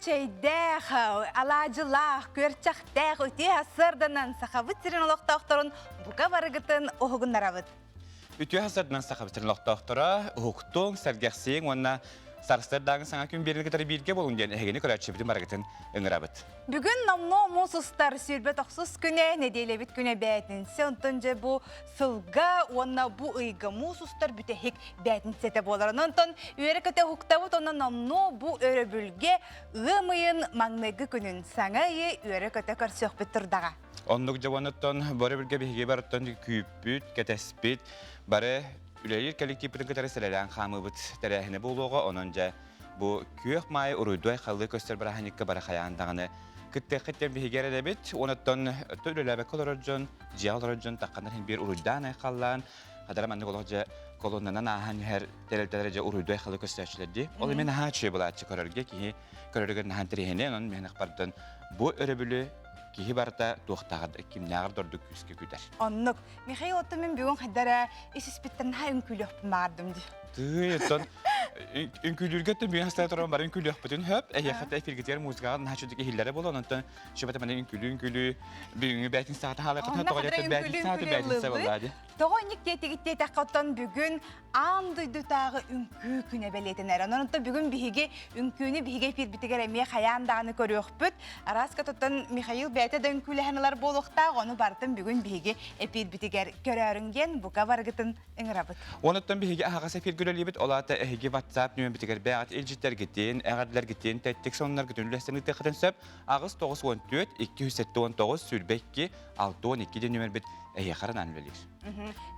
чэйдээх, алаадьылаах, күөрчэхтээх үтүө сарсыарданан Сахабыт сирин олохтоохторун бука барыгытын уһугуннарабыт. Үтүө сарсыарданан Сахабыт сирин олохтоохторо уһуктуҥ, сэргэхсийиҥ уонна сарсыардааҥы саҥа күн биэрин кытары бииргэ буолуҥ диэн эһигини көрөөччүбүтүн барыгытын ыҥырабыт. Бүгүн номнуо муус устар 29 күнэ, нэдиэлэбит күнэ бээтинсэ, онтон дьэ бу сылга уонна бу ыйга муус устар бүтэһик бээтинсэтэ буолар. Онтон үөрэ-көтө уһуктабыт уонна номнуо бу өрөбүлгэ ыам ыйын маҥнайгы күнүн саҥа ыйы үөрэ-көтө көрсүөхпүт турдаҕа. Оннук дьобонуттан бу өрөбүлгэ биһиги барыттан күүппүт, кэтэспит, бары үлэлиир коллективпытын кытары сэлэлээн хаамыыбыт тэрээһинэ буолуоҕа. Онон дьэ бу күөх маай уруйдуой халлыы көстөр бырааһынньыкка бары хайаан даҕаны кыттыаххыт диэн биһиги эрэдэбит. Онуттан үлэлээбэккэ олорор дьон, дьиэҕэ олорор дьон тахханар иһин биир уруйдаан айхаллаан, хадара маннык олох дьэ колоннанан ааһан иһэр тэрилтэлэрэ дьэ уруйдуой халы көстөөччүлэр дии. Ол именно наһаа үчүгэй булааччы көрөргө киһи көрөрүгэр наһаа интэриэһинэй, онон миэнэх бардын бу өрөбүлү киһи барыта туохтааҕар кимнээҕэр да ордук күүскэ күүтэр. Оннук. Михаил оттон мин бүгүн хайда эрэ ис-испиттэн наһаа үҥкүүлүөхпүн баҕардым дии. Тыый, оттон үҥкүүлүүргэ оттон бүгүн хастара туран бары үҥкүүлүөхпүтүн сөп. Эһиэхэ эфиргитигэр музыкаҕа наһаа үчүгэй иһиллэрэ буолуо, онтон шөбөтө маны үҥкүүлүү-үҥкүүлүү бүгүҥҥү бээтин саата хаалыаххытына тоҕо диэтэр бээтин саата бээтин сабыллаа дии. Тоҕо инник диэтигит диэтэххэ оттон бүгүн аан дойдутааҕы үҥкүү күнэ бэлиэтэнэр. Онон оттон бүгүн биһиги үҥкүүнү биһиги эфирбитигэр эмиэ хайаан даҕаны көрүөхпүт. Араас оттон Михаил бэйэтэ да үҥкүүлэһэн ылар буолуохтаах, ону барытын бүгүн биһиги эфирбитигэр көрөөрүҥ диэн бука барыгытын ыҥырабыт. Онуттан биһиги аһаҕас эфиргэ үлэлиибит, ол аата эһиги WhatsApp нөмербитигэр бэйэҕит илдьиттэргитин, эҕэрдэлэргитин, тэттик сонуннаргытын үллэстэн ыытыаххытын сөп. 8 94 279 22 62 диэн нөмербит эһиэхэ анаан үлэлиир.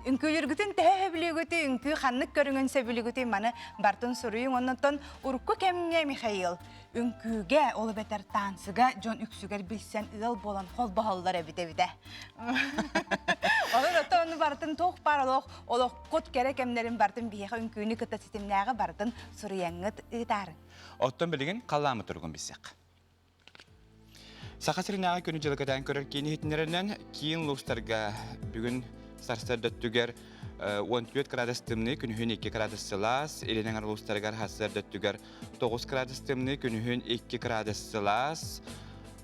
Үҥкүүлүүргүтүн төһө сөбүлүүгүтүй, үҥкүү ханнык көрүҥүн сөбүлүүгүтүй маны бартын суруйуҥ. Оннуттан урукку кэмҥэ Михаил үҥкүүгэ, ол эбэтэр танцыга дьон үксүгэр билсэн ыал буолан холбоһоллор эбит эбитэ. Онон оттон ону барытын туох баар олох олоххут кэрэ кэмнэрин барытын биһиэхэ үҥкүүнү кытта ситимнээҕи барытын суруйаҥҥыт ыытаарыҥ. Оттон билигин халлааммыт туругун билсиэххэ. Саха сиринээҕи күнү-дьылы кэтээн көрөр киин иһитиннэрэринэн, киин улуустарга бүгүн сарсыарда өттүгэр 14 градус тымныы, күнүһүн 2 градус сылаас, илин эҥэр улуустарыгар сарсыарда өттүгэр 9 градус тымныы, күнүһүн 2 градус сылаас,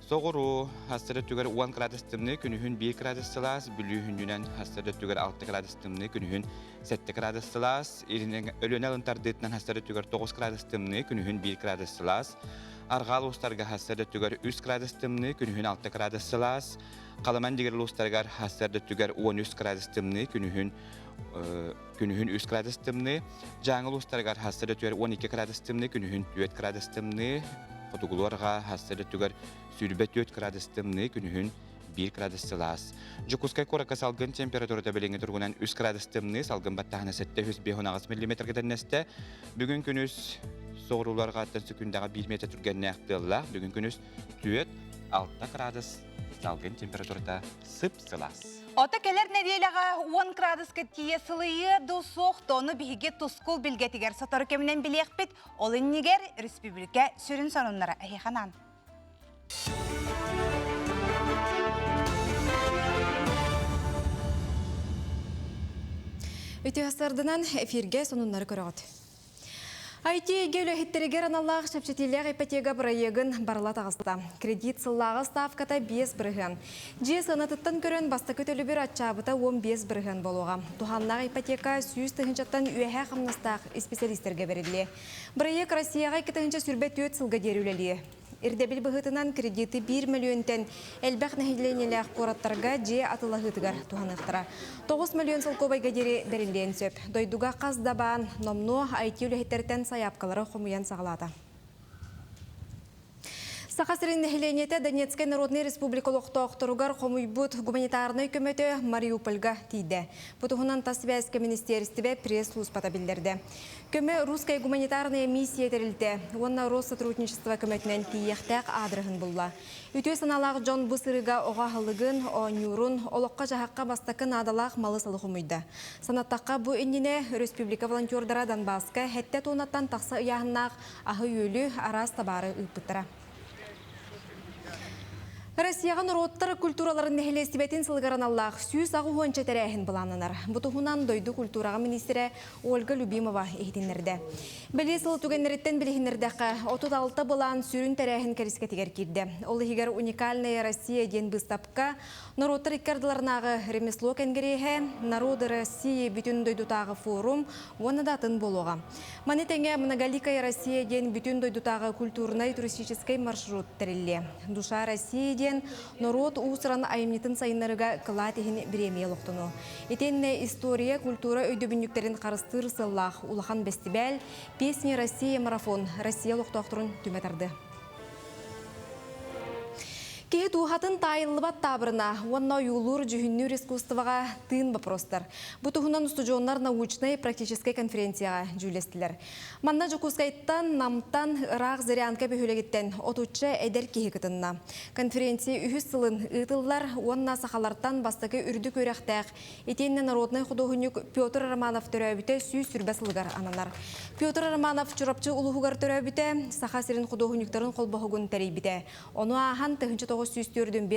соҕуруу сарсыарда өттүгэр 10 градус тымныы, күнүһүн 1 градус сылаас, Бүлүү хүннүнэн сарсыарда өттүгэр 6 градус тымныы, күнүһүн 7 градус сылаас, илин Өлүөнэ алын тардыытынан сарсыарда өттүгэр 9 градус тымныы, күнүһүн 1 градус сылаас, Арҕаа улуустарга сарсыарда өттүгэр 3 градус тымныы, күнүһүн 6 градус сылаас. Халыман дигэр улуустарыгар сарсыарда өттүгэр 13 градус тымныы, күнүһүн күнүһүн 3 градус тымныы. Дьааҥы улуустарыгар сарсыарда өттүгэр 12 градус тымныы, күнүһүн 4 градус тымныы. Хотугулуу арҕаа сарсыарда өттүгэр 24 градус тымныы, күнүһүн 1 градус сылаас. Дьокуускай куоракка салгын температурата билиҥҥи туругунан 3 градус тымныы, салгын баттааһына 758 миллиметргэ тэннэстэ. Бүгүн күнүс соҕурууларҕааттан сөкүүндэҕэ 1 метр түргэннээх тыаллаах. Бүгүн күнүс 4-6 градус салгын температурата сып-сылаас. Ото кэлэр нэдиэлэҕэ 10 градуска тиийэ сылыйыа дуу суох тону биһиги тускул билгэтигэр сотору кэминэн билиэхпит. Ол иннигэр республика сүрүн сонуннара эһиэхэ анаан. Үтүө сардынан эфиргэ сонуннары көрөҕүт. IT-эйгэ үлэһиттэригэр аналлаах чэпчэтиилээх ипотека бырайыагын барыла таҕыста. Кредит сыллааҕы ставката 5 бырыһыан. Дьиэ сыанатыттан көрөн бастакы төлөбүр аччаабыта 15 бырыһыан буолуоҕа. Туһааннаах ипотека 100 тыһыынчаттан үөһээ хамнастаах исписэлиистэргэ бэриллиэ. Бырайыак Россияҕа 2024 сылга диэри үлэлиэ. Ирдэбил быһыытынан кредиты биир мөлүйүөнтэн элбэх нэһилиэнньэлээх куораттарга дьиэ атыылаһыытыгар туһаныахтара. 9 мөлүйүөн солкуобайга диэри бэриллиэн сөп. Дойдуга хас да баан номнуо IT үлэһиттэртэн сайаапкалары хомуйан саҕалаата. Саха сирин нэһилиэнньэтэ Донецкай Народнай Республика олохтоохторугар хомуйбут гуманитарнай көмөтө Мариупольга тиийдэ. Бу туһунан тас сибээскэ министиэристибэ пресс-службата биллэрдэ. Көмө Русская гуманитарная миссия тэрилтэ уонна Россотрудничество көмөтүнэн тиийиэхтээх аадырыһын булла. Үтүө санаалаах дьон бу сырыыга оҕо аһылыгын, оонньуурун, олоххо-дьаһахха бастакы наадалаах малы-салы хомуйда. Санаттахха, бу иннинэ республика волонтердара Донбасска сэттэ туоннаттан тахса ыйааһыннаах аһы-үөлү, араас табаары ыыппыттара. Россияҕа норуоттар культураларын нэһилиэстибэтин сылыгар аналлаах 180 тэрээһин былааннанар. Бу туһунан дойду культураҕа миниистирэ Ольга Любимова иһитиннэрдэ. Бэлиэ сыл түгэннэриттэн билиһиннэрдэххэ, 36 былаан сүрүн тэрээһин кэрискэтигэр киирдэ. Ол иһигэр «Уникальная Россия» диэн быыстапка, норуоттар икки ардыларынааҕы ремесло кэнгириэһэ, «Народы России» бүтүн дойдутааҕы форум уонна да атын буолуоҕа. Маны тэҥэ «Многоликая Россия» диэн бүтүн дойдутааҕы культурнай-туристическай маршрут тэриллиэ. «Душа России» диэн норуот уус-уран айымньытын сайыннарыыга кылаат иһин бириэмийэ олохтонуо. Итиэннэ история, культура өйдөбүнньүктэрин харыстыыр сыаллаах улахан бэстибээл «Песни России» марафон Россия олохтоохторун түмэ тардыа. Киһи дууһатын таайыллыбат таабырына уонна ойуулуур-дьүһүннүүр искусствоҕа тыын боппуруостар. Бу туһунан устудьуоннар научнай-практическай конференцияҕа дьүүллэстилэр. Манна Дьокуускайтан, Намтан, ыраах Зырянка бөһүөлэгиттэн отучча эдэр киһи кытынна. Конференция үһүс сылын ыытыллар уонна сахалартан бастакы үрдүк үөрэхтээх итиэннэ народнай худуоһунньук Петр Романов төрөөбүтэ 120 сылыгар ананар. Петр Романов Чурапчы улууһугар төрөөбүтэ, Саха сирин худуоһунньуктарын холбоһугун тэрийбитэ. Ону ааһан 1945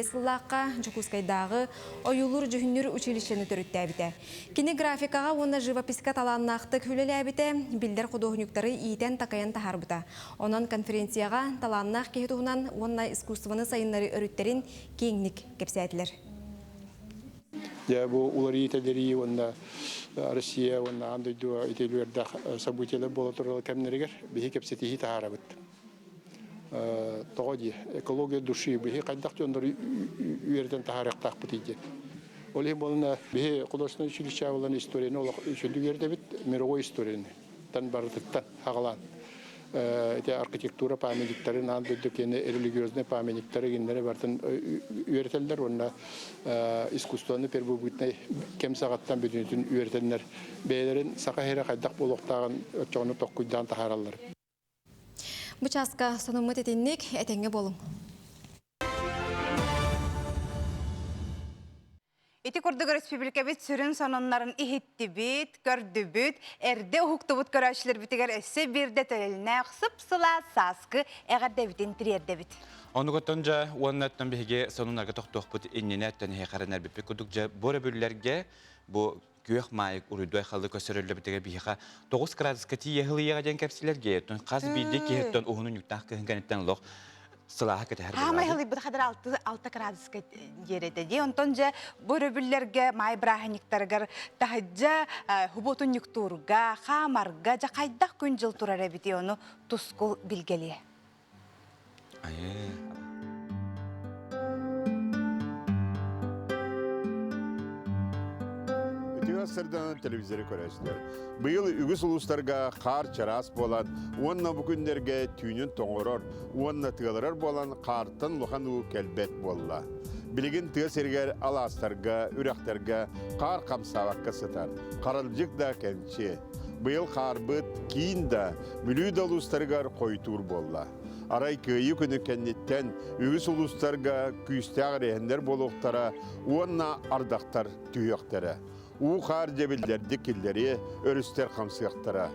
сыллаахха Дьокуускайдааҕы ойуулуур-дьүһүннүүр училищены төрүттээбитэ. Кини графикаҕа уонна живописька талааннаахтык үлэлээбитэ, биллэр худуоһунньуктары иитэн-такайан таһаарбыта. Онон конференцияҕа талааннаах киһи туһунан уонна искусствоны сайыннарыы өрүттэрин киэҥник кэпсээтилэр. Дьэ, бу уларыйыы-тэлэрийии уонна Россия уонна аан дойду ити үөрдэх событиелар буола турар кэмнэригэр биһи кэпсэтиһии таһаарабыт. Тоҕо дии, экология души биһи хайдах дьоннору үөрэтэн таһаарыахтаахпытый диэн. Ол иһин буолана биһи художественное училище буолан историяны олох үчүгдүк үөрэтэбит, мировой историяны тан барытыттан аҕалаан ити архитектура памятниктарын аан дойду киэнэ религиозный памятниктары кинилэри барытын үөрэтэллэр уонна искусствоны первобытнай кэм саҕаттан бүтүнүтүн үөрэтэннэр бэйэлэрин саха сирэ хайдах буолуохтааҕын оччоҕуна токкуйдаан таһаараллар. Бу чааска сонуммут итинник, этэҥҥэ буолуҥ. Ити курдук республикабыт сүрүн сонуннарын иһиттибит, көрдүбүт, эрдэ уһуктубут көрөөччүлэрбитигэр өссө биирдэ төлөннөөх сып-сылаас сааскы эҕэрдэбитин тириэрдэбит. Онугуттан дьэ уонна оттон биһиги сонуннарга тохтуохпут иннинэ оттон эһиэхэ курдук дьэ бу өрөбүллэргэ бу күөх маайык уруйдуой халы көсөрөллөбүтүгэр биһиэхэ 9 градуска тиийэ хылыйыаҕа диэн кэпсилэргэ оттон хас биирдии киһиттэн уһунун ньуктаах кыһын кэнниттэн олох сылааһы кэтэһэр Хаамай хылыйбыт хадыр 6 градуска диэрэтэ дии. Онтон дьэ бу өрөбүллэргэ маай бырааһынньыктарыгар таһыдьа хубуотунньуктуурга, хаамарга дьэ хайдах күн-дьыл турар эбитий ону тускул билгэлиэ. Айыы. Үтүө сырданан телевизоры көрөөчүлэр. Быйыл үгүс улуустарга хаар чараас буолан уонна бу күннэргэ түүнүн тоҥорор уонна тыалырар буолан хаартан улахан уу кэлбэт буолла. Билигин тыа сиригэр алаастарга, үрэхтэргэ хаар хамсаабакка сытар. Харалдьык да кэмчи. Быйыл хаарбыт киин да, Бүлүү да улуустарыгар хойутуур буолла. Арай Кыайыы күнү кэнниттэн үгүс улуустарга күүстээх эрэһиннэр буолуохтара уонна ардахтар түһүөхтэрэ. Уу-хаар дьэбиллэрдик киллэриэ, өрүстэр хамсыахтара.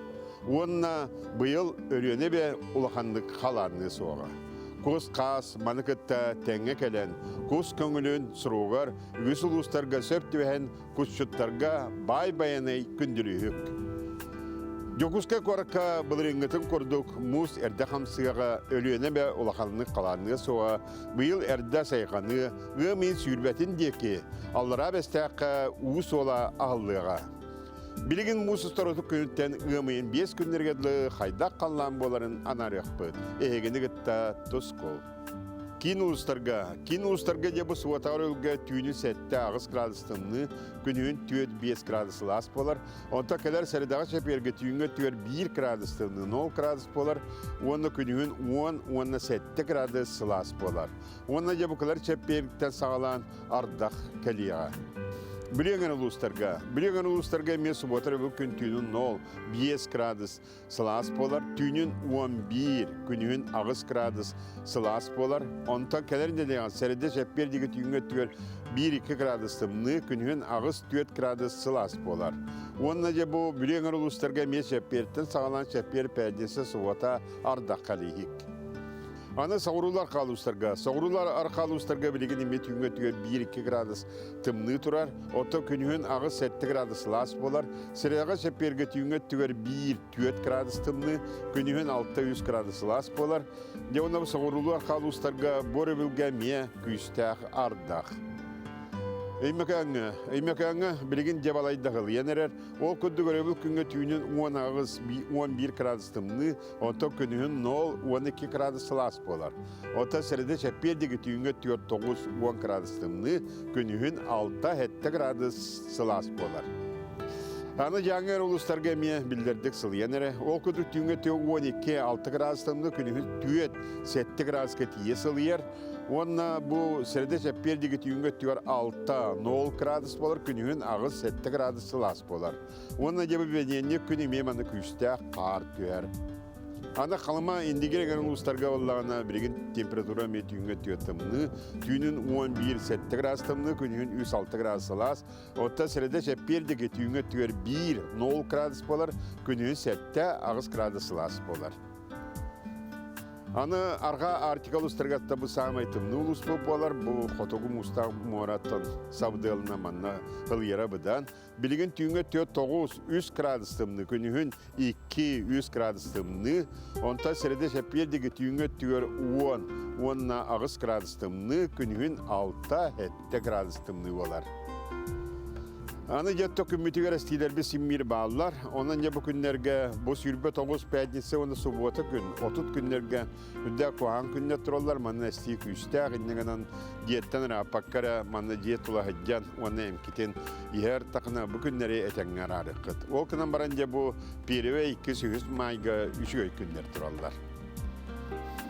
Уонна быйыл Өлүөнэ эбэ улаханнык халаанныа суоҕа. Кус-хаас маны кытта тэҥҥэ кэлэн, кус көҥүлүн суругар үгүс улуустарга сөп түбэһэн кусчуттарга баай байанай күндүлүүһүк. Дьокуускай куоракка былырыыҥҥытын курдук муус эрдэ хамсыаҕа, Өлүөнэ эбэ улаханнык халаанныа суоҕа, быйыл эрдэ сайҕаныа, ыам ыйын сүүрбэтин диэки Аллараа Бэстээххэ уу суола аһыллыаҕа. Билигин муус устар отут күнүттэн ыам ыйын биэс күннэргэ дылы хайдах халлаан буоларын анаарыахпыт. Эһигини кытта тускул. Киин улуустарга, киин улуустарга дьэ бу суотаҕар өлгө түүнү 7-8 градус тымныы, күнүһүн 4-5 градус сылаас буолар. Онтон кэлэр сэрэдэҕэ чэпиэргэ түүҥҥэ өттүгэр 1 градус тымныы, 0 градус буолар уонна күнүһүн 10 уонна 7 градус сылаас буолар. Уонна дьэ бу кэлэр чэппиэриттэн саҕалаан ардах кэлиэҕэ. Бүлүү улуустарга, Бүлүү улуустарга эмиэ субуота өрөбүл күн түүнүн 0, 5 градус сылаас буолар, түүнүн 11, күнүһүн 8 градус сылаас буолар. Онтон кэлэр нэдиэлэҕэ сэрэдэ чэппиэр диэки түүҥҥэ өттүгэр 1-2 градус тымныы, күнүһүн 8-4 градус сылаас буолар. Уонна дьэ бу Бүлүү эҥэр улуустарга эмиэ чэппиэртэн саҕалаан чэппиэр пятница субуота ардах кэлииһик. Аны соҕуруулар хаалуустарга, соҕуруулар архаалуустарга билигин эмиэ түүҥҥэ өттүгэр 1-2 градус тымныы турар, оттон күнүһүн 8-7 градус сылаас буолар. Сирэҕэ чэппиэргэ түүҥҥэ өттүгэр 1-4 градус тымныы, күнүһүн 6-3 градус сылаас буолар. Дьэ уонна соҕуруулуу архаалуустарга бу өрөбүлгэ эмиэ күүстээх ардах. Өймөкөөҥҥө, Өймөкөөҥҥө билигин дьабалайдаһылыйан эрэр. Ол курдук өрөбүл күҥҥэ түүнүн 18 11 градус тымныы, Онтон күнүһүн 0-12 градус сылаас буолар. Оттон сэрэдэ чэппиэр диэки түүҥҥэ 4-9-10 градус тымныы, күнүһүн 6-7 градус сылаас буолар. Аны Дьааҥы улуустарга эмиэ биллэрдик сылыйан эрэ. Ол курдук түүҥҥэ 12-6 градус тымныы, күнүһүн 4-7 градуска тиийэ сылыйар. Уонна бу сэрэдэ чэппиэр диэки түүҥҥэ өттүгэр 6-0 градус буолар, күнүһүн 8-7 градус сылаас буолар. Уонна дьэ бу бэньиэнньик күн эмиэ манна күүстээх хаар түһэр. Аны Халыма Индигир эҥэр улуустарга буоллаҕына билигин температура эмиэ түүҥҥэ түөрт тымныы, түүнүн 11 7 градус тымныы, күнүһүн 3-6 градус сылаас. Оттон сэрэдэ чэппиэр диэки түүҥҥэ өттүгэр 1 0 градус буолар, күнүһүн 7 8 градус сылаас буолар. Аны арҕаа Арктика улуустарыгар бу саамай тымныы улууспут буолар. Бу хотугу муустаах муораттан сабыдыалына манна ылыйара быдан. Билигин түүҥҥэ 4-9, 3 градус тымныы, күнүһүн 2-3 градус тымныы, онтон сэрэдэ чэппиэр диэки түүҥҥэ өттүгэр 10 уонна 8 градус тымныы, күнүһүн 6-7 градус тымныы буолар. Аны дьэ күммүтүгэр эстиилэрбит симмиир бааллар. Онон дьэ бу күннэргэ бу 29 пятница уонна суббота күн 30 күннэргэ Үрдээх куһаҕан күннэр тураллар, манна эстии күүстээх, инньэ гынан дьиэттэн ырааппакка эрэ манна дьиэ тула сылдьан уонна эмкитин иһэр тахына бу күннэри этэҥҥэ араарыаххыт. Ол гынан баран дьэ бу первый, иккис, үһүс маайга үчүгэй күннэр тураллар.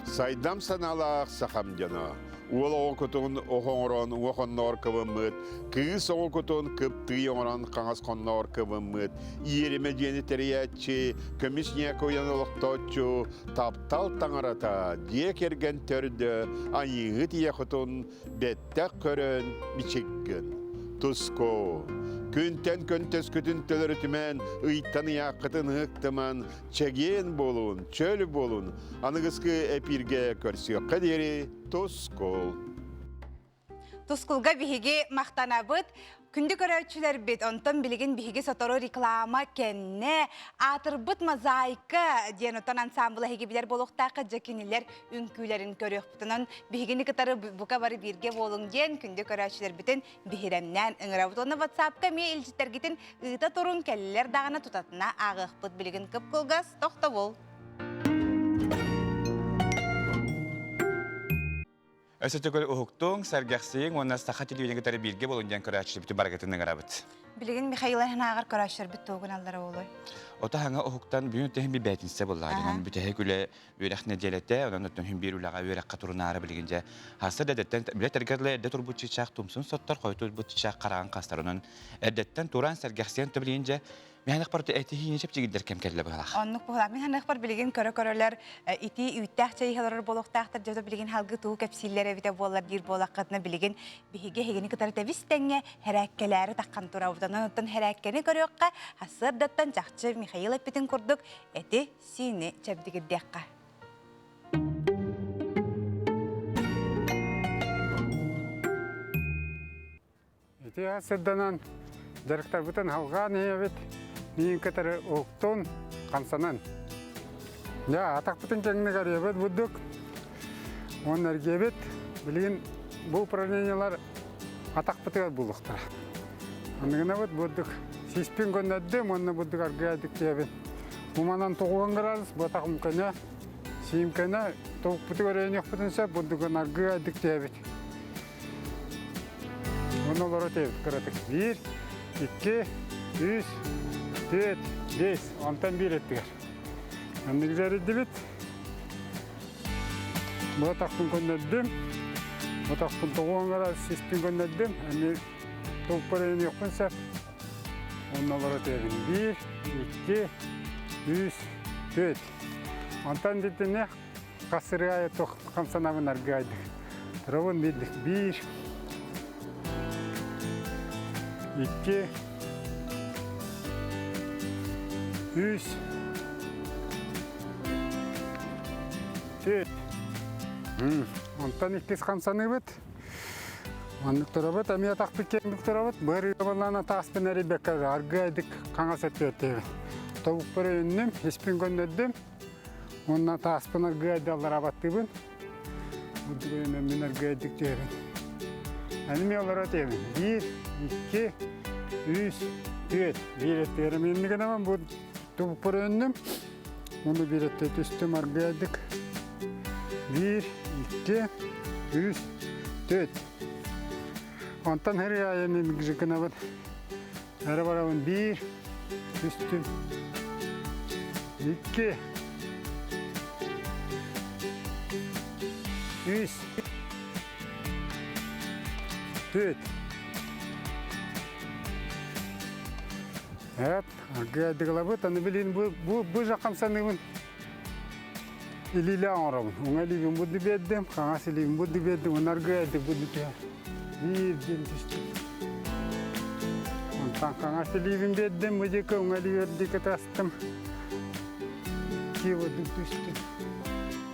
Сайдам санаалаах сахам дьоно, уол оҕо кутун ох оҥорон уҥа хонноор кыбыммыт, кыыс оҕо кутун кыптыый оҥорон хаҥас хонноор кыбыммыт, иэримэ дьиэни тэрийээччи, көмүс ньээкэ уйан олохтооччу, Таптал таҥарата, дьиэ кэргэн төрдө, айыыһыт ийэ хотун бэттэх көрөн бичиккин. Туску, күнтэн көнтөскүтүн төлөрүтүмэн, ыйтан ыйааххытын ыһыктыман, чэгиэн буолун, чөл буолун, аныгыскы эпииргэ көрсүөххэ диэри тускул. Тускулга биһиги махтанабыт. Күндү көрөөччүлэрбит, онтон билигин биһиги сотору реклама кэннэ аатырбыт мозаика диэн оттон ансамбл эһиги билэр буолуохтаахха дьэ кинилэр үҥкүүлэрин көрүөхпүт. Онон биһигини кытары бука бары бииргэ буолуҥ диэн күндү көрөөччүлэрбитин биһирэмнээн ыҥырабыт. Уонна WhatsApp-ка эмиэ илдьиттэргитин ыыта туруҥ, кэллилэр даҕаны тутатына ааҕыахпыт. Билигин кып-кылгас тохтобул. Өссө төгүл уһуктуҥ, сэргэхсийиҥ уонна саха телевидениетин кытары бииргэ буолун диэн көрөөччүлэрбитин барыгытын ыҥырабыт. Билигин Михаил Аһынааҕар көрөөччүлэрбит тугун аллара буолуой? Ото хаҥа уһуктан бүгүн тэһин би бээтинсэ буоллаҕа. Онон бүтэһик үлэ үөрэх нэдиэлэтэ, онон оттон һин биир үлэҕэ үөрэххэ турунаары билигин дьэ хаста да эрдэттэн билэ тэргэ эрдэ турбут чычаах тумсун соттор, хойут турбут чычаах хараҕын хастар. Онон эрдэттэн туран сэргэхсийэн то билигин дьэ Мин ханыахпар этиһиини чэпчигирдэр кэм кэллэ быһалаах. Оннук быһалаах. Мин ханыахпар билигин көрө-көрөлөр итии үүттээх чэй иһэ олорор буолуохтаахтар. Дьэ билигин халгы тугу кэпсииллэр эбитэ буоллар диир буолаххытына билигин биһиги эһигини кытары тэбис тэҥҥэ хэрээккэлээри таххан турабыт. Онон оттон хэрээккэни көрүөххэ, сарсыардаттан чахчы Михаил эппитин курдук эти сиини чэбдигирдиэххэ. Ити сырданан дьарыктарбытын алҕаан иһэбит, миин кытары уһуктун, хамсанан. Дьэ, атахпытын кэҥник арыйабыт бурдук, уонна эргиэбит. Билигин бу упражнениелар атахпытыгар булуохтара. Аныгынабыт бурдук сиспин көннөрдүм уонна бурдук аргыайдык диэбин. Уманан тоҕуган градус, бу атаҕым көнө, сиим көнө, тобукпутугар өйөнүөхпүтүн сөп, бурдугун аргыайдык диэбит. Уонна олоро тиэбит кыратык. Биир, икки, үс, түөрт, биэс. Онтон биир өттүгэр. Маннык дьэрийдибит. Бу атахпын көннөрдүм. Бу атахпын тоҕуон гара сиспин көннөрдүм. Эмиэ толпар өйөнүөхпүн сөп. Уонна олоро тиэбин. Биир, икки, үс, түөрт. Онтон дитини Хас сырыа туох хамсанабын аргыайдык. Турабын биирдик биир, икки, үс, түөрт. Онтон иккис хамсаныыбыт. Маннык турабыт, эмиэ атахпыт киэҥник турабыт. Быар ыабалаан атааспын эрийбэккэ аргыайдык хаҥас өттүөттээбин. Тобукпар өйөннүм, испин көннөрдүм. Уонна тааспын аргыайды алларабаттыыбын. Бурдук өйөнөммүн аргыайдык түһэбин. Аны мен олоро тиэбин. Биир, икки, үс, түөрт. Биир өттүгэр эмиэнник гынабын. Бу тобукпар өйөннүм. Уонна биир өттө түстүм аргыайдык. Биир, икки, үс, түөрт. Онтон хэр айанын гынабын. Эрэ барабын биир, түстүм, икки, үс, түөрт. Эт, аргыайдыгылабыт, аны билин бу, бу, бу жакам саныыбын илиилэ оҥоробун. Уҥа илиибин будду биэрдим, хаҥас илиибин будду биэрдим, уонна аргыайдык будду түһэр. Биир диэн түстүм. Онтон хаҥас илиибин биэрдим, бу диэки уҥа илиибэр диэки тастым. Икки бурдук түстүм.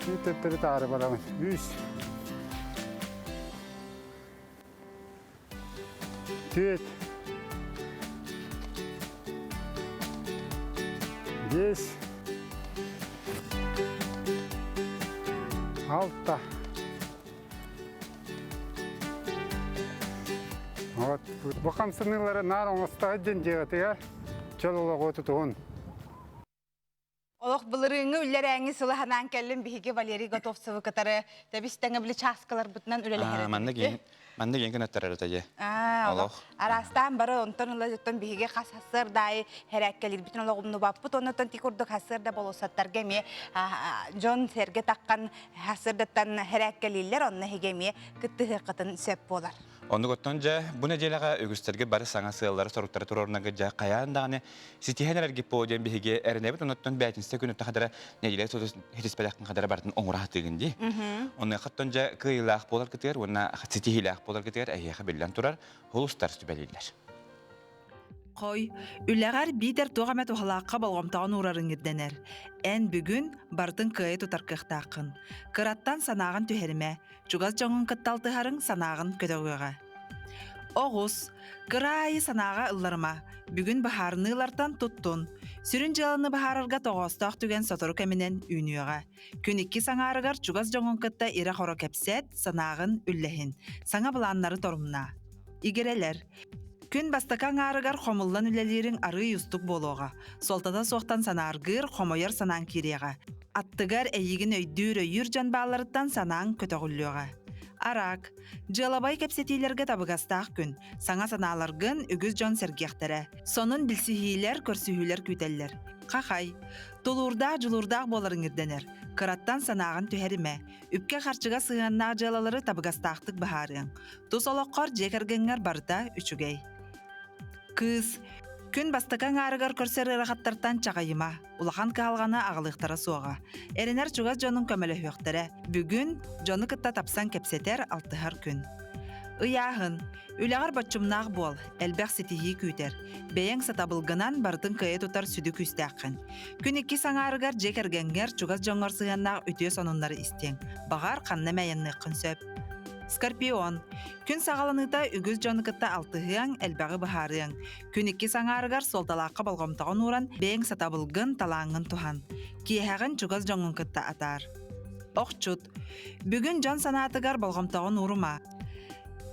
Биир төттөрү таары барабын. Үс. Түөрт. Биэс. Алта. Вот. Бу хамсаныылары наар оҥосто диэн дьиэҕитигэр чөл олоҕу тутуһун. Олох былырыыҥҥы үллэрээҥҥи сылы санаан кэллим биһиги Валерий Готовцевы кытары тэбис-тэҥэ били чааскаларбытынан үлэлэһэр Манна этибит. манна киэн кынаттарар этэ Аа, Олох. Араастаан бары онтон ыла оттон биһиги хас хассыардаайы хэрээккэлиирбитин олох умнубаппыт. Оннотон ти курдук хассыарда болуоссаттарга эмиэ дьон сэргэ таххан хассыардаттан хэрээккэлииллэр, онно эһиги эмиэ кыттыһыаххытын сөп буолар. Оннук оттон дьэ, бу нэдиэлэҕэ үгүстэргэ бары саҥа сыаллары, соруктары туруорунарга дьэ хайаан даҕаны ситиһэн эрэргит буолуо диэн биһиги эрэнэбит. Оннуттан бээтинсэ күн хадара нэдиэлэ ситиспэтэххин хадара барытын оҥоро сатыыгын дии. Онуоха оттон дьэ кыайыылаах буоларгытыгар уонна ситиһиилээх буоларгытыгар эһиэхэ биллэн турар холустар сүбэлииллэр. Хой, үлэҕэр биитэр туох эмэ туһалаахха болҕомтоҕун уурарыҥ ирдэнэр. Эн бүгүн барытын кыайа тутар кыахтааххын. Кыраттан санааҕын түһэримэ, чугас дьоҥҥун кытта алтыһарыҥ санааҕын көтөҕүөҕэ. Оҕус, кыра аайы санааҕа ылларыма, бүгүн быһаарыныылартан туттун. Сүрүн дьыаланы быһаарарга тоҕоостоох түгэн сотору кэминэн үүнүөҕэ. Күн иккис аҥаарыгар чугас дьоҥҥун кытта ирэ-хоро кэпсэт, санааҕын үллэһин. Саҥа былааннары торумнаа. Игирэлэр. Күн бастакы аҥаарыгар хомуллан үлэлиириҥ арыый устук буолуоҕа. Суолтата суохтан санааргыыр, хомойор санааҥ киириэҕэ. Аттыгар эйигин өйдүүр, өйүүр дьон баалларыттан санааҥ көтөҕүллүөҕэ. Араак. Дьыалабай кэпсэтиилэргэ табыгастаах күн. Саҥа санааларгын үгүс дьон сэргиэхтэрэ. Сонун билсиһиилэр, көрсүһүүлэр күүтэллэр. Хахай. Тулуурдаах, дьулуурдаах буоларыҥ ирдэнэр. Кыраттан санааҕын түһэримэ. Үпкэ-харчыга сыһыаннаах дьыалалары табыгастаахтык быһаарыаҥ. Тус олоххор дьиэ кэргэҥҥэр барыта үчүгэй. Кыыс, күн бастакы аҥаарыгар көрсөр ыарахаттартан чаҕыйыма, улахан кыһалҕаны аҕалыахтара суоҕа. Эрэнэр чугас дьонуҥ көмөлөһүөхтэрэ. Бүгүн дьону кытта тапсан кэпсэтэр, алтыһар күн. Ыйааһын. Үлэҕэр боччумнаах буол, элбэх ситиһии күүтэр. Бэйэҥ сатабылгынан барытын кыайа тутар сүдү күүстээххин. Күн иккис аҥаарыгар дьиэ кэргэҥҥэр, чугас дьоҥҥор сыһыаннаах үтүө сонуннары истиэҥ. Баҕар, ханна эмэ айанныаххын сөп. Скорпион. Күн саҕаланыыта үгүс дьону кытта алтыһыаҥ, элбэҕи быһаарыаҥ. Күн иккис аҥаарыгар суолталаахха болҕомтоҕун ууран, бэйэҥ сатабылгын, талааҥҥын туһан. Киэһэҕин чугас дьоҥҥун кытта атаар. Охчут. Бүгүн дьон санаатыгар болҕомтоҕун уурума.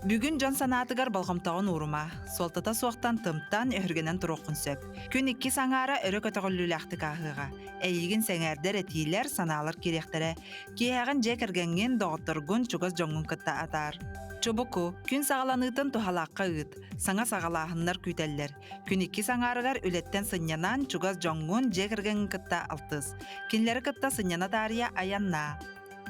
Бүгүн дьон санаатыгар болҕомтоҕун уурума. Суолтата суохтан тымтан, өһүргэнэн туруоххун сөп. Күн иккис аҥаара өрө көтөҕүллүүлээхтик ааһыаҕа. Эйигин сэҥээрдэр этиилэр, санаалар киириэхтэрэ. Киэһэҕин дьиэ кэргэҥҥин, доҕотторгун, чугас дьоҥҥун кытта атаар. Чубуку, күн саҕаланыытын туһалаахха ыыт. Саҥа саҕалааһыннар күүтэллэр. Күн иккис аҥаарыгар үлэттэн сынньанан, чугас дьоҥҥун, дьиэ кэргэҥҥин кытта алтыс. Кинилэри кытта сынньана таарыйа айаннаа.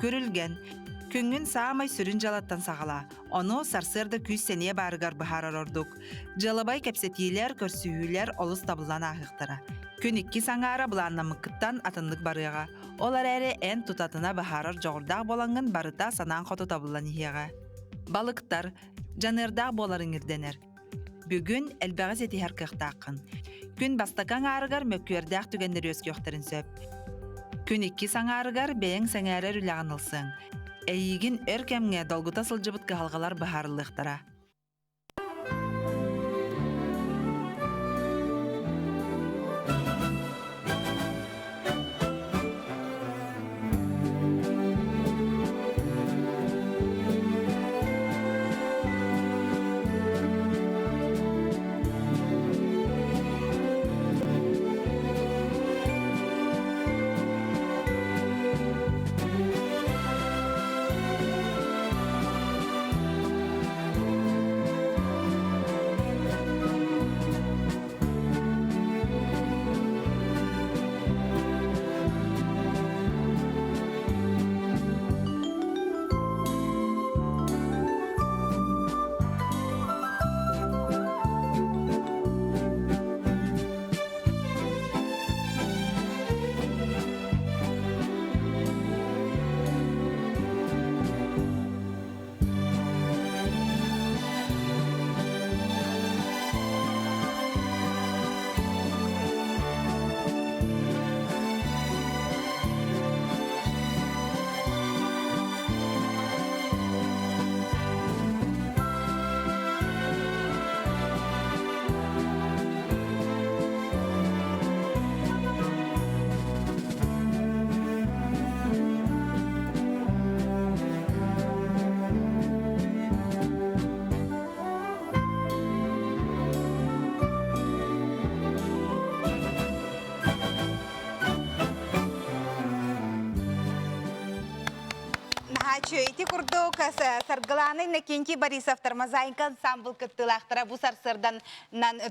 Күрүлгэн. Күҥҥүн саамай сүрүн дьыалаттан саҕалаа. Ону сарсыарда күүс-сэниэ баарыгар быһаарар ордук. Дьыалабай кэпсэтиилэр, көрсүһүүлэр олус табыллан ааһыахтара. Күн иккис аҥаара былааннаммыккыттан атыннык барыаҕа. Ол эрээри эн тутатына быһаарар дьоҕурдаах буолаҥҥын барыта санааҥ хоту табыллан иһиэҕэ. Балыктар. Дьаныардаах буоларыҥ ирдэнэр. Бүгүн элбэҕи ситиһэр кыахтааххын. Күн бастакы аҥаарыгар мөккүөрдээх түгэннэр үөскүөхтэрин сөп. Күн иккис аҥаарыгар бэйэҥ сэҥээрэр үлэҕин ылсыаҥ. Эйиигин өр кэмҥэ долгута сылдьыбыт кыһалҕалар быһаарыллыахтара. Ити курдук Саргылаана Иннокентий Борисовтар мозаика ансамбл кыттыылаахтара бу сарсыардан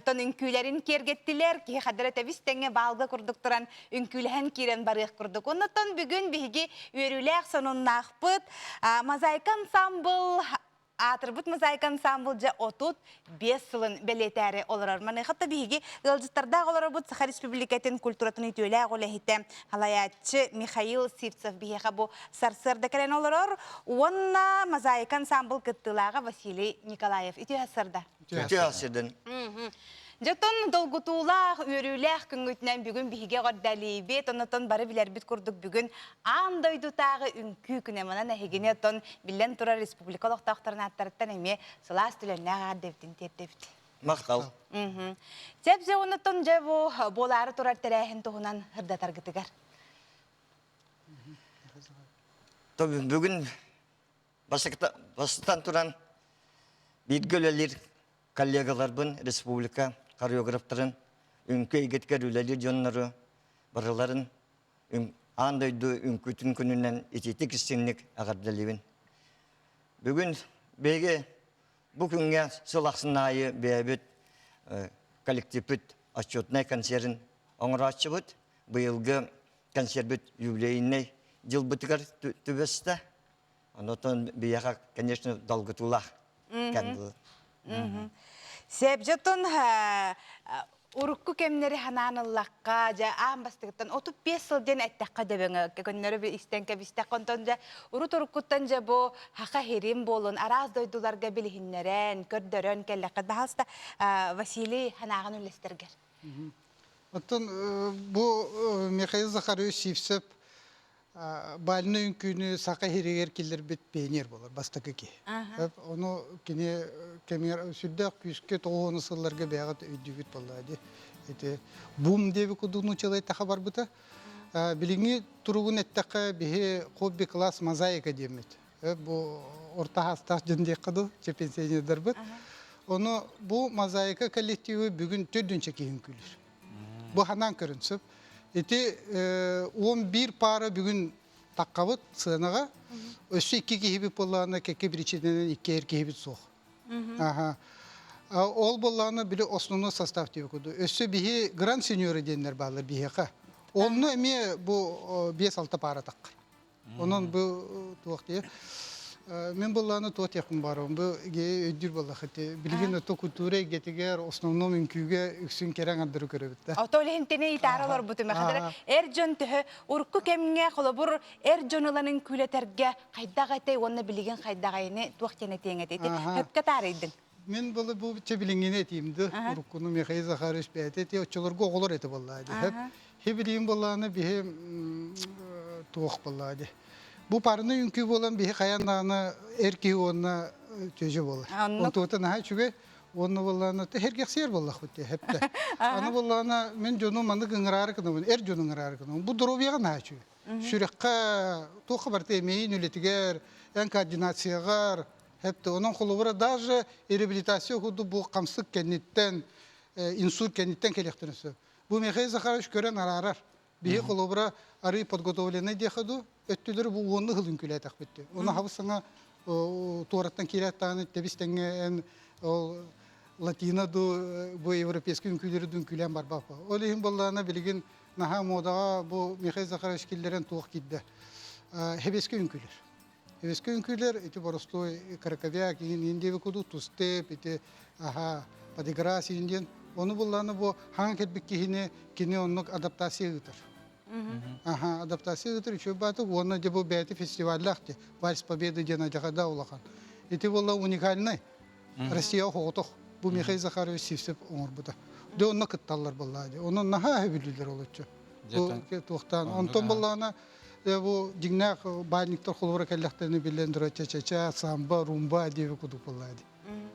тон үҥкүүлэрин киэргэттилэр. Киһи хадара тэбис тэҥҥэ баалга курдук туран үҥкүүлэһэн киирэн барыах курдук. Оннуттан бүгүн биһиги үөрүүлээх сонуннаахпыт. Мозаика ансамбл аатырбыт мозаика ансамбл дьэ 35 сылын бэлиэтээри олорор. Маныаха да биһиги ыалдьыттардаах олоробут Саха Республикатын культуратын үтүөлээх үлэһитэ халайааччы Михаил Сивцев биһиэхэ бу сарсыарда кэлэн олорор уонна мозаика ансамбл кыттыылааҕа Василий Николаев. Үтүө сарсыарда. Үтүө сарсыардан. Дьотон долгутуулаах, үөрүүлээх күҥҥүтүнэн бүгүн биһиги эҕэрдэлиибит. Оннотон бары билэрбит курдук бүгүн аан дойдутааҕы үҥкүү күнэ. Манан эһигини оттон биллэн турар республика олохтоохторун ааттарыттан эмиэ сылаас түлэннээх эҕэрдэбитин тиэрдэбит. Махтал. Сөп оннотон дьэ бу буолаары турар тэрээһин туһунан сырдатаргытыгар. Бүгүн бастатан туран бииргэ үлэлиир коллегаларбын, республика хореографтарын, үҥкүү эйгэтигэр үлэлиир дьоннору барыларын аан дойду үҥкүүтүн күнүнэн итиитик истиҥник эҕэрдэлиибин. Бүгүн биһиги бу күҥҥэ сыл ахсын аайы бэйэбит коллективпит отчетнай концерын оҥорооччубут. Быйылгы концербит юбилейнай дьылбытыгар түбэстэ. Онотон биһиэхэ, конечно, долгутуулаах кэм Сэбдьотун урукку кэмнэри ханаан ыллахха, дьэ аан бастыгыттан 35 сыл диэн эттэххэ дөбөҥө көннөрү истэн кэбистэххэ онтон дьэ урут уруккуттан дьэ бу хаха хирим буолун араас дойдуларга билиһиннэрэн, көрдөрөн кэллэххэ баһаалыста Василий ханааҕын үллэстэргэр. Оттон бу Михаил Захарович Сивцев бальнай үҥкүүнү саха иһиригэр киллэрбит пионер буолар бастакы киһи. Ону кини кэмигэр сүрдээх күүскэ тоҕуһуону сылларга бэйэҕит өйдүүгүт буоллаа дии. Ити бум диэби курдук нуучалай таха барбыта. Билиҥҥи туругун эттэххэ биһи хобби класс мозаика диэммит. Бу орто хаастаах дьон диэххэ дуу, пенсионердарбыт. Ону бу мозаика коллективы бүгүн төрдүнчэ киһи үҥкүүлүүр. Бу ханаан көрүн сөп. Ити 11 пара бүгүн таққабыт сыанаҕа. Өссө икки киһибит буоллаҕына кэккэ причинанан икки эр киһибит суох. Аха. Ол буоллаҕына били основной состав диэбит курдук. Өссө биһи гранд сеньоры диэннэр бааллар биһиэхэ. Онно эмиэ бу 5-6 пара таххар. Онон бу туох диye Мен буллааны туох диэхпин баарабын. Бу өйдүүр буоллах ити. Билигин ото культура эйгэтигэр основном үҥкүүгэ үксүн кэрэ аҥардары көрөбүт да. Ото илиһинтини итаара олорбутум. Хадара эр дьон төһө урукку кэмҥэ холобур эр дьон ылан үҥкүүлэтэргэ хайдах этэй уонна билигин хайдах айыны туох диэн этиэҥ этэй. Хөпкө таарыйдыҥ. Мен было бу билиҥҥини этиим да уруккуну Михаил Захарович бэйэтэ эти оччолорго оҕолор этэ буоллаа дии. Хе билигин буоллаҕына биһи туох буоллаа дии. Бу парный үҥкүү буолан биһи хайан даҕаны эр киһи уонна чөжө буолар. Онтуота наһаа үчүгэй. Уонна буоллаана эргехсиэр буоллахпыт дии хэптэ. Аны буоллаана мин дьону маннык ыҥыраары гынабын, эр дьону ыҥыраары гынабын. Бу доруобуйаҕа наһаа үчүгэй. Сүрэххэ туохха барыта эмиийин үлэтигэр, эн координацияҕар хэптэ. Онон холобура даже реабилитация курдук бу хамсык кэнниттэн, инсульт кэнниттэн кэлиэхтэрин сөп. Бу Михаил Захарович көрөн араарар. Биһи холобура арый подготовленный диэхэ дуу, өттүлэри бу уонну сыл үҥкүүлээтэхпит дии. Оны хабыс саҥа туораттан киирээт даҕаны тэбис тэҥҥэ эн ол латино дуу, бу европейский үҥкүүлэри дуу үҥкүүлээн барбаппа. Ол иһин буоллаҕына билигин наһаа муодаҕа бу Михаил Захарович киллэрэн туох киирдэ. Хэбиэскэй үҥкүүлэр. Хэбиэскэй үҥкүүлэр ити боростуой краковяк иин иин диэби курдук тустеп ити аха подиграс иин диэн ону буллааны бу хаҥа кэлбит киһини кини оннук адаптация ыытар. Аха адаптация ыытар үчүгэй бааты уонна дьэ бу бэйэтэ фестиваллаах дии Вальс Победы диэн адьаҕада улахан. Ити буолла уникальнай. Россия оҕотох бу Михаил Захарович Сивцев оҥорбута. Дьэ онно кытталлар буоллаа дии. Онон наһаа сөбүлүүллэр олоччу. Бу туохтаан. Онтон буоллаҕына бу дьиҥнээх баанньыктар холобура кэллэхтэринэ биллэн турар ча-ча-ча, самбо, румба диэби курдук буоллаа дии.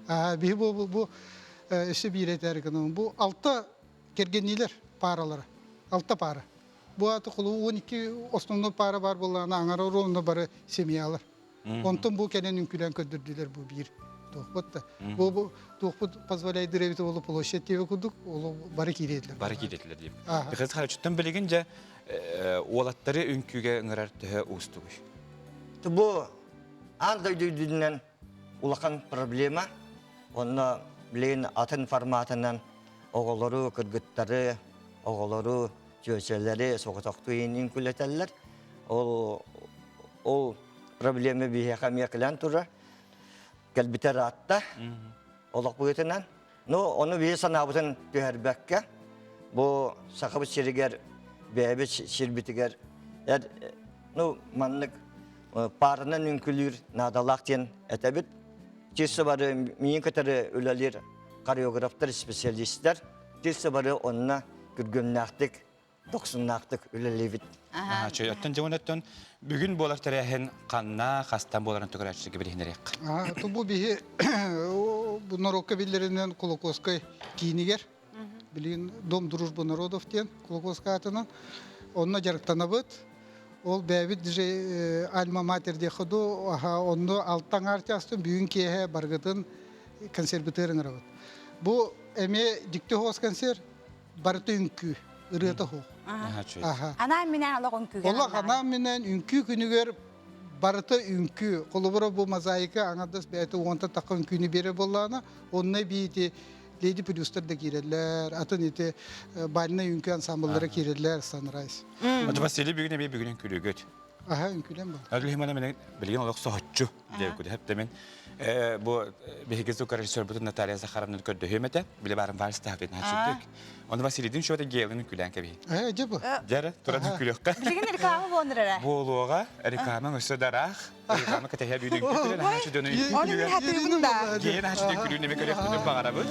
Аа биһи бу бу бу өссө биир этээри гынабын. Бу алта кэргэнниилэр пааралара. Алта паара. Бу аата холобур 12 основной паара баар буоллаҕына аҥара ровно бары семьялар. Онтон бу кэлэн үҥкүүлээн көрдөрдүлэр бу биир туохпут да. Бу бу туохпут позволяет эбит ол площадь диэби курдук ол бары киириэтилэр. Бары киириэтилэр диим. Михаил Захаровичтан билигин дьэ уолаттары үҥкүүгэ ыҥырар төһө уустугуй? Бу аан дойду үрдүнэн улахан проблема. Онно билигин атын форматынан оҕолору, кыргыттары, оҕолору, чүөчэлэри соҕотохтуу үҥкүүлэтэллэр. Ол ол проблема биһиэхэ эмиэ кэлэн турар. Кэлбитэ ыраатта. Олох быһыытынан. Ну, ону биһи санаабытын түһэрбэккэ, бу Сахабыт сиригэр, бэйэбит сирбитигэр эр, ну, маннык пааранан үҥкүлүүр наадалаах диэн этэбит. Чисто бары миин кытары үлэлиир хореографтар, специалистар, чисто бары онно күргүөмнээхтик дохсуннаахтык үлэлиибит. Чөй, оттон дьэ оттон бүгүн буолар тэрээһин ханна, хастан буоларын түгэрээччилэргэ билиһиннэриэххэ. Бу биһи бу норуокка биллэринэн Кулаковскай киинигэр билигин Дом дружбы народов диэн Кулаковскай аатынан онно дьарыктанабыт. Ол бэйэбит же альма-матер диэххэ дуу, онно алта аҥаар чаастан бүгүн киэһэ баргытын консерватор ыҥырабыт. Бу эмиэ дьикти хоос консерв барыта үҥкүү, ырыата суох. Анаан-минээн олох үҥкүүгэ Олох анаан-минээн үҥкүү күнүгэр барыта үҥкүү. Холобура бу мозаика аҥардас бэйэтэ уонтан тахха үҥкүүнү биэрэр буоллаҕына, онно эбии ити Леди Плюстар да киирэллэр, атын ити бальнай үҥкүү ансамбллара киирэллэр, Sunrise. Василий бүгүн эбии бүгүн үҥкүүлүүгүт. Аха, үҥкүүлэн буолар. Әлүһүмана менен билигин олох соһуччу диэбиккит хэптэмин бу биһиги звукорежиссербутун Наталья Захаровна көрдөһүөм этэ. Биле барын вальс таһабын хачырдык. Оны Василийдин шота гелин күлэн кэбиһин. Э, дьэ бу. Дьэрэ, туран күлүөххэ. Билигин реклама буолар эрэ. Буолуоҕа, реклама өссө дараах. Реклама кэтэһэ бүүнүн күлэн хачы дөну. Оны мин хатыыбын да. Гейн хачы дөн күлүүн эме көрүөхпүтүн баҕарабыт.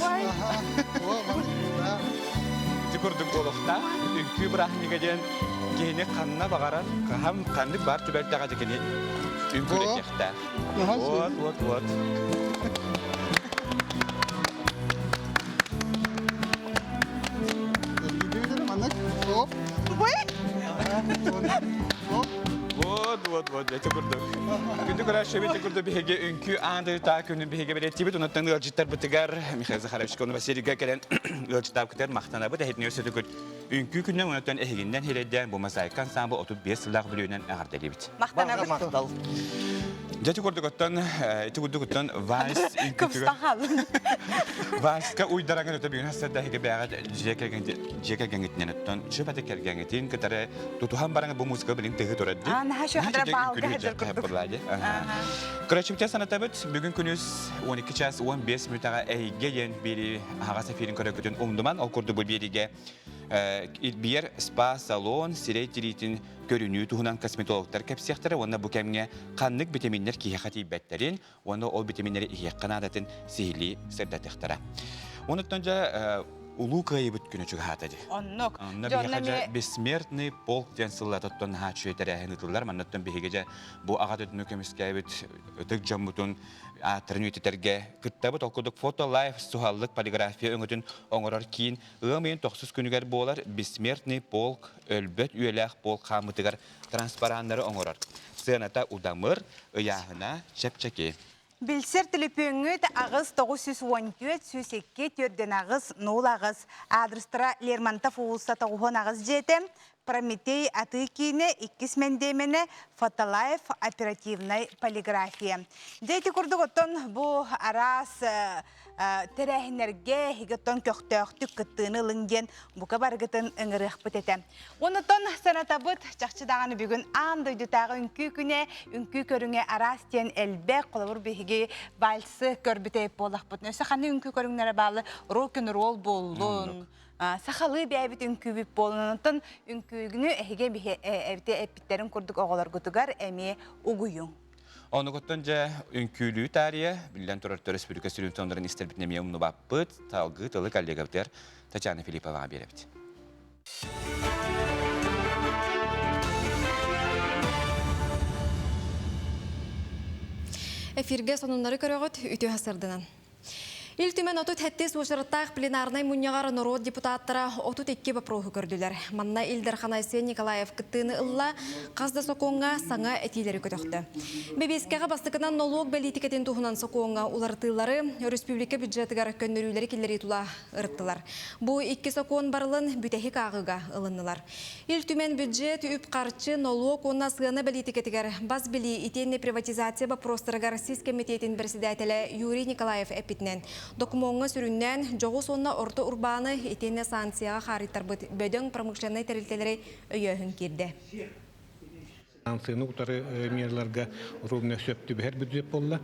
Ити курдук буолуохтаах. Үҥкүү бырааһынньыга диэн киһини ханна баҕарар, хаһан ханнык баар түбэлтэҕэ дьэ кини үҥкүүлэтиэхтээх. Вот, вот, вот. Вот, вот, вот, эти курдук. Күндү көрөөччүбүт ити курдук биһиги үҥкүү аан дойдутааҕы күнүн биһиги бэлиэтиибит. Онуттан ыалдьыттарбытыгар Михаил Захаровичка уонна Василийга кэлэн ыалдьыттаабытыгар махтанабыт. Эһитини өссө үҥкүү күнүнэн онуттан эһигиннэн хирэйдээн бу мозаика ансамбл 35 сыллаах бүлүүнэн эҕэрдэлиибит. Махтанабыт. Махтал. Дьэ ити курдук оттон ити курдук оттон вальс Кыбыстан хааллым. Вальска уйдарагын өтө бүгүн хасса эһиги бэҕэ дьиэ кэргэн дьиэ кэргэҥҥитинэн оттон чөпөтө кэргэҥҥитин кытары тутуһан баран бу музыка билин тыһы турар дии. Аа, наһаа шөһдөрө баалга хадыр курдук. Көрөчүбүтэ санатабыт, бүгүн күнүс 12 час 15 мүнүүтэҕэ эйгэ диэн биэри аһаҕас эфирин көрөкүтүн умдуман, ол курдук бу биэригэ биер спа-салон сирэй тириитин көрүнүү туһунан косметологтар кэпсиэхтэрэ уонна бу кэмҥэ ханнык битэмииннэр киһиэхэ тиийбэттэрин уонна ол битэмииннэри иһиэххэ наадатын сиһилии сырдатыахтара. Онуттан дьэ. Улуу Кыайыбыт күнэ чугаһаата дии. Оннук. Онно биһиэхэ дьэ бессмертный полк диэн сыллатыттан наһаа үчүгэй тэрээһин ыытыллар. Маннаттан биһиги дьэ бу аҕа дойдуну көмүскээбит ытык дьоммутун ааттарын үйэтитэргэ кыттабыт. Ол курдук фото лайф суһаллык полиграфия өҥөтүн оҥорор киин ыам ыйын тохсус күнүгэр буолар бессмертный полк өлбөт үйэлээх полк хаамытыгар транспараннары оҥорор. Сыаната удамыр, ыйааһына чэпчэки. Билсэр төлөпүөҥҥүт аҕыс 914 102 4 08 адрестара Лермонтов уулусса 98 дьиэтэ, Прометей атыы киинэ иккис мэндиэмэнэ Фотолайф оперативнай полиграфия. Дьэ ити курдук оттон бу араас тэрээһиннэргэ эһиги оттон көхтөөхтүк кыттыыны ылыҥ диэн бука барыгытын ыҥырыахпыт этэ. Онутон санатабыт, чахчы даҕаны бүгүн аан дойдутааҕы үҥкүү күнэ, үҥкүү көрүҥэ араас диэн элбэх, холобур биһиги вальсы көрбүт буоллахпыт. Өссө ханнык үҥкүү көрүҥнэрэ баалы рок-н-ролл буоллун, сахалыы бэйэбит үҥкүүбүт буоллун. Онтон үҥкүүгүнү эһиги эбите эппиттэрин курдук оҕолоргутугар эмиэ угуйуҥ. Онугуттан дьэ үҥкүүлүү таарыйа, биллэн турар өрөспүүбүлүкэ сүрүн сонуннарын истэрбитин эмиэ умнубаппыт. Салгыы тылы коллегабытыгар Татьяна Филипповаҕа биэрэбит. Эфиргэ сонуннары көрөҕүт, үтүө сырдынан. Ил Түмэн 37 уочараттаах пленарнай мунньаҕар норуот депутаттара 32 боппуруоһу көрдүлэр. Манна Ил Дархан Айсен Николаев кыттыыны ылла, хас да сокуоҥҥа саҥа этиилэри көтөхтө. Бэбиэскэҕэ бастакынан нолуок бэлиитикэтин туһунан сокуоҥҥа уларытыылары, өрөспүүбүлүкэ бюджетыгар көннөрүүлэри киллэрии тула ырыттылар. Бу икки сокуон барылын бүтэһик ааҕыыга ылыннылар. Ил Түмэн бюджет, үп-харчы, нолуок уонна сыана бэлиитикэтигэр бас билии итиэннэ приватизация боппуруостарыгар сис кэмитиэтин бэрэссэдээтэлэ Юрий Николаев эппитинэн, докумуоҥҥа сүрүннээн дьоҕус уонна орто урбааны итиэннэ санкцияҕа хаарыйтарбыт бөдөҥ промышленнай тэрилтэлэри өйөөһүн киирдэ. Санкцияны утары мераларга ровно сөп түбэһэр бюджет буолла.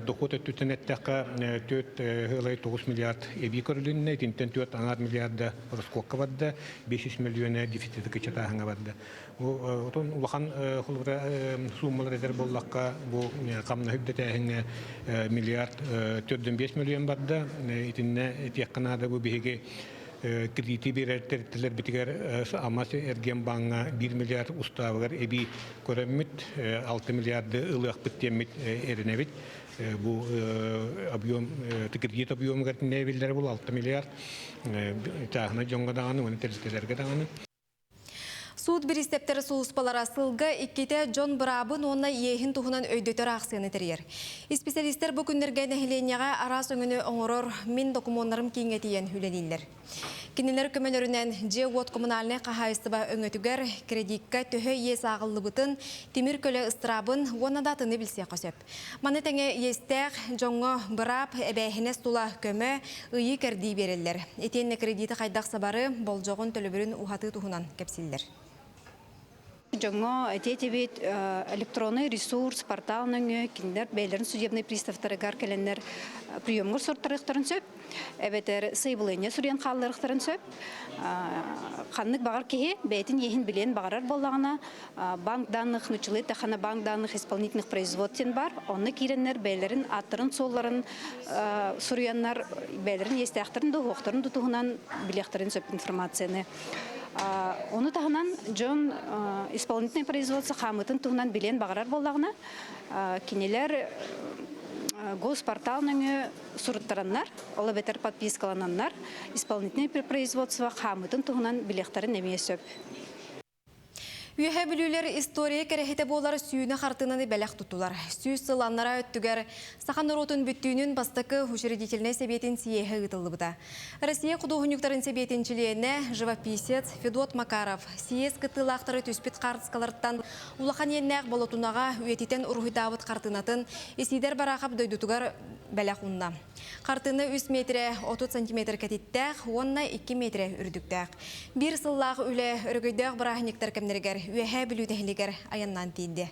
Дохуот өттүттэн эттэххэ, 4,9 миллиард эбии көрүлүннэ, итинтэн 4,5 миллиарда ороскуокка барда, 500 миллиона дефициты кыччатааһыҥҥа барда. Отон улахан холобура сууммалар этэр буоллахха, бу хамнаһы үрдэтээһиҥҥэ миллиард 4,5 миллион барда. Итиннэ этиэххэ наада бу биһиги кредити биэрэр тэрилтэлэрбитигэр АМАС эргиэн бааҥҥа 1 миллиард устаабыгар эбии көрөммүт 6 миллиарды ылыахпыт диэммит эрэнэбит. Бу объем кредит объемугар биллэр бул 6 миллиард чааһынай дьоҥҥо даҕаны уонна тэрилтэлэргэ даҕаны. Суут бириистэптэрэ сулууспалара сылга иккитэ дьон быраабын уонна иэһин туһунан өйдөтөр аахсыйаны тэрийэр. Исписэлиистэр бу күннэргэ нэһилиэнньэҕэ араас өҥөнү оҥорор Мин докумуоннарым кииҥҥэ тиийэн үлэлииллэр. Кинилэр көмөлөрүнэн дьиэ-уот коммунальнай хаһаайыстыба өҥөтүгэр кредиккэ төһө иэс ааҕыллыбытын, тимир көлө ыстыраабын уонна да атыны билсиэххэ сөп. Маны тэҥэ иэстээх дьоҥҥо быраап, эбээһинэс тула көмө, ыйыы-кэрдии биэрэллэр. Итиэннэ кредити хайдах сабары, болдьоҕун төлөбүрүн уһатыы туһунан кэпсииллэр. Дьоҥҥо этиэтибит электронный ресурс, портал нөҥүө кинилэр бэйэлэрин судебнай приставтарыгар кэлэннэр приемҥа суруттарыахтарын сөп, эбэтэр сайабылыанньа суруйан хаалларыахтарын сөп. Ханнык баҕар киһи бэйэтин иэһин билиэн баҕарар буоллаҕына, банк данных нуччалыы эттэххинэ банк данных исполнительных производств диэн баар. Онно киирэннэр бэйэлэрин ааттарын-суолларын суруйаннар бэйэлэрин иэстээхтэрин да уһуохтарын да туһунан билиэхтэрин сөп информацияны. Ону таһынан дьон исполнительное производство хаамыытын туһунан билиэн баҕарар буоллаҕына, кинилэр госпортал нөҥүө суруттараннар, ол эбэтэр подпискалананнар исполнительное производство хаамыытын туһунан билиэхтэрин эмиэ сөп. Үөһэ Бүлүүлэр история кэрэһитэ буолар сүүнэ хартыынаны бэлэх туттулар. 100 сыл аннараа өттүгэр саха норуотун бүттүүнүн бастакы учредительнай сэбиэтин съеһэ ыытыллыбыта. Россия худуоһунньуктарын сэбиэтин чилиэнэ, живописец Федот Макаров съезд кыттыылаахтары түспүт хаартыскаларыттан улахан иэннээх болотунаҕа үйэтитэн уруһуйдаабыт хартыынатын Исидор Барахов дойдутугар бэлэх уунна. Хартыына 3 метрэ 30 сантиметр кэтиттээх уонна 2 метрэ үрдүктээх. Биир сыллаах үлэ өрөгөйдөөх бырааһынньыктар кэмнэригэр Үөһээ Бүлүү нэһилиэгэр айаннаан тиийдэ.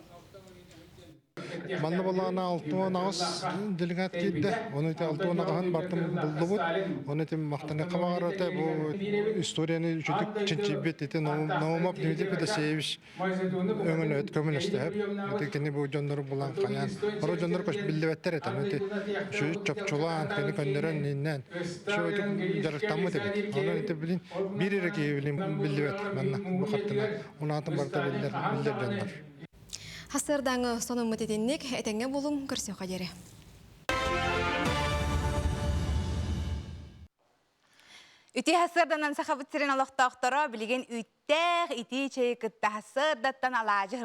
Манна боллаҕына 68 делегат киирдэ. Оны ити 68-ын бартын буллубут. Оны ити махтаныахха баҕарар бу историяны үчүгдүк чинчийбит ити Наумов Дмитрий Федосеевич өҥөнөт көмөлөстөһөп. Ити кини бу дьоннору булан хайаан. Оро дьоннор көс биллибэттэр этэ. Ити үчүгэй чопчулаан, кини көннөрөн иннэн. Үчүгэй дьарыктаммыт эбит. Онон ити билин биир эрэ киһи билин биллибэт манна бу хаттына. Унаатын барыта биллэр биллэр дьоннор. Хасырдааҥы сонуммут итинник этэҥҥэ булуҥ көрсүөххэ диэри. Үтүө сарсыарданан Сахабыт сирин олохтоохторо билигин үүттээх итии чэйи кытта сарсыардаттан алаадьы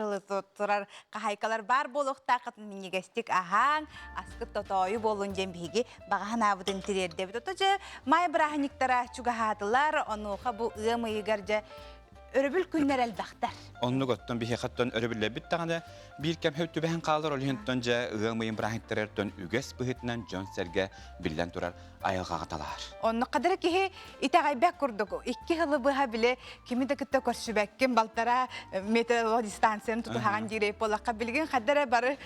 турар хаһайкалар баар буолуохтааххытын минньигэстик аһааҥ, аскыт тотоойу буоллун диэн биһиги баҕа санаабытын тириэрдэбит. Ото дьэ маай бырааһынньыктара чугаһаатылар, онуоха бу ыам ыйыгар дьэ өрөбүл күннэр элбэхтэр. Оннук оттон биһиэхэттэн өрөбүллэрбит даҕаны биир кэм түбэһэн хаалар, ол иһин дьэ ыам ыйын бырааһынньыктарыттан үгэс быһыытынан дьон-сэргэ биллэн турар айылҕаҕа талаар. Онно кадыр киһи итэҕэйбэт курдук икки сылы быһа биле кими да кытта көрсүбэккин балтара метр дистанцияны тутуһаҕан диирэй буоллахха билигин хаддара бары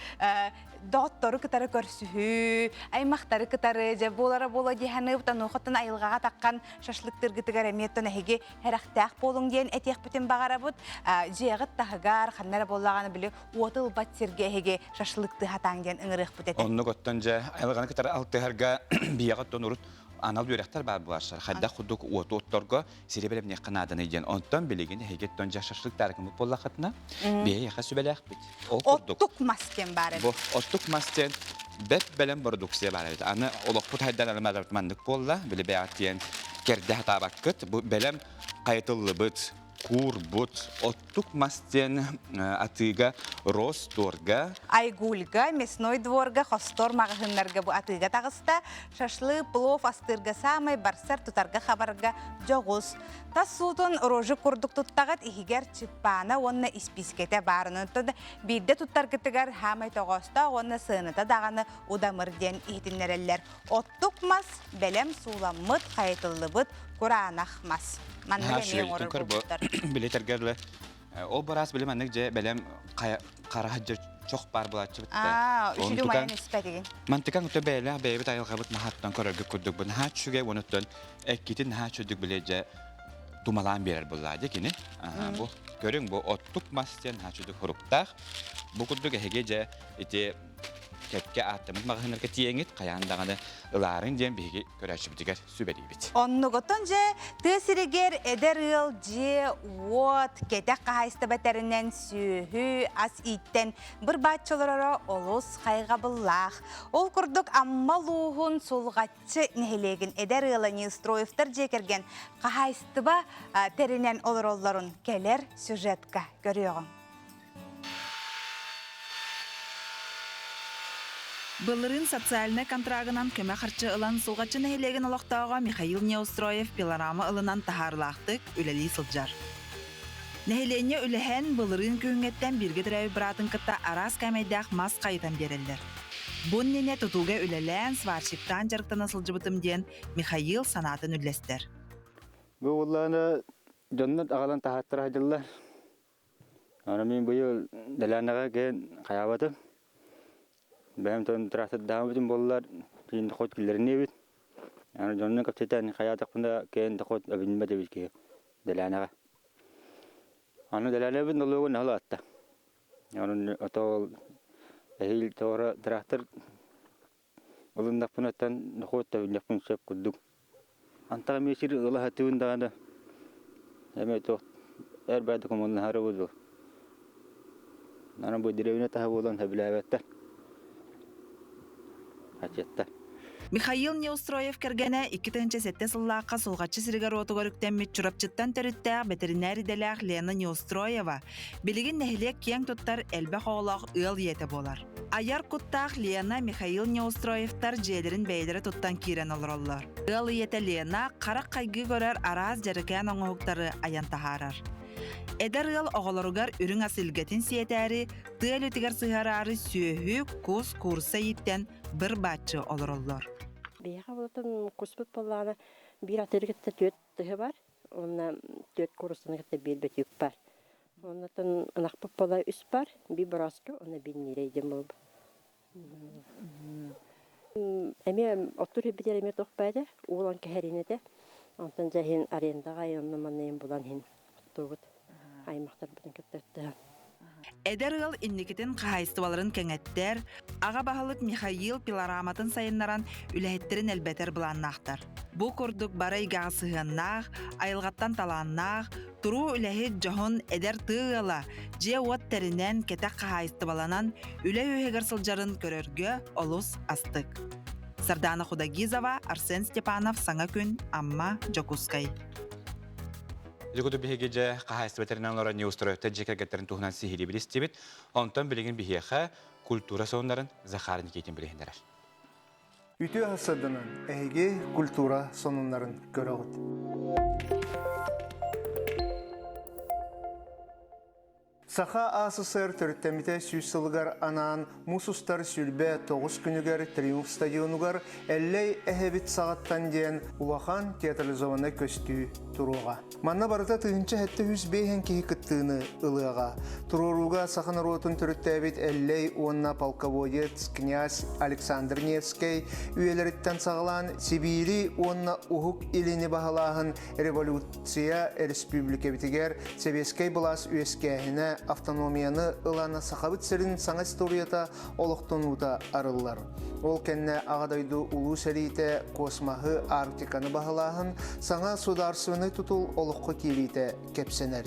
доҕоттору кытары көрсүһүү, аймахтары кытары дьэ буолара буола диэханы тануохаттан айылҕаҕа таххан шашлыктыргытыгар эмиэ тон эһиги хэрэхтээх буолуҥ диэн этиэхпитин баҕарабыт. Дьиэҕит таһыгар ханна эрэ буоллаҕына били уоту ылбат сиргэ эһиги шашлыктыы хатаан диэн ыҥырыахпыт этэ. Оннук оттон дьэ айылҕаны кытары алтыһарга биһиэхэ оттон урут анал үөрэхтэр баар буоларсар. Хайдах курдук уоту отторго сири бэлэмниэххэ нааданы диэн. Онтон билигин эһиги оттон дьэ шашлыктаарыкымыт буоллаххытына биһиэхэ сүбэлээхпит. Ол курдук. Оттук мас диэн баар эбит. Бу оттук мас диэн бэт бэлэм бородууксуйа баар эбит. Аны олохпут хайдан алымадарбыт маннык буолла. Били бэйэҕит диэн кэрдэ хатаабаккыт. Бу бэлэм хайытыллыбыт куурбут оттук мас диэн атыыга Росторга Айгульга, мясной дворга, хостор маҕаһыыннарга бу атыыга таҕыста. Шашлык, плов астыырга саамай барсар тутарга хабарга дьоҕус. Тас суутун рожи курдук туттаҕыт иһигэр чыппаана уонна испиискэтэ баарын. Онтон биирдэ туттаргытыгар хаамай тоҕоостоох уонна сыаната даҕаны удамыр диэн иһитиннэрэллэр. Оттук мас бэлэм сууламмыт, хайытыллыбыт кураанах мас. Маннык эмиэ оҥорор буолбуттар. Билетергерле ол бараас билим маннык дьэ бэлэм хара хаджа чох баар булааччыбыт да. Үчүгэй майан испэтигин. Мантыкан өтө бэйэлээх бэйэбит айылҕабыт наһааттан көрөргө курдук бу наһаа үчүгэй уонуттан эккитин наһаа үчүгдүк билэ дьэ тумалаан биэрэр буллаа дьэ кини. Бу көрүҥ бу оттук мас диэн наһаа үчүгдүк хуруктаах. Бу курдук эһиги дьэ ити кэккэ ааттаммыт маҕаһыыннарга тиийэҥҥит хайаан даҕаны ылаарыҥ диэн биһиги көрөөччүбүтүгэр сүбэлиибит. Оннугутун дьэ тыа сиригэр эдэр ыал дьиэ-уот, кэтэх хаһаайыстыба тэринэн сүөһү, ас ииттэн быр-бааччы олороро олус хайҕабыллаах. Ол курдук Амма улууһун Сулҕаччы нэһилиэгин эдэр ыала Неустроевтар дьиэ кэргэн хаһаайыстыба тэринэн олороллорун кэлэр сюжетка көрүөҕүҥ. Былырыын социальнай контрагынан көмө харчы ылан Сулҕаччы нэһилиэгин олохтооҕо Михаил Неустроев пилорама ылынан таһаарыылаахтык үлэлии сылдьар. Нэһилиэнньэ үлэһэн, былырыын күһүҥҥэттэн бииргэ төрөөбүт быраатын кытта араас кээмэйдээх мас хайытан биэрэллэр. Бу иннинэ тутууга үлэлээн, сварщиктаан дьарыктана сылдьыбытым диэн Михаил санаатын үллэстэр. Бу уоллаана дьоннор аҕалан таһааттара сылдьаллар. Аны мин быйыл дэлээнэҕэ кэлэн хайаабатым. Бэйэм тон трассардаабытым буоллар, киин дохуот киллэриниэбит. Аны дьоннор кэпсэтэн хайаатахпына кэлэн дохуот эбиннибэт эбит киһи дэлээнэҕэ. Аны дэлээнэбит нолуогун наһаа улаатта. Аны ото эһиил тоҕо трактор ылыннахпына дохуот эбиннэхпин сөп курдук. Антах эмиэ сир ыла сатыыбын даҕаны эмиэ туох эр бэйэ докумуоннаһара буолуо. Аны бу дэриэбинэ таһа буолан сөбүлээбэттэр. Хачыаттар. Михаил Неустроев кэргэнэ 2007 сыллаахха Сулҕаччы сиригэр-уотугар үктэммит Чурапчыттан төрүттээх бэтэринээр идэлээх Лена Неустроева билигин нэһилиэк киэҥ туттар элбэх оҕолоох ыал ийэтэ буолар. Айар куттаах Лена Михаил Неустроевтар дьиэлэрин бэйэлэрэ туттан киирэн олороллор. Ыал ийэтэ Лена харах хайгыы көрөр араас дьэрэкээн оҥоһуктары айан таһаарар. Эдэр ыал оҕолоругар үрүҥ ас илгэтин сиэтээри, тыа үлэтигэр сыһыараары сүөһү, кус, куурусса ииттэн быр-бааччы олороллор. Биһиэхэ болотун куспут буоллаҕына биир атыыры кытта түөрт тыһы бар, уонна түөрт кууруссаны кытта биир бөтүүк бар. Оннотон ынахпыт буола үс бар, биир борооску уонна биир ньирэй диэн буолбут. Эмиэ оттур үрбүтэр эмиэ туох баайда уулан кэһэрин этэ. Онтон дьэ иһин арендаҕа айанна манна иһин булан иһин оттуубут. Аймахтарбытын кытта өттөһөн. Эдэр ыал инникитин хаһаайыстыбаларын кэҥэттэр, аҕа баһылык Михаил пилораматын сайыннаран үлэһиттэрин элбэтэр былааннаахтар. Бу курдук бары эйгэҕэ сыһыаннаах, айылҕаттан талааннаах, туруу үлэһит дьоһун эдэр тыа ыала дьиэ-уот тэринэн, кэтэх хаһаайыстыбаланан үлэ үөһүгэр сылдьарын көрөргө олус астык. Сардаана Худогизова, Арсен Степанов, Саҥа күн, Амма, Дьокуускай. Дьокуту биһиги дьэ хаһаайыстыба тэринэн олорон неустроевтар дьиэ кэргэттэрин туһунан сиһилии билистибит. Онтон билигин биһиэхэ культура сонуннарын Захар Никитин билиһиннэрэр. Үтүө сырдынан эһиги культура сонуннарын көрөҕүт. Саха АССР төрүттэммитэ сүүс сылыгар анаан муус устар 29 күнүгэр Триумф стадионугар Эллэй эһэбит саҕаттан диэн улахан театрализованнай көстүү туруоҕа. Манна барыта 1705 киһи кыттыыны ылыаҕа. Туруорууга саха норуотун төрүттээбит Эллэй уонна полководец князь Александр Невскэй үйэлэриттэн саҕалаан Сибиири уонна Уһук Илини баһылааһын революция республикабитигэр сэбиэскэй былаас үөскээһинэ автономияны ылан Сахабыт сирин саҥа историята олохтонуута арыллар. Ол кэннэ Аҕа дойду Улуу сэриитэ, космоһы, Арктиканы баһылааһын, саҥа судаарственнай тутул олоххо киириитэ кэпсэнэр.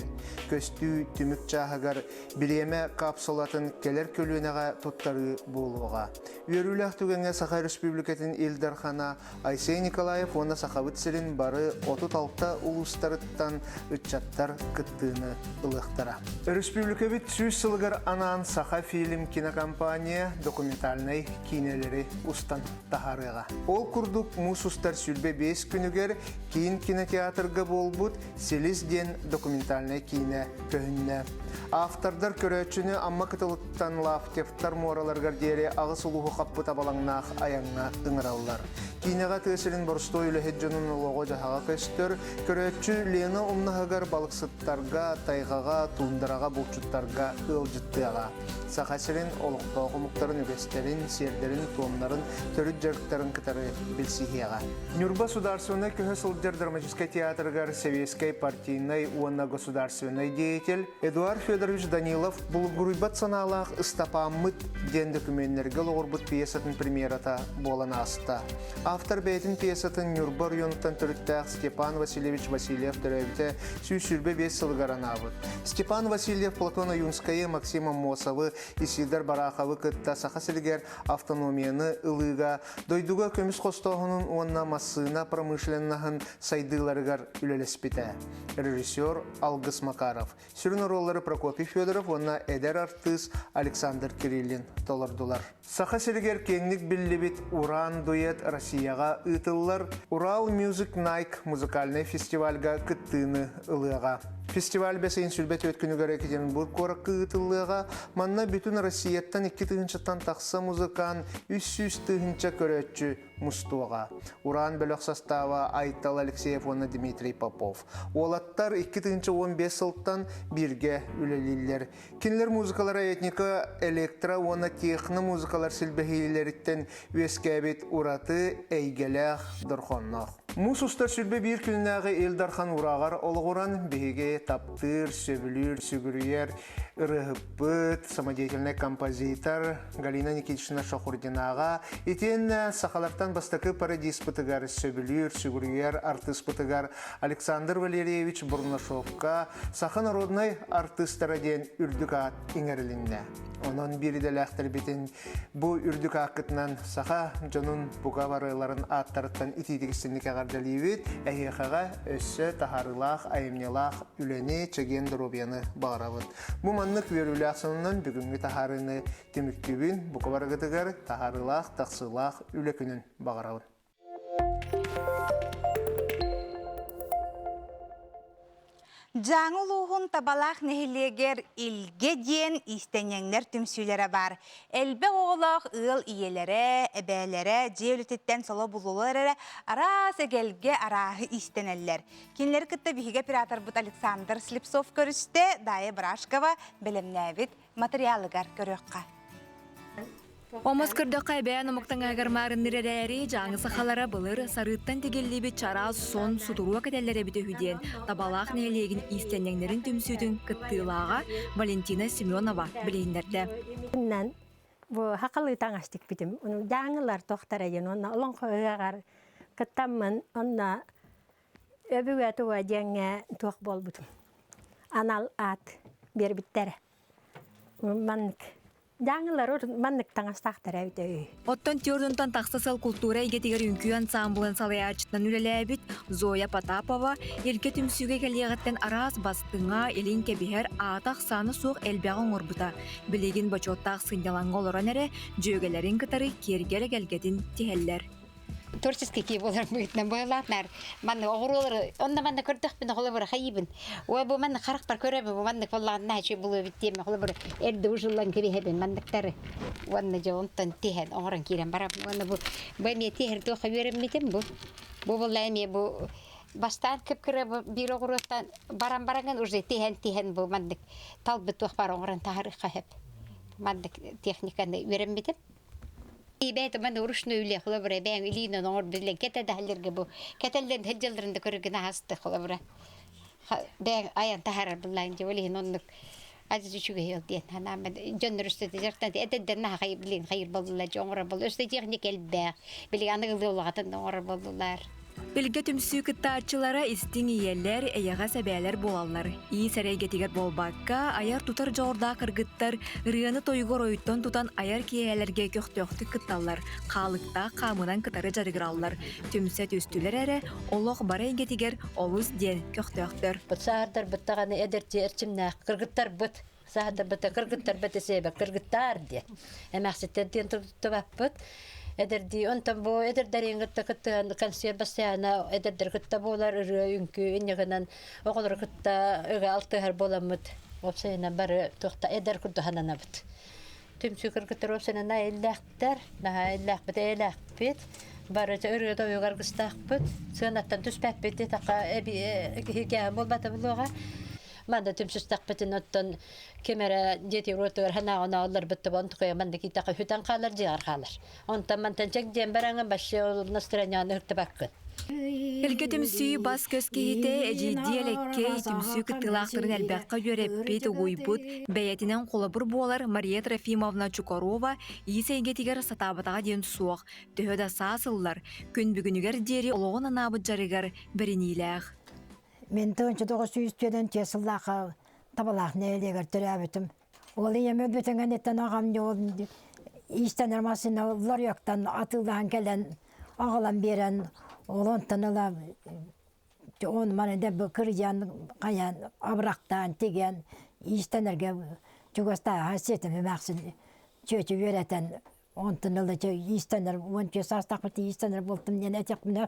Көстүү түмүк чааһыгар бириэмэ капсулатын кэлэр көлүөнэҕэ туттарыы буолуоҕа. Үөрүүлээх түгэҥҥэ Саха Өрөспүүбүлүкэтин Ил Дархана Айсен Николаев уонна Сахабыт сирин бары 36 улуустарыттан ыччаттар кыттыыны ылыахтара. Өрөспүүбүлүкэбит сүүс сылыгар анаан Саха фильм кинокомпания документальнай киинэлэри устан таһаарыаҕа. Ол курдук муус устар 25 күнүгэр киин кинотеатрга буолбут Силис диэн документальнай киинэ көһүннэ. Автордар көрөөччүнү Амма кытылыттан Лаптевтар муораларыгар диэри аҕыс улууһу хаппыт абалаҥнаах айаҥҥа ыҥыраллар. Киинэҕэ тыа сирин боростуой үлэһит дьонун олоҕо-дьаһаҕа көстөр, көрөөччү Лена умнаһыгар балыксыттарга, тайҕаҕа, туундараҕа булчуттарга ыалдьыттыаҕа. Саха сирин олохтоох омуктарын үгэстэрин, сиэрдэрин-туомнарын, төрүт дьарыктарын кытары билсиһиэҕэ. Ньурба судаарственнай көһө сылдьар драматическай театрыгар сэбиэскэй партийнай уонна государственнай деятель Эдуард Федорович Данилов Булгуруйбат санаалаах Ыстапааммыт диэн дөкүмүөннэргэ олоҕурбут пьесатын премьерата буолан ааста. Автор бэйэтин пьесатын Ньурба оройуонуттан төрүттээх Степан Васильевич Васильев төрөөбүтэ 125 сылыгар анаабыт. Степан Васильев Платон Ойунскайы, Максим Аммосовы, Исидор Бараховы кытта Саха сиригэр автономияны ылыыга дойдуга көмүс хостооһунун уонна массыына промышленноһын сайдыыларыгар үлэлэспитэ. Режиссер Алгыс Макаров. Сүрүн оруоллары Прокопий Федоров уонна эдэр артыыс Александр Кириллин толордулар. Саха сиригэр киэҥник биллибит Уран дуэт Россияҕа ыытыллар Урал Music Nike музыкальнай фестивальга кыттыыны ылыаҕа. Фестиваль бэс ыйын 24 күнүгэр Екатеринбург куоракка ыытыллыаҕа. Манна бүтүн Россияттан 2 тыһыынчаттан тахса музыкант, 300 тыһыынча көрөөччү мустуоҕа. Уран бөлөх састааба Айтал Алексеев уонна Дмитрий Попов. Уолаттар 2015 сылтан бииргэ үлэлииллэр. Кинилэр музыкалара этника, электро уонна техно музыкалар силбэһиилэриттэн үөскээбит ураты эйгэлээх дорхонноох. Муус устар 21 күннээҕи Ил Дархан урааҕар олоҕуран биһиги таптыыр, сөбүлүүр, сүгүрүйэр ырыаһыппыт, самодеятельнай композитор Галина Никитична Шахурдинаҕа итиэннэ сахалартан бастакы пародиспытыгар сөбүлүүр, сүгүрүйэр артыыспытыгар Александр Валерьевич Бурнашовка саха народнай артыыстара диэн үрдүк аат иҥэрилиннэ. Онон биир идэлээхтэрбитин Бу үрдүк ааккытынан саха дьонун бука барыларын ааттарыттан итиитик истинник эҕэрдэлиибит. Эһиэхэҕэ өссө таһаарыылаах, айымньылаах үлэни, чэгиэн доруобуйаны баҕарабыт. Бу маннык үөрүүлээх сонунан бүгүҥҥү таһаарыыны түмүктүүбүн. Бука барыгытыгар таһаарыылаах, тахсыылаах үлэ күнүн баҕарабын. Дьааҥы улууһун Табалаах нэһилиэгэр Илгэ диэн иистэнньэҥнэр түмсүүлэрэ баар. Элбэх оҕолоох ыал ийэлэрэ, эбээлэрэ дьиэ үлэтиттэн соло булулар эрэ араас эгэлгэ арааһы иистэнэллэр. Кинилэри кытта биһиги операторбыт Александр Слепцов көрүстэ, Дая Брашкова бэлэмнээбит материалыгар көрүөххэ. Омос көрдөххө эбээн омук таҥаһыгар маарынныр эрээри, дьааҥы сахалара былыр сарыыттан тигиллибит чараас сон сутуруо кэтэллэр эбитэ үһү диэн Табалаах нэһилиэгин иистэнньэҥнэрин түмсүүтүн кыттыылааҕа Валентина Семенова билиһиннэрдэ. Бу хахалыы таҥас тикпитим. Дьааҥылар тохтара диэн уонна олоҥхо ыһыаҕар кыттаммын онно өбүгэ туга диэҥҥэ туох буолбутум. Анал аат биэрбиттэрэ. Маннык Дьааҥылар маннык таҥастаахтара эбитэ үһү. Оттон Тёрдунтан тахса сыл култуура эйгэтигэр үҥкүү ансаамбылын салайааччытынан үлэлээбит Зоя Потапова Илгэ түмсүүгэ кэлиэҕиттэн араас бастыҥа, илин кэбиһэр, аата-ахсаана суох элбэҕи оҥорбута. Билигин бочуоттаах сынньалаҥҥа олорон эрэ дьүөгэлэрин кытары киэргэл эгэлгэтин тиһэллэр. Творческий киһи буолар быһыытынан быһалаатнаар манна оҕуруолары онно манна көрдөхпүнэ холобура хайыыбын ой бу манна харахпар көрөбүн бу маннык буоллаҕына наһаа булуо эбит диэмэ холобура эрдэ ужуллан кэбиһэбин манныктары уонна дьэ онтон тиһэн оҥорон киирэн барабын уонна бу бу эмиэ тиһэр туохха үөрэммитим бу бу буолла эмиэ бу бастаан кып-кыра биир оҕуруоттан баран бараҥын уже тиһэн тиһэн бу маннык талбыт туох баар оҥорон таһарыахха сөп маннык техниканы үөрэммитим Бэйэтэ манна ручной үлэ холобура бэйэҥ илиинэн оҥорбут үлэҥ кэтэ да иһэллэргэ бу кэтэллэрин сылдьалларын да көрөргүн аһасты холобура бэйэҥ айан таһаарар былаан дьэ ол иһин оннук адьас үчүгэй ол диэн санааммын дьоннор өстө дьартан эдэрдэр наһаа хайыр билигин хайыр буоллулар дьэ оҥорор буолла өстө техника элбэх билигин аныгылыы улаҕатын да оҥорор буоллулар. Илгэ түмсүү кыттааччылара истиҥ ийэлэр, эйэҕэс эбээлэр буолаллар. Иис эрэйгэтигэр буолбакка, айар-тутар дьоҕурдаах кыргыттар ырыаны-тойугу оройуттан тутан айар киэһээлэргэ көхтөөхтүк кытталлар, хаалыктаах хаамынан кытары дьарыгыраллар. Түмсэ түстүлэр эрэ, олох бары эйгэтигэр олус диэн көхтөөхтөр. Саһардарбыт даҕаны эдэрчи эрчимнээх кыргыттарбыт саһардарбыт кыргыттарбыт эсиэбэ кыргыттаар диэн эмээхситтэр диэн туттубаппыт эдэрдии онтон бу эдэрдэрин кытта кыттыһан консерв бастайаана эдэрдэр кытта буолар ырыа үҥкүү инньэ гынан оҕолору кытта ыга алтыһар буоламмыт уопсайынан бары туохта эдэр курдук сананабыт түмсүү кыргыттар уопсайынан иллээхтэр наһаа иллээхпит эйэлээхпит бары ырыа тойугар аргыстаахпыт сыанаттан түспэппит диэтэххэ киһи буолбата буолуоҕа Манна түмсүстэхпитин оттон ким эрэ дьиэтигэр уотугар санааҕын оҕолорбут тобон тукуйа манна киитэххэ сүтэн хаалар дьиэҕэр хаалар. Онтон мантан чэк диэн бараҥын вообще ол настроениены ыһыктыбаккын. Илгэ түмсүү бас-көс киһитэ эдьиийдии элэккэй түмсүү кыттыылаахтарын элбэххэ үөрэппит, угуйбут, бэйэтинэн холобур буолар Мария Трофимовна Чукарова иис эйгэтигэр сатаабатаҕа диэн суох, төһө да саас ыллар, күн бүгүнүгэр диэри олоҕун анаабыт дьарыгар бэриниилээх. Мин 1904 сыллаахха Табалаах нэһилиэгэр төрөөбүтүм. Ол ийэм өлбүтүн кэнниттэн аҕам ол иистэнэр массыына ларьоктан атыылаһан кэлэн аҕалан биэрэн ол онтон ыла он маны да кырыйан хайаан абырахтаан тигэн иистэнэргэ чугастааҕа сиэтим эмээхсин чүөчү үөрэтэн онтон ыла иистэнэр уонча саастаахпыт иистэнэр буолтум диэн этиэхпинэ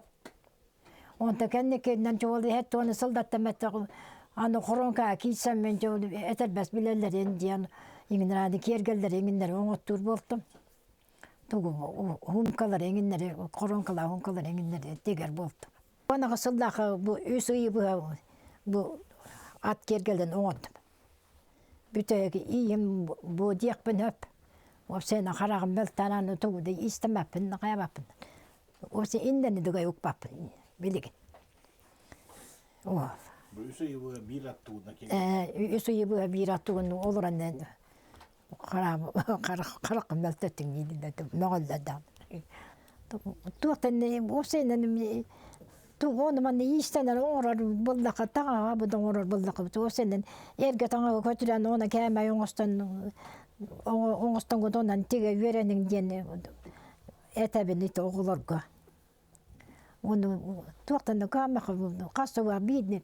Онто кэнникинэн чуол иһэт туону сылдаттан бэттэх аны хоронка киирсэммин чуол этэрбэс билэллэрин диэн иҥинэрааны киэргэллэри иҥиннэри оҥоттуур буолтум. Тугу хумкалары иҥиннэри хоронкалаа хумкалары иҥиннэри тигэр буолтум. Уонаҕа сыллаахха бу үс ыйы быһа бу ат киэргэлин оҥордум. Бүтэһик ийэм бу диэхпин сөп. Уопсайынан хараҕым мөлтөөн аны тугу да истэмэппин, хайабаппын. Уопсай иннэни дугай укпаппын билигин. Бу үс ыйы быһа биир аттыгына Үс ыйы быһа биир аттыгын олорон харахым мөлтөттүҥ мөҕөллөр даҕаны. Туохтан уопсайынан тугу манна иистэнэр оҥорор буоллахха таҥаһа бу да оҥорор буоллахха уопсайынан эргэ таҥаһы көтүрэн уонна кээмэй оҥостон оҥостоҥҥут онон тигэ үөрэниҥ диэн этэбин ити оҕолорго. Уонна туохтан да каамаха хас да биирдэ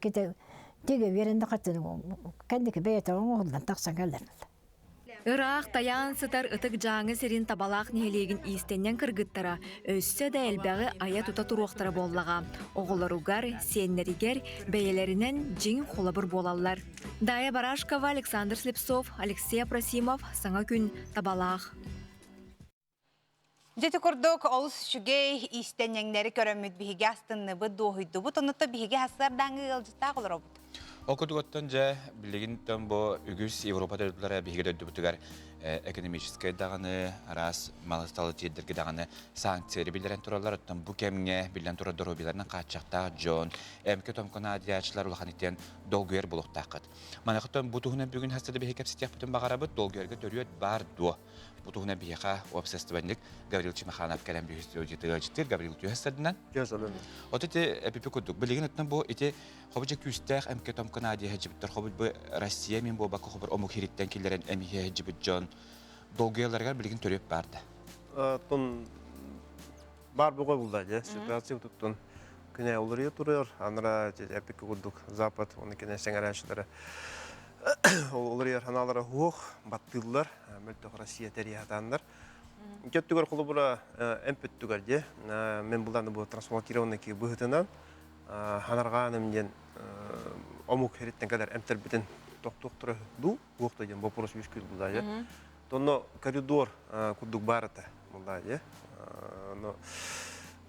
тигэ үөрэннэ хатын кэнники бэйэтэ оҥоһуллан тахсан кэлэр. Ыраах тайаан сытар ытык Дьааҥы сирин Табалаах нэһилиэгин иистэнньэҥ кыргыттара өссө да элбэҕи айа-тута туруохтара буоллаҕа. Оҕолоругар, сиэннэригэр бэйэлэринэн дьиҥ холобур буолаллар. Дая Барашкова, Александр Слепцов, Алексей Апросимов «Саҥа күн Табалаах». Дьэ ити курдук олус үчүгэй иистэнньэҥнэри көрөммүт биһиги астынныбыт, дуоһуйдубут, онуттан биһиги хасыардааҥы ыалдьыттаах олоробут. Ол курдук дьэ билигин бу үгүс Европа дойдулара биһиги дойдубутугар экономическай даҕаны, араас малысталы тиэрдэргэ даҕаны санкциялары биллэрэн тураллар. Оттон бу кэмҥэ биллэн турар доруобуйаларынан хааччахтаах дьон, эмкэ-томко наадыйааччылар улахан итиэн долгуйар буолуохтааххыт. Маныхаттан бу туһунан бүгүн хаста да биһиги кэпсэтиэхпитин баҕарабыт, долгуйарга төрүөт баар дуо? Бу туһунан биһиэхэ уопсастыбанньык Гаврил Чимаханов кэлэн биһиги Гаврил түһэс сырдынан. От ити эпипи курдук. Билигин оттон бу ити хобуча күүстээх эмке томко наадыйа сылдьыбыттар. Хобут бу Россия мин буолбакка хобур омук хириттэн киллэрэн эмиһэ сылдьыбыт дьон долгуйаларыгар билигин төрүөт баар да. Тон бар буга булда же ситуация туттун күнэ уларыйа турар анара эпик курдук запад оны кене сеңәрәчиләре уларыйар ханалара хуох баттыыллар мөлтөх Россия терияхатаннар Көттүгөр холобура эмпөттүгөр же мен булдан бу трансплантированный ки быһытынан ханаргааным диэн омук хериттен кэлэр эмтербитин тохтуохтара ду уохта диэн вопрос үскүл булда же Тонно коридор курдук бар этэ булда же но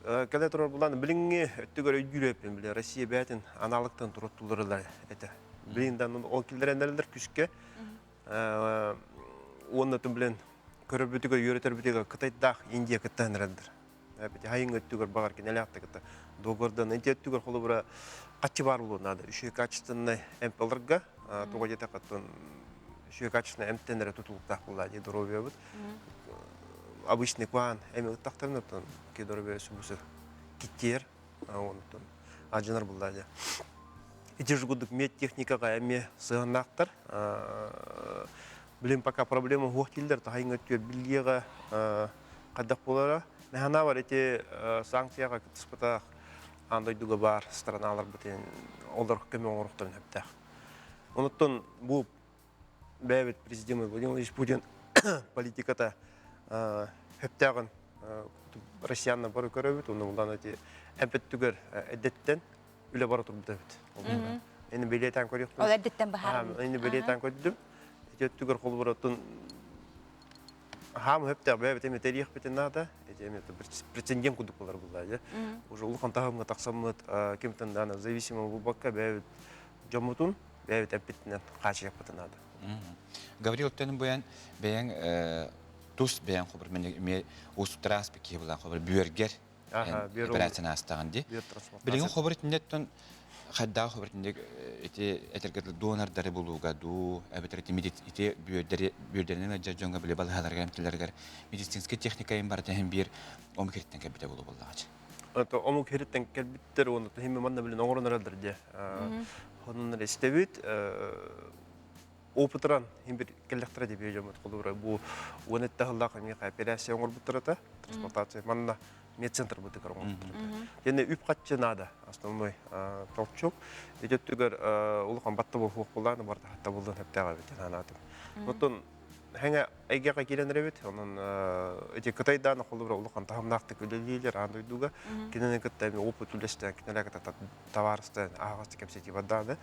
кэлэ турар булан билиңҥи өттүгэр өйдүүр биле Россия бээтин аналогтан туруттуларылар этэ билин дан ол киллэреннерлер күскэ уонна тун билен көрөрбүтүгэр үөрэтэрбитигэр Кытайдаах Индия кыттаһан эрэлдэр эбити хайын өттүгэр багар кинэлээх кытта договордан инти өттүгэр холобура хаччы бар болуон наада үчүгэй качественный эмп ыларга туга диэтэххэ үчүгэй качественный эмптен эрэ тутулуктаах буолла дии здоровьебыт обычный куан эми ыттахтарын оттон ки здоровье субусы киттиэр онтон ажынар булла дии ити курдук медтехникаға эми сыһаннаахтар билин пока проблема хуох дииллэр тахайын өттүгэр биллиэҕэ хайдах буолара Мэхана бар ити санкцияға кыттыспатах аан дойдуга бар страналар бытын олор көмө оҥоруохтарын сөптөөх. Онуттан бу бэйэбит президент Владимир Владимирович Путин политиката сөптөөҕүн россиянна бары көрөбүт, уну булан эти эмпөттүгэр эддеттен үлэ бара турбут эбит. Эни билетен көрүөхпүн. Ол эрдиттен баһаарым. Эни билетен көрдүм. Эти өттүгэр холбураттын хаам хөптөөх бэйэбит эми тэриэхпитин наада. Эти эми прецедент курдук болар булла же. Уже улахан таһымга тахсаммыт кимтен даана зависимый булбакка бэйэбит дьоммутун бэйэбит эппитинэн хаачыйахпытын наада. Гаврил оттон буян бэйэҥ тус бэйэҥ хобур мен эми уустуктараас киһи булан хобур бүөргэр операцияны аастаҕын дии. Билигин хобур итиннеттон хайдаах хобур итинник ити этэргэ донордары булууга дуу эбэтэр ити ити бүөрдэри бүөрдэринэн ыалдьар дьоҥҥо били балыһаларыгар эмтэлэригэр медицинскэй техника им барыта иһин биир омук хириттэн кэлбитэ буолуо буоллаҕа. Омук хириттэн кэлбиттэр уонна химми манна билин оҥорон эрэллэр дии. Онон истэбит опытыран хим бир келлехтера деп дьоммут холобура бу уон этте сыллаах эмиэ операция оҥорбуттарата трансплантация манна медцентр бытыгар оҥорбуттар Тенне үп хаччы наада основной толчок өтөттүгэр улахан батта буолуох буолааны барда хатта булдан хэптээҕэ эбит анаатым оттон хэҥэ эйгэҕэ киирэн эрэбит онон эти кытайдаан холобура улахан таһымнаахтык үлэлиилэр аан дойдуга кинини кытта эми опыт үлэстээн кинилэр кытта табаарыстан аһаҕастык кэпсэтии бардааны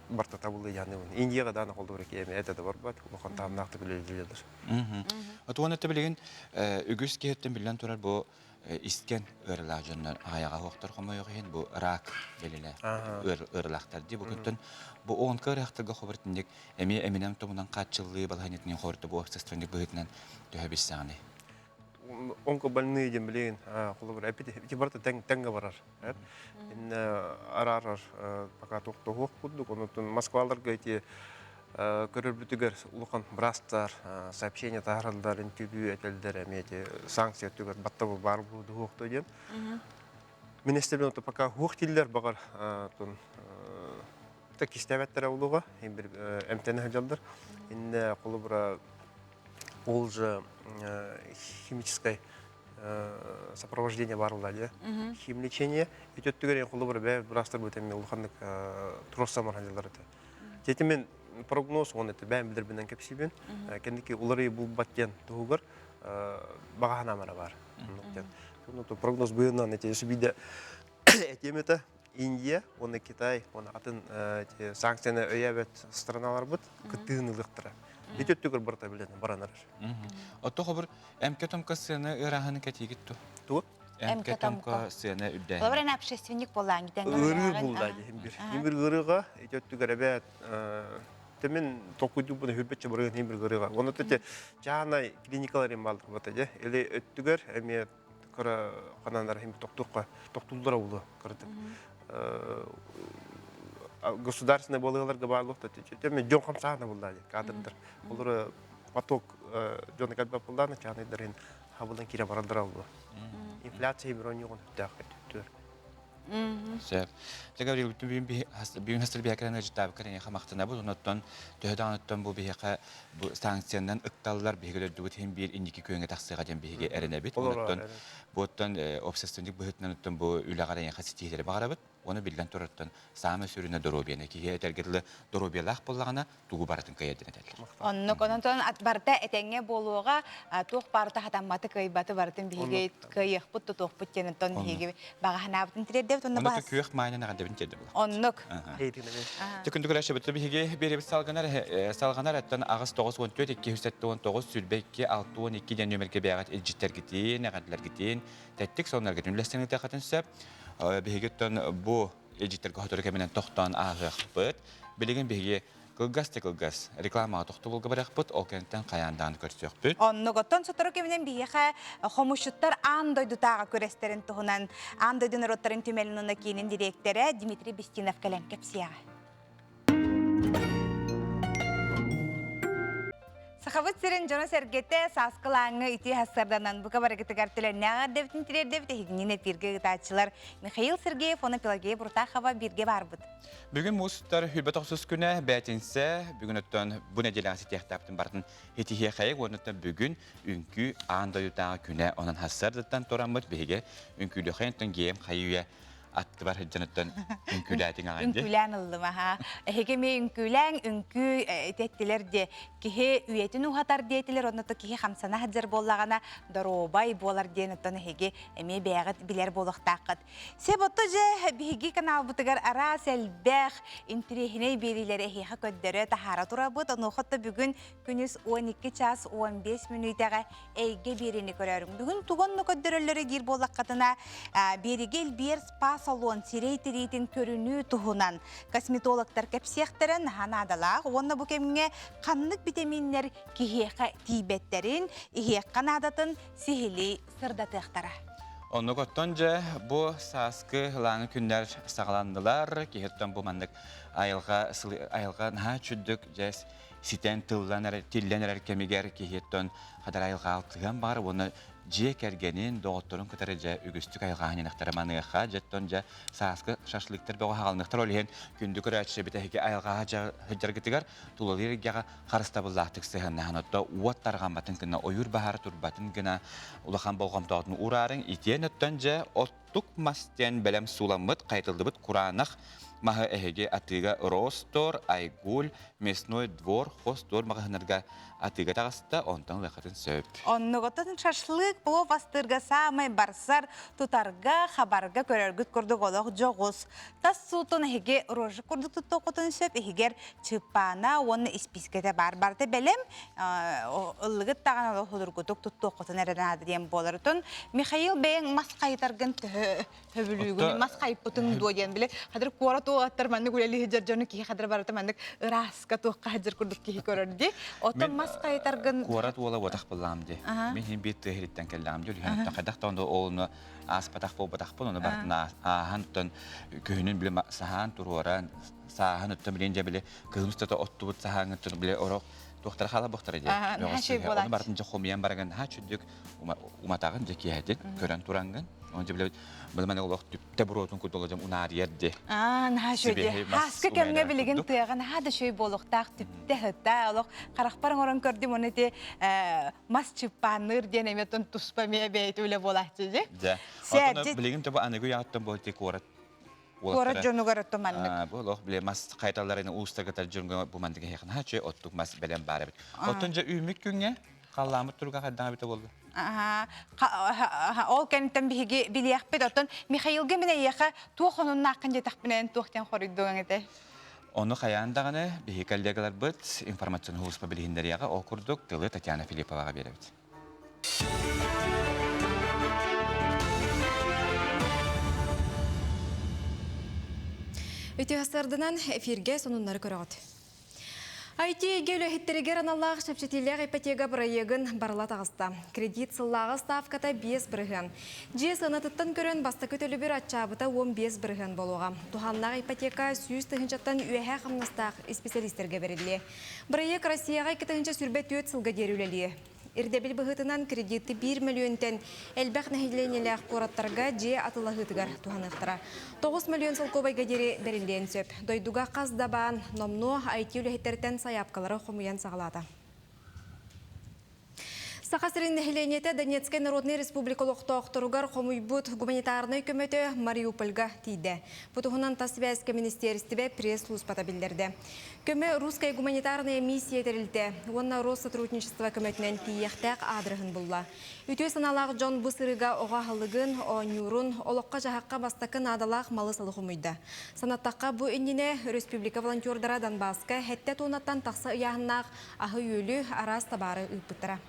барта табылыйааныбын. Индияга даана холдубура киэми это да барбат, улахан таһымнаахтык үлэлиилэр. Отуон это билигин үгүс киһиттэн биллэн турар бу искен ыарылаах дьоннор аҕайаҕа хуохтар хомойуох иһин бу рак белилэ ыарылаахтар дии бу күнтэн бу оонка ыарахтарга хобуртинник эмиэ эминэн томунан хааччыллыы балаһанньытын хорто бу общественник быһыытынан төһө билсэҕиний Онкобольные диэн билигин холобура эпит ити барыта тэҥ тэҥҥэ барар. Иннэ араарар пока туох курдук. Онутун Москваларга ити көрөрбүтүгэр улахан бырастар сообщение таһаараллар, интервью этэллэр эмиэ ити санкция өттүгэр баттабыл баар буолуохто диэн. Министр пока хуох дииллэр баҕар тун кистээбэттэрэ улуга эмтэнэ сылдьаллар. Иннэ холобура ол же химическое сопровождение бар була дии. Химлечение өтөттүгэр холобура бээ бырастар бу тэмми улаханнык туруорсамар ханжалар этэ. Тетимен прогноз он это бэм билербинен кепсибин. Кендики улары булбат диэн туһугар багаһанамара бар. Прогноз быһынан эти биде этиэм этэ Индия уонна Китай уонна атын санкцияны өйөөбөт страналарбыт кыттыыны ылыахтара. Ити өттүгэр барыта билэн баранар. Отто хобур эмке томка сыаны ыараһыны кэтиигит ту? Тугу? Эмкэ-томко сыана үрдээһинэ. Олор эн общественник буоллаан гитен Ыарыы булла дии бир. Имир ыарыыга ити өттүгэр эбээт Тэмин толкуйдук буна хүрбэччэ барыгын имир ыарыыга. Оны тете чаанай клиникалар им балдыр бата же. Или өттүгэр эми кыра кананар хим токтурка токтуллара улу кырдык. Государственный болыгаларга баалык та теме дьон хамсаана булла кадрдар. Олор поток дьон кэлбэт буллаана чаанайдарын хабылан кире бараллара улу. Инфляция бирон югун хүттээх түттүр. Сөп. Дьэ, Гаврил, бүгүн хастар биһиэхэ ыалдьыттаабыккар эйиэхэ махтанабыт. Онуттан төһө даҕаныттан бу биһиэхэ бу санкциянан ыкталлар биһиги дойдубут иһин биир инники күөҥҥэ тахсыаҕа диэн биһиги эрэнэбит. Онуттан буоттан общественник быһыытынан оттон бу үлэҕэр эйиэхэ ситиһиилэри баҕарабыт. Уонна биллэн турартан саамай сүрүнэ доруобуйаны киһи этэргэ дылы доруобуйалаах буоллаҕына тугу барытын кыайар диэн этэллэр. Оннук, онон барыта этэҥҥэ буолуоҕа, туох барыта хатамматы, кыайбаты барытын биһиги кыайыахпыт, тутуохпут диэн оттон биһиги баҕа санаабытын тириэрдэбит. Онно Онно күөх маайынан эҕэрдэбин тиэрдэ була. Оннук. Түкүндүк көрөөччүбүт биһиги биэрэбит салганар салганар эттэн 8 94 279 22 62 диэн нүөмэргэ бэйэҕит илдьиттэргитин, эҕэрдэлэргитин, тэттик сонуннаргытын үллэстэн ыытыаххытын сөп. Биһигиттэн бу илдьиттэргэ сотору кэминэн тохтоон ааһыахпыт. Билигин биһиги кылгас да кылгас рекламаҕа тохтобулга барыахпыт, ол кэнниттэн хайаан даҕаны көрсүөхпүт. Оннук. Оттон сотору кэминэн биһиэхэ хомусчуттар аан дойдутааҕы күрэстэрин туһунан аан дойду норуоттарын түмэлин уонна киинин дириэктэрэ Дмитрий Бестинов кэлэн кэпсиэҕэ. Сахабыт сирин дьоно-сэргэтэ сааскылааҥҥа итии хассарданан бука барыгытыгар төлөннөөх эрдэбитин тириэрдэбит эһигинин эпииргэ ыытааччылар Михаил Сергеев уонна Пелагея Буртахова бииргэ баарбыт. Бүгүн муус устар хүбэ тохсус күнэ бээтинсэ бүгүн оттон бу нэдиэлэҕэ ситиэхтээхпитин барытын итиһиэхэйик уонна бүгүн үҥкүү аан дойдутааҕы күнэ онон хассардыттан тураммыт биһиги үҥкүүлүөхэй оттон гиэм хайы үйэ аттыбар сылдьаныттан үҥкүүлээтиҥ аҕай дии. Үҥкүүлээн ыллым аха. Эһиги эмиэ үҥкүүлээҥ, үҥкүү этэттилэр диэ. Киһи үйэтин уһатар диэтилэр, онно то киһи хамсана сылдьар буоллаҕына доруобай буолар диэн оттон эһиги эмиэ бэйэҕит билэр буолуохтааххыт. Сеп отто дьэ биһиги каналбытыгар араас элбэх интириэһинэй биэриилэри эһиэхэ көрдөрө таһаара турабыт. Онуоха то бүгүн күнүс 12 час 15 мүнүүтэҕэ эйгэ биэриини көрөрүҥ. Бүгүн тугу онно көрдөрөллөрө диир буоллаххытына, биэригэ Илбиэр спа-салон сирэй тириитин көрүнүү туһунан косметологтар кэпсиэхтэрэ наһаа наадалаах уонна бу кэмҥэ ханнык битэмииннэр киһиэхэ тиийбэттэрин, иһиэххэ наадатын сиһилии сырдатыахтара. Оннук оттон дьэ бу сааскы ылааҥы күннэр саҕаланнылар. Киһиттэн бу маннык айылҕа айылҕа наһаа чүрдүк дьэ ситэн тыллан эрэр, тиллэн эрэр кэмигэр киһиттэн хадar айылҕа алтыһыан баар уонна дьиэ кэргэнин, доҕотторун кытары дьэ үгүстүк айылҕаһын иниэхтэрэ маныаха дьэттон дьэ сааскы шашлыктар бөҕө хаалыныахтар ол иһин күндү көрөөччү эбит эһиги айылҕаҕа сылдьаргытыгар тулалыыр эйгэҕэ харыстабыллаахтык сыһыаннаһан отто уот тарҕамматын гына ойуур баһаара турбатын гына улахан болҕомтоҕутун уураарыҥ итиэн оттон дьэ оттук мас диэн бэлэм сууламмыт хайытыллыбыт кураанах маһы эһиги атыыга Ростор, Айгуль, Мясной двор, Хостор маҕаһыыннарга атыыга таҕыста, онтон ылыаххытын сөп. Оннугутун шашлык плов астыырга саамай барсар, тутарга, хабарга көрөргүт курдук олох дьоҕус. Тас суутун эһиги рожик курдук туттуоххутун сөп, иһигэр чыппаана уонна испиискэтэ баар. Барыта бэлэм, ыллыгыт даҕаны олох судургутук туттуоххутун эрэ наада диэн буолар. Отон Михаил бэйэҥ мас хайытаргын төһө хөбүлүүгүн мас хайпытыҥ дуо диэн били хадыр куорат уолаттар маннык үлэлии сылдьар дьону киһи хадыр барыта маннык ырааска туохха сылдьар курдук киһи көрөр дии оттон мас хайытаргын куорат уола уотах былаам дии мин иһин биир тыа иһириттэн кэллэҕим дии үлүһэн хайдах да ону ааспатах буолбатахпын ону барытын ааһан оттон күһүнүн били саһаан туруоран сааһын оттон билин дьэ били кыһын устата оттубут саһааҥҥыттан били орох туохтара хаала буохтара дии ону барытын дьэ хомуйан барагын наһаа чүддүк уматаҕын дьэ киэһэтин көрөн турангын Оны дьэ билэ олох түптэ буруотун курдук дьон унаарыйар ди. Аа, наһаа үчүгэй дии. Хааскы кэмҥэ билигин тыаҕа наһаа да үчүгэй буолуохтаах түптэ сыта. Олох харахпар оҥорон көрдүм, оны ити мас чыппаанныыр диэн эмиэ туспа эмиэ бэйэтэ үлэ буолааччы дии. Дьэ. Отон билигин тобу аныгы уйаҕыттан бу ити куорат Куорат дьонугар отто маннык. Бу олох биле мас хайталларын уустаргытар дьоҥҥо бу маннык эһиэхэ наһаа үчүгэй оттук мас бэлэм баар эбит. Оттон дьэ үүммүт күҥҥэ халлааммыт туруга хайдаҕа эбитэ буолла? Ол кэнниттэн биһиги билиэхпит. Оттон Михаилга мин эйиэхэ туох онуннааххын диэтэхпинэ туох диэн хоруйдуоҥ этэй? Ону хайаан даҕаны биһиги коллегаларбыт информационный һулуспа билиһиннэриэҕэ. Ол курдук тылы Татьяна Филипповаҕа биэрэбит. Үтүө сарданан эфирге сонуннары көрөҕүт. IT-эйгэ үлэһиттэригэр аналлаах чэпчэтиилээх ипотека бырайыагын барыла таҕыста. Кредит сыллааҕы ставката 5%. Дьиэ сыанатыттан көрөн бастакы төлөбүр аччаабыта 15 бырыһыан буолуоҕа. Туһааннаах ипотека 100 тыһыынчаттан үөһээ хамнастаах исписэлиистэргэ бэриллиэ. Бырайыак Россияҕа 2024 сылга диэри үлэлиэ. Ирдэбил быһыытынан кредиты биир мөлүйүөнтэн элбэх нэһилиэнньэлээх куораттарга дьиэ атыылаһыытыгар туһаныахтара. 9 мөлүйүөн солкуобайга диэри бэриллиэн сөп. Дойдуга хас да баан номнуо IT үлэһиттэртэн сайаапкалары хомуйан саҕалаата. Саха сирин нэһилиэнньэтэ Донецкай Народнай Республика олохтоохторугар хомуйбут гуманитарнай көмөтө Мариупольга тиийдэ. Бу туһунан тас сибээскэ министиэристибэ пресс-службата биллэрдэ. Көмө Русская гуманитарная миссия тэрилтэ уонна Россотрудничество көмөтүнэн тиийиэхтээх аадырыһын булла. Үтүө санаалаах дьон бу сырыыга оҕо аһылыгын, оонньуурун, олоххо-дьаһахха бастакы наадалаах малы-салы хомуйда. Санаттахха, бу иннинэ республика волонтердара Донбасска сэттэ туоннаттан тахса ыйааһыннаах аһы-үөлү, араас табаары ыыппыттара.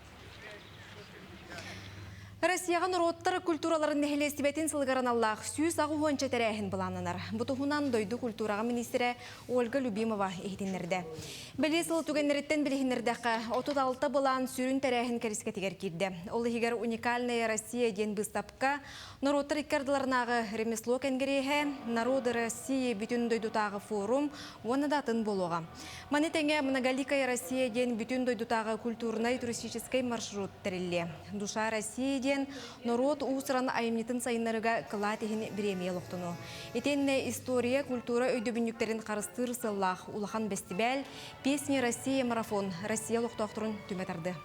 Россияҕа норуоттар культураларын нэһилиэстибэтин сылыгар аналлаах 180 тэрээһин былааннанар. Бу туһунан дойду культураҕа министрэ Ольга Любимова иһитиннэрдэ. Бэлиэ сыл түгэннэриттэн билиһиннэрдэххэ, 36 былаан сүрүн тэрээһин кэрискэтигэр киирдэ. Ол иһигэр «Уникальная Россия» диэн быыстапка, норуоттар икки ардыларынааҕы ремесло кэнгириэһэ, «Народы России» бүтүн дойдутааҕы форум уонна да атын буолуоҕа. Маны тэҥэ «Многоликая Россия» диэн бүтүн дойдутааҕы культурнай-туристическай маршрут тэриллиэ. «Душа России» диэн норуот уус-уран айымньытын сайыннарыыга кылаат иһин бириэмийэ олохтонуо. Итиэннэ история, культура өйдөбүнньүктэрин харыстыыр сыаллаах улахан бэстибээл «Песни России» марафон Россия олохтоохторун түмэ тардыа.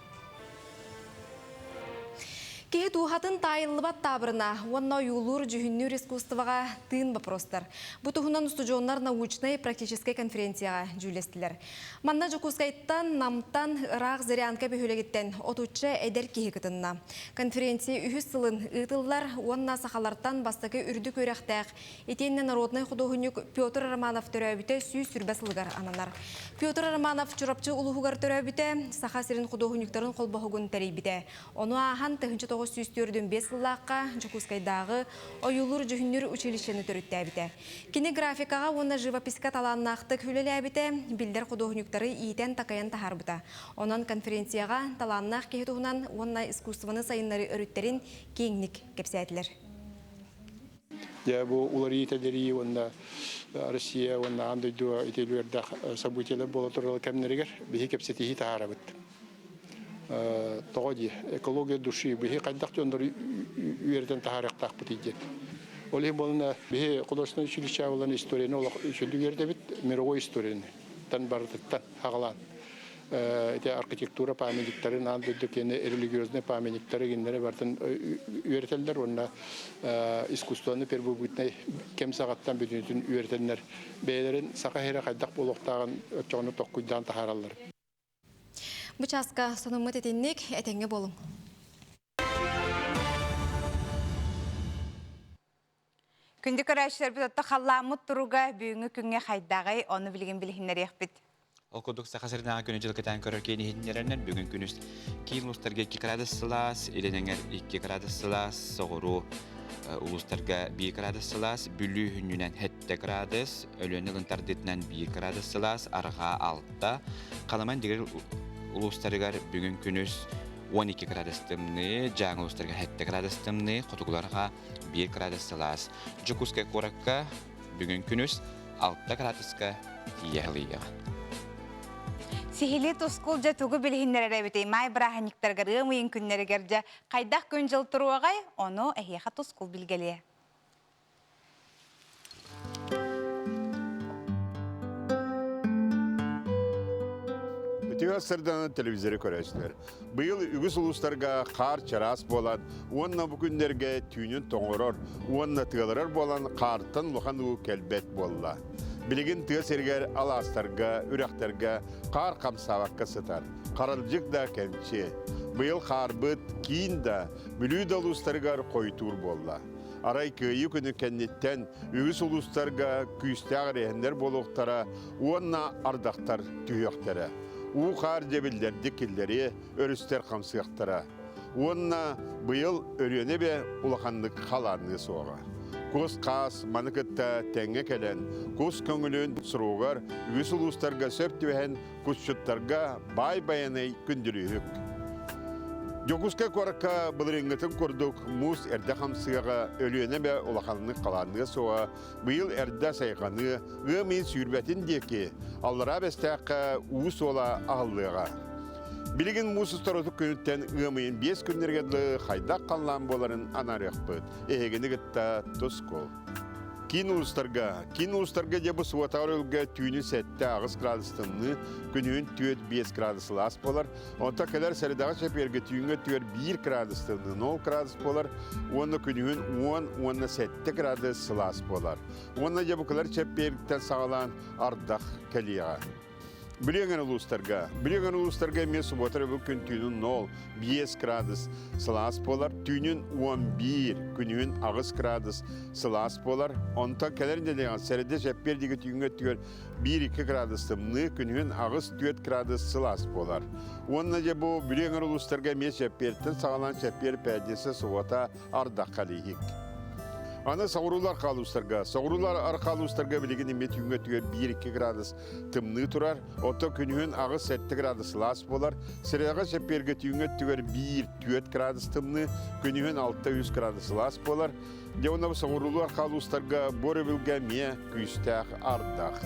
Киһи дууһатын таайыллыбат таабырына уонна ойуулуур-дьүһүннүүр искусствоҕа тыын боппуруостар. Бу туһунан устудьуоннар научнай практическай конференцияҕа дьүүллэстилэр. Манна Дьокуускайтан, Намтан, ыраах Зырянка бөһүөлэгиттэн отучча эдэр киһи кытынна. Конференция үһүс сылын ыытыллар уонна сахалартан бастакы үрдүк үөрэхтээх итиэннэ народнай худуоһунньук Петр Романов төрөөбүтэ 120 сылыгар ананар. Петр Романов Чурапчы улууһугар төрөөбүтэ, Саха сирин худуоһунньуктарын холбоһугун тэрийбитэ. Ону ааһан 1945 сыллаахха Дьокуускайдааҕы ойуулуур-дьүһүннүүр училищены төрүттээбитэ. Кини графикаҕа уонна живописька талааннаахтык үлэлээбитэ, биллэр худуоһунньуктары иитэн-такайан таһаарбыта. Онон конференцияҕа талааннаах киһи туһунан уонна искусствоны сайыннарыы өрүттэрин киэҥник кэпсээтилэр. Дьэ, бу уларыйыы-тэлэрийии уонна Россия уонна аан дойдуга ити үөрдээх событиелар буола турар кэмнэригэр биһи кэпсэтиһии таһаарабыт. Тоҕо дии, экология души биһи хайдах дьоннору үөрэтэн таһаарыахтаахпытый диэн. Ол иһин буолна биһи художественное училище буолан историяны олох үчүгэй үөрэтэбит, мировой историяны тан барытыттан хаҕалаан. Ити архитектура памятниктарын, аан дойду киэнэ религиозный памятниктары гиннэри барытын үөрэтэллэр уонна искусствоны первобытнай кэм саҕаттан бүтүнүтүн үөрэтэннэр бэйэлэрин саха сирэ хайдах буолуохтааҕын оччоҕуна токкуйдаан таһаараллар. Бу чааска сонуммут итинник, этэҥҥэ буолуҥ. Күндү көрөөччүлэрбит отто халлааммыт туруга бүгүҥҥү күҥҥэ хайдаҕый, ону билигин билиһиннэриэхпит. Ол курдук Саха сиринээҕи күнү-дьыл кэтээн көрөр киин иһитиннэрэринэн бүгүн күнүс киин улуустарга 2 градус сылаас, илин эҥэр 2 градус сылаас, соҕуруу улуустарга 1 градус сылаас, Бүлүү хүннүнэн 7 градус, Өлүөнэ ылын тардыытынан 1 градус сылаас, Арҕаа 6, Халыман Дигир улуустарыгар бүгүн күнүс 12 градус тымныы, Дьааҥы улуустарыгар 7 градус тымныы, хотугуларга 1 градус сылаас. Дьокуускай куоракка бүгүн күнүс 6 градуска тиийэ сылыйыаҕа. Сиһилии тускул дьэ тугу билиһиннэрэр эбитий? Маай бырааһынньыктарыгар, ыам ыйын күннэригэр дьэ хайдах күн-дьыл туруоҕай? Ону эһиэхэ тускул билгэлиэ. Үтүө сырданан телевизоры көрөөччүлэр. Быйыл үгүс улуустарга хаар чараас буолан уонна бу күннэргэ түүнүн тоҥорор уонна тыалырар буолан хаартан улахан уу кэлбэт буолла. Билигин тыа сиригэр алаастарга, үрэхтэргэ хаар хамсаабакка сытар. Харалдьык да кэмчи. Быйыл хаарбыт киин да, Бүлүү да улуустарыгар хойутуур буолла. Арай Кыайыы күнү кэнниттэн үгүс улуустарга күүстээх эрэһиннэр буолуохтара уонна ардахтар түһүөхтэрэ. Уу-хаар дьэбиллэрдик киллэриэ, өрүстэр хамсыахтара. Уонна быйыл Өлүөнэ эбэ улаханнык халаанныа суоҕа. Кус-хаас маны кытта тэҥҥэ кэлэн, кус көҥүлүн суругар үгүс улуустарга сөп түбэһэн кусчуттарга баай байанай күндүлүүһүк. Дьокуускай куоракка былырыыҥҥытын курдук муус эрдэ хамсыаҕа, Өлүөнэ эбэ улаханнык халаанныа суоҕа, быйыл эрдэ сайҕаныа, ыам ыйын сүүрбэтин диэки Аллараа Бэстээххэ уу суола аһыллыаҕа. Билигин муус устар отут күнүттэн ыам ыйын биэс күннэргэ дылы хайдах халлаан буоларын анаарыахпыт. Эһигини кытта тускул. Киин улуустарга, киин улуустарга дьэ бу суотаҕар өлгө түүнүн 7-8 градус тымныы, күнүһүн 4-5 градус сылаас буолар. Онтон кэлэр сэрэдэҕэ чэпиэргэ түүҥҥэ 4-1 градус тымныы, 0 градус буолар уонна күнүһүн 10 уонна 7 градус сылаас буолар. Уонна дьэ бу кэлэр чэппиэртэн саҕалаан ардах кэлиэҕэ. Бүлүү улуустарга. Бүлүү улуустарга эмиэ субуота өрөбүл күн түүнүн 0, 5 градус сылаас буолар. Түүнүн 11, күнүһүн 8 градус сылаас буолар. Онтон кэлэр нэдиэлэҕэ сэрэдэ чэппиэр диэки түүҥҥэ өттүгэр 1-2 градус тымныы, күнүһүн 8-4 градус сылаас буолар. Уонна дьэ бу Бүлүү улуустарга эмиэ чэппиэртэн саҕалаан чэппиэр пятница субуота ардахха илииһик. Аны соҕуруулар хаалуустарга, соҕуруулар архаалуустарга билигин эмиэ түүҥҥэ өттүгэр 1-2 градус тымныы турар, оттон күнүһүн 8-7 градус сылаас буолар. Сирэҕэ чэппиэргэ түүҥҥэ өттүгэр 1-4 градус тымныы, күнүһүн 6-3 градус сылаас буолар. Дьэ уонна соҕуруулуу архаалуустарга бу өрөбүлгэ эмиэ күүстээх ардах.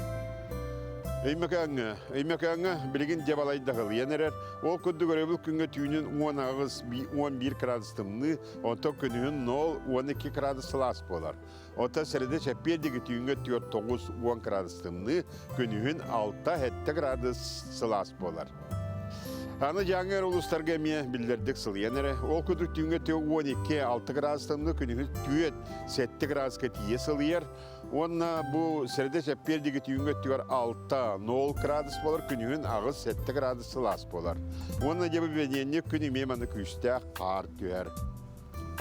Өймөкөөҥҥө, Өймөкөөҥҥө билигин дьэ балайда ыһылыйан эрэр. Ол курдук өрөбүл күҥҥэ түүнүн 18 11 градус тымныы, онтон күнүһүн 0 12 градус сылаас буолар. Оттон сэрэдэ чэппиэр диэки түүҥҥэ 4 9 10 градус тымныы, күнүһүн 6 7 градус сылаас буолар. Аны Дьааҥы улуустарга эмиэ биллэрдик сылыйан эрэ. Ол курдук түүҥҥэ 12 6 градус тымныы, күнүһүн 4 7 градуска тиийэ сылыйар. Уонна бу сэрэдэ чэппиэр диэки түүҥҥү өттүгэр 6 0 градус буолар, күнүһүн 8-7 градус сылаас буолар. Уонна дьэ бу бэниэнньик күн эмиэ манна күүстээх хаар түһэр.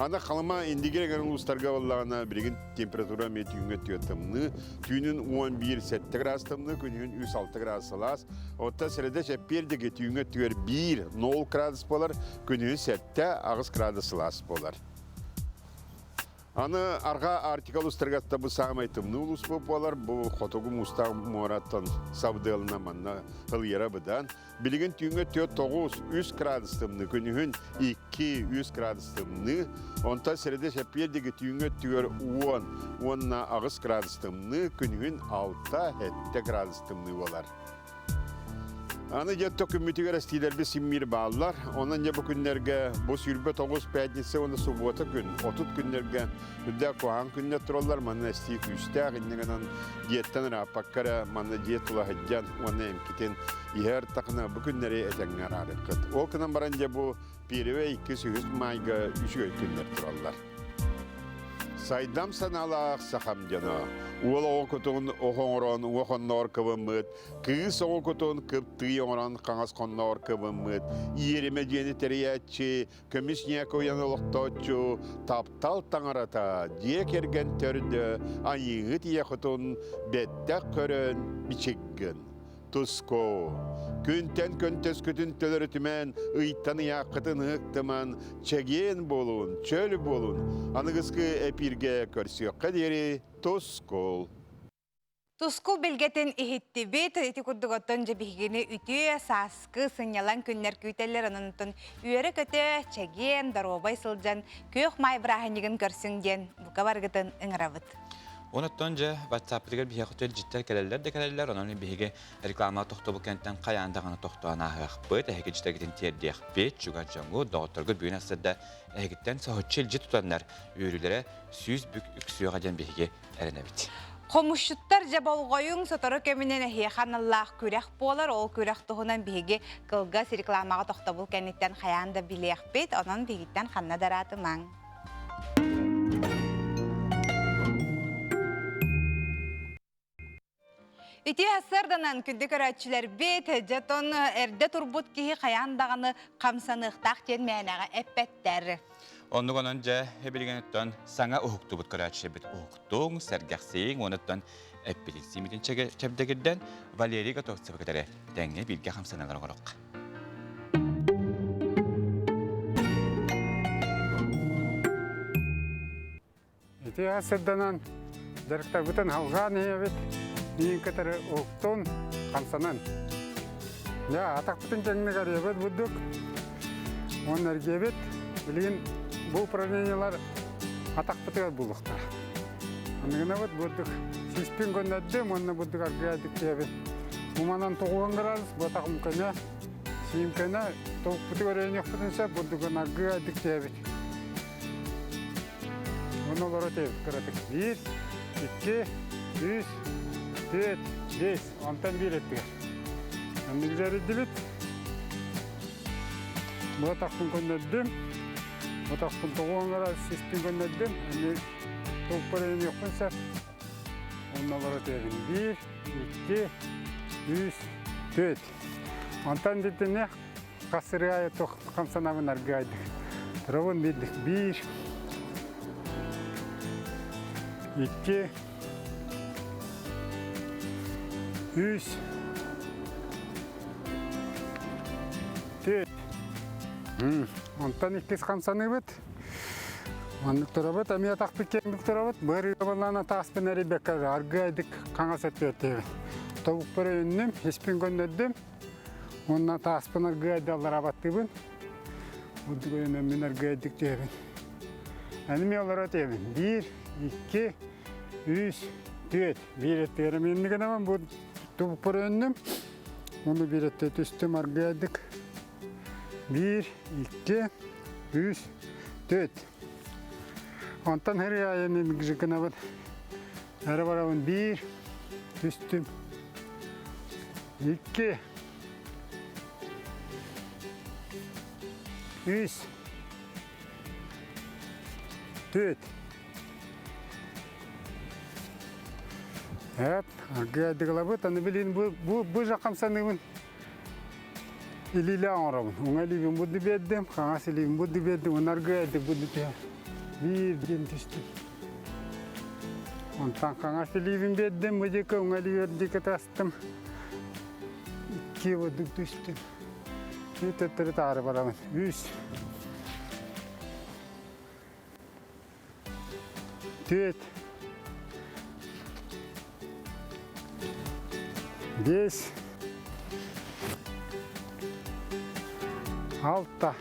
Аны Халыма Индигир эҥэр улуустарга буоллаҕына билигин температура эмиэ түүҥҥү өттүгэр тымныы. Түүнүн 11-7 градус тымныы, күнүһүн 3-6 градус сылаас. Оттон сэрэдэ чэппиэр диэки түүҥҥү өттүгэр 1 0 градус буолар, күнүһүн 7-8 градус сылаас буолар. Аны арҕаа Арктика улуустарыгар бу саамай тымныы улуус буолар. Бу хотугу муустаах муораттан сабдыалына манна ылыйара быдан. Билигин түүҥҥэ 4-9 3 градус тымныы, күнүһүн 2-3 градус тымныы. Онтон сэрэдэ чэппиэр диэки түүҥҥэ өттүгэр 10 уонна 8 градус тымныы, күнүһүн 6-7 градус тымныы буолар. Аны дьэ күммүтүгэр эстиилэрбит симмиир бааллар. Онон дьэ бу күннэргэ бу 29 пятница уонна суббота күн, 30 күннэргэ үрдээх куһаҕан күннэр тураллар. Манна эстии күүстээх инньэ гынан дьиэттэн ырааппакка эрэ манна дьиэ тула сылдьан уонна эмкитин иһэр тахына бу күннэри этэҥҥэ араарыаххыт. Ол гынан баран дьэ бу первый, иккис, үһүс маайга үчүгэй күннэр тураллар. Сайдам санаалаах сахам дьоно, уол оҕо кутун ох оҥорон уох онноор кыбыммыт, кыыс оҕо кутун кыптыы оҥорон хаҥас хонноор кыбыммыт, иэримэ дьиэни тэрийээччи, көмүс ньээкэ уйан олохтооччу, таптал таҥарата, дьиэ кэргэн төрдө, айыыһыт ийэ кутун бэттэх көрөн бичикгин. Туску. Күнтэн көнтөскүтүн төлөрүтүмэн, ыйтан ыйааххытын ыһыктыман, чэгиэн буолун, чөл буолун. Аныгыскы эпииргэ көрсүөххэ диэри тускул. Тускул билгэтин иһиттибит. Ити курдук оттон дьэ биһигини үтүө, сааскы, сынньалаҥ күннэр күүтэллэр. Онон үөрэ-көтө, чэгиэн, доруобай сылдьан күөх маай бырааһынньыгын көрсүҥ диэн бука барыгытын ыҥырабыт. Онуттан дьэ WhatsApp-ытыгар биһиэхэ илдьиттэр кэлэллэр да кэлэллэр, онон биһиги реклама тохтобул кэнниттэн хайаан даҕаны тохтоон ааһыахпыт, эһиги дьиттэргитин тиэрдиэхпит, чугас дьоҥҥут, доҕотторгут бүгүн ассырда эһигиттэн соһуччу илдьи тутаннар үөрүүлэрэ 100 бүк үксүөҕэ диэн биһиги эрэнэбит. Хомусчуттар дьэ болҕойуҥ, сотору кэминэн эһиэхэ аналлаах күрэх буолар. Ол күрэх туһунан биһиги кылгас рекламаҕа тохтобул кэнниттэн хайаан да билиэхпит. Онон биһигиттэн ханна да ыраатымаҥ. Ити сарданан күндү көрөөччүлэрбит, дьэтон эрдэ турбут киһи хайаан даҕаны хамсаныахтаах диэн мээнэҕэ эппэттэр. Оннук онон дьэ эбилигин саҥа уһуктубут көрөөччүлэрбит уһуктуҥ, сэргэхсийиҥ, уонуттан эппитин чэбдэгирдэн Валерий Готовцевы кытары тэҥҥэ бииргэ хамсаналар оҥорохха. Үтүө сырданан дьарыктарбытын халҕаан иһэбит. Миин кытары уһуктун, хамсанан. Дьэ, атахпытын кэҥник арыйабыт бурдук. Уонна эргиэбит. Билигин бу упражнениелар атахпытыгар буолуохтара. Аныгынабыт бурдук сиспин көннөрдүм уонна бурдук аргыйа диэбит. Уманан тоҕуһан градус, бу атаҕым көнө, сиим көнө, тобукпутугар өйөнүөхпүтүн сөп, бурдугун аргыйа диэбит. Уонна олоро тиэбит кыратык. Биир, икки, үс, түөрт, биэс. Онтон биир өттүгэр. Оннук дьэрийдибит. Бу атахпын көннөрдүм. Бу атахпын тоҕу оҥоро сиспин көннөрдүм. Эми толпор өйөнүөхпүн сөп. Онно олоро тиэбин. Биир, икки, үс, түөрт. Онтон дитини Хас сырыа туох хамсанабын аргыайдык. Турабын биирдик. Биир, икки, үс, түөрт. Онтон иккис хамсаныбыт. Маннык турабыт, эмиэ атахпыт киэҥник турабыт. Быар ыабалаан атааспын эрийбэккэ аргыайдык хаҥас өттүөттүбүт. Тобукпар өйөннүм, испин көннөрдүм. Уонна тааспын аргыайда алларабаттыыбын. Бурдук өйөнөммүн аргыайдык түһэбин. Аны мен олоро түһэбин. Биир, икки, үс, түөрт. Биир өттүгэр эмиэнни гынабын. Бу тубукпар өйөннүм. Уонна биир өттө түстүм аргыайдык. Биир, икки, үс, түөрт. Онтон хыры айанын гынабын. Эрэ барабын биир, түстүм. Икки. Үс. Түөрт. Эп, аргыайдыгылабыт, аны билин бу, бу, бу жакам саныыбын. Илиилэ оҥоробун. Уҥа илиибин будду биэрдим, хаҥас илиибин будду биэрдим, уонна аргыайдык будду түһэр. Биир диэн түстүм. Онтон хаҥас илиибин биэрдим, бу диэки уҥа илиибэр диэки тастым. Икки бурдук түстүм. Икки төттөрү таары барабын. Үс. Түөрт. Биэс. Алта.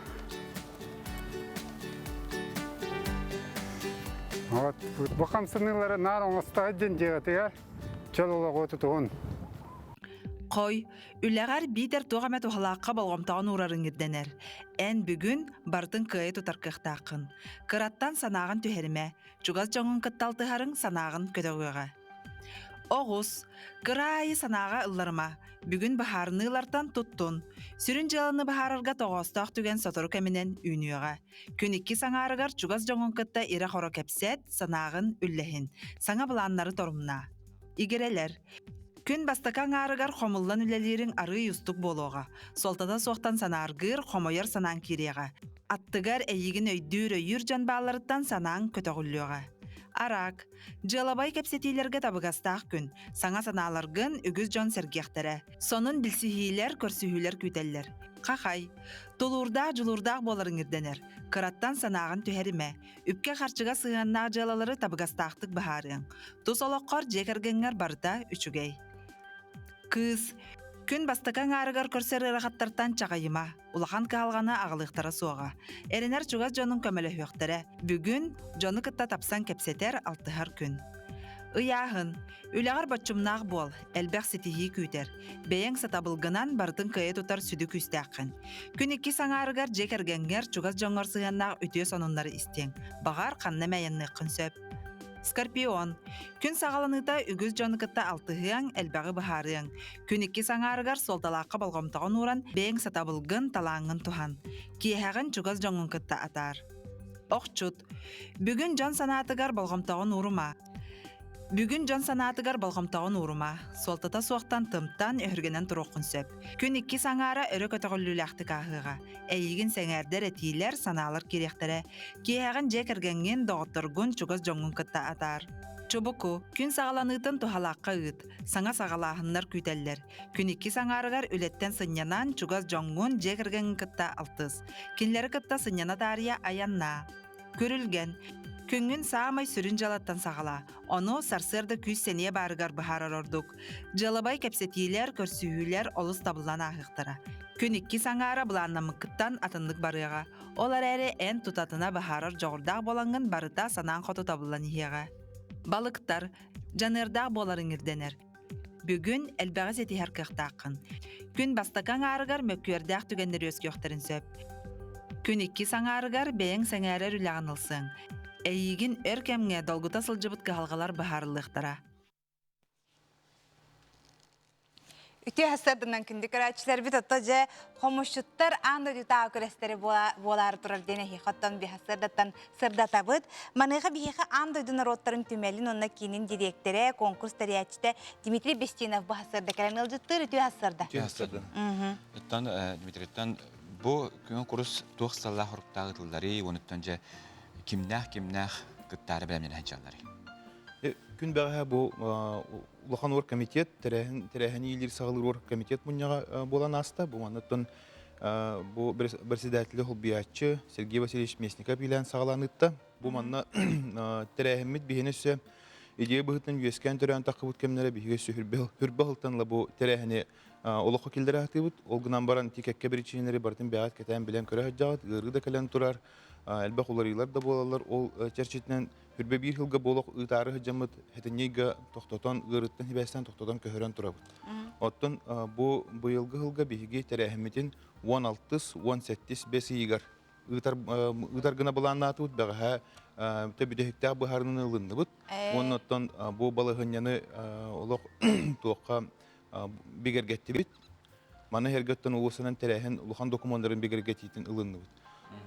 Вот бу хамсаныылары наар оҥосто диэн дьиэҕитигэр чөл олоҕу тутуһун. Хой, үлэҕэр биитэр туох эмэ туһалаахха болҕомтоҕун уурарыҥ ирдэнэр. Эн бүгүн барытын кыайа тутар кыахтааххын. Кыраттан санааҕын түһэримэ, чугас дьоҥҥун кытта алтыһарыҥ санааҕын көтөҕүөҕэ. Оҕус, кыра аайы санааҕа ылларыма, бүгүн быһаарыныылартан туттун. Сүрүн дьыаланы быһаарарга тоҕоостоох түгэн сотору кэминэн үүнүөҕэ. Күн иккис аҥаарыгар чугас дьоҥҥун кытта ирэ-хоро кэпсэт, санааҕын үллэһин. Саҥа былааннары торумнаа. Игирэлэр. Күн бастакы аҥаарыгар хомуллан үлэлиириҥ арыый устук буолуоҕа. Суолтата суохтан санааргыыр, хомойор санааҥ киириэҕэ. Аттыгар эйигин өйдүүр-өйүүр дьон баалларыттан санааҥ көтөҕүллүөҕэ. Араак. Дьыалабай кэпсэтиилэргэ табыгастаах күн. Саҥа санааларгын үгүс дьон сэргиэхтэрэ. Сонун билсиһиилэр, көрсүһүүлэр күүтэллэр. Хахай. Тулуурдаах, дьулуурдаах буоларыҥ ирдэнэр. Кыраттан санааҕын түһэримэ. Үпкэ-харчыга сыһыаннаах дьыалалары табыгастаахтык быһаарыаҥ. Тус олоххор дьиэ кэргэҥҥэр барыта үчүгэй. Кыыс. Күн бастакы аҥаарыгар көрсөр ыарахаттартан чаҕыйыма. Улахан кыһалҕаны аҕалыахтара суоҕа. Эрэнэр чугас дьонуҥ көмөлөһүөхтэрэ. Бүгүн дьону кытта тапсан кэпсэтэр, алтыһар күн. Ыйааһын. Үлэҕэр боччумнаах буол, элбэх ситиһии күүтэр. Бэйэҥ сатабылгынан барытын кыайа тутар сүдү күүстээххин. Күн иккис аҥаарыгар дьиэ кэргэҥҥэр, чугас дьоҥҥор сыһыаннаах үтүө сонуннары истиэҥ. Баҕар, ханна эмэ айанныаххын сөп. Скорпион. Күн саҕаланыыта үгүс дьону кытта алтыһыаҥ, элбэҕи быһаарыаҥ. Күн иккис аҥаарыгар суолталаахха болҕомтоҕун ууран, бэйэҥ сатабылгын, талааҥҥын туһан. Киэһэҕин чугас дьоҥҥун кытта атаар. Охчут. Бүгүн дьон санаатыгар болҕомтоҕун уурума. Бүгүн дьон санаатыгар болҕомтоҕун уурума, суолтата суохтан тымтан, өһүргэнэн туруоххун сөп. Күн иккис аҥаара өрө көтөҕүллүүлээхтик ааһыаҕа. Эйигин сэҥээрдэр этиилэр, санаалар киириэхтэрэ. Киэһэҕин дьиэ кэргэҥҥин, доҕотторгун, чугас дьоҥҥун кытта атаар. Чубуку, күн саҕаланыытын туһалаахха ыыт. Саҥа саҕалааһыннар күүтэллэр. Күн иккис аҥаарыгар үлэттэн сынньанан, чугас дьоҥҥун, дьиэ кэргэҥҥин кытта алтыс. Кинилэри кытта сынньана таарыйа айаннаа. Күрүлгэн. Күҥҥүн саамай сүрүн дьыалаттан саҕалаа. Ону сарсыарда күүс-сэниэ баарыгар быһаарар ордук. Дьыалабай кэпсэтиилэр, көрсүһүүлэр олус табыллан ааһыахтара. Күн иккис аҥаара былааннаммыккыттан атыннык барыаҕа. Ол эрээри эн тутатына быһаарар дьоҕурдаах буолаҥҥын барыта санааҥ хоту табыллан иһиэҕэ. Балыктар, дьаныардаах буоларыҥ ирдэнэр. Бүгүн элбэҕи ситиһэр кыахтааххын. Күн бастакы аҥаарыгар мөккүөрдээх түгэннэр үөскүөхтэрин сөп. Күн иккис аҥаарыгар бэйэҥ сэҥээрэр үлэҕин ылсыаҥ. Эйиигин өр кэмҥэ долгута сылдьыбыт кыһалҕалар быһаарыллыахтара. Үтүө сарсыарданан күндү көрөөччүлэрбит отто дьэ хомусчуттар аан дойдутааҕы күрэстэри буолаары турар диэн эһиэхэ оттон биһасыардаттан сырдатабыт. Маныаха биһиэхэ аан дойду норуоттарын түмэлин уонна киинин дириэктэрэ, конкурс тэрийээччитэ Дмитрий Бестинов бу сарсыарда кэлэн ыалдьыттыыр үтүө сарсыарда. Үтүө сарсыарда. Оттон Дмитрийтан бу конкурс туох сыаллаах соруктаах ыытылларый, онуттан дьэ кимнээх-кимнээх кыттаары бэлэмнэнэ сылдьалларый? Күн бэҕэһээ бу улахан уор комитет тэрээһин тэрээһини иилиир саҕалыыр уор комитет мунньаҕа буолан ааста. Бу манныттан бу председателя холбуйааччы Сергей Васильевич Местников иилээн саҕалаан ыытта. Бу манна тэрээһиммит биһини өссө идея быһыытынан үөскээн төрөөн таххыбыт кэмнэрэ биһиги өссө хүрбэ сылтан ыла бу тэрээһини олоххо киллэрэ сатыыбыт. Ол гынан баран ити кэккэ биричиинэлэри барытын бэйэҕит кэтээн билэн көрө сылдьаҕыт. Ыарыы да кэлэн турар, элбэх уларыйыылар да буолаллар. Ол чэрчитинэн Хүрбэ биир сылга буолуох ыытаары сылдьаммыт хэтинньийгэ тохтотон, ыарыттан сибээстээн тохтотон көһөрөн турабыт. Оттон бу быйылгы сылга биһиги тэрээһиммитин 16 17 бэс ыйыгар ыытар ыытар гына былааннаатыбыт. Бэҕэһээ бүтэһиктээх быһаарыныыны ылынныбыт. Уонна оттон бу балаһыанньаны олох туохха бигэргэттибит. Маны эргэттэн улуусанан тэрээһин улахан докумуоннарын бигэргэтиитин ылынныбыт.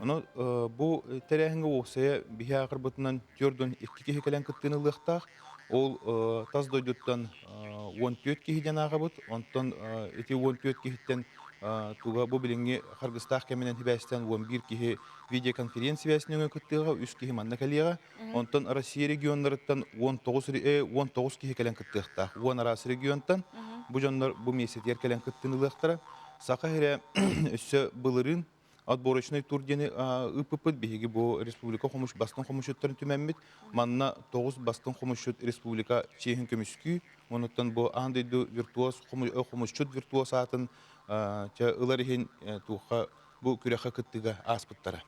Ону бу тэрээһиҥҥэ уопсайа биһи аахырбытынан 42 киһи кэлэн кыттыыны ылыахтаах. Ол тас дойдуттан 14 киһи диэн ааҕабыт. Онтон ити 14 киһиттэн туга бу билиҥҥи харгыстаах кэминэн сибээстээн 11 киһи видеоконференц сибээсин өҥө кыттыаҕа, үс киһи манна кэлиэҕэ. Онтон Россия регионнарыттан 19 киһи кэлэн кыттыахтаах. 10 араас регионтан бу дьоннор бу миэстэтигэр кэлэн кыттыыны ылыахтара. Саха сирэ өссө былырыын отборочный тур диэни ыыппыппыт. Биһиги бу республика хомуш бастыҥ хомусчуттарын түмэммит. Манна 9 бастыҥ хомусчут республика чиэһин көмүскүү. Онуттан бу аан дойду виртуоз хомусчут виртуоз аатын ылар иһин туохха бу күрэххэ кыттыыга ааспыттара.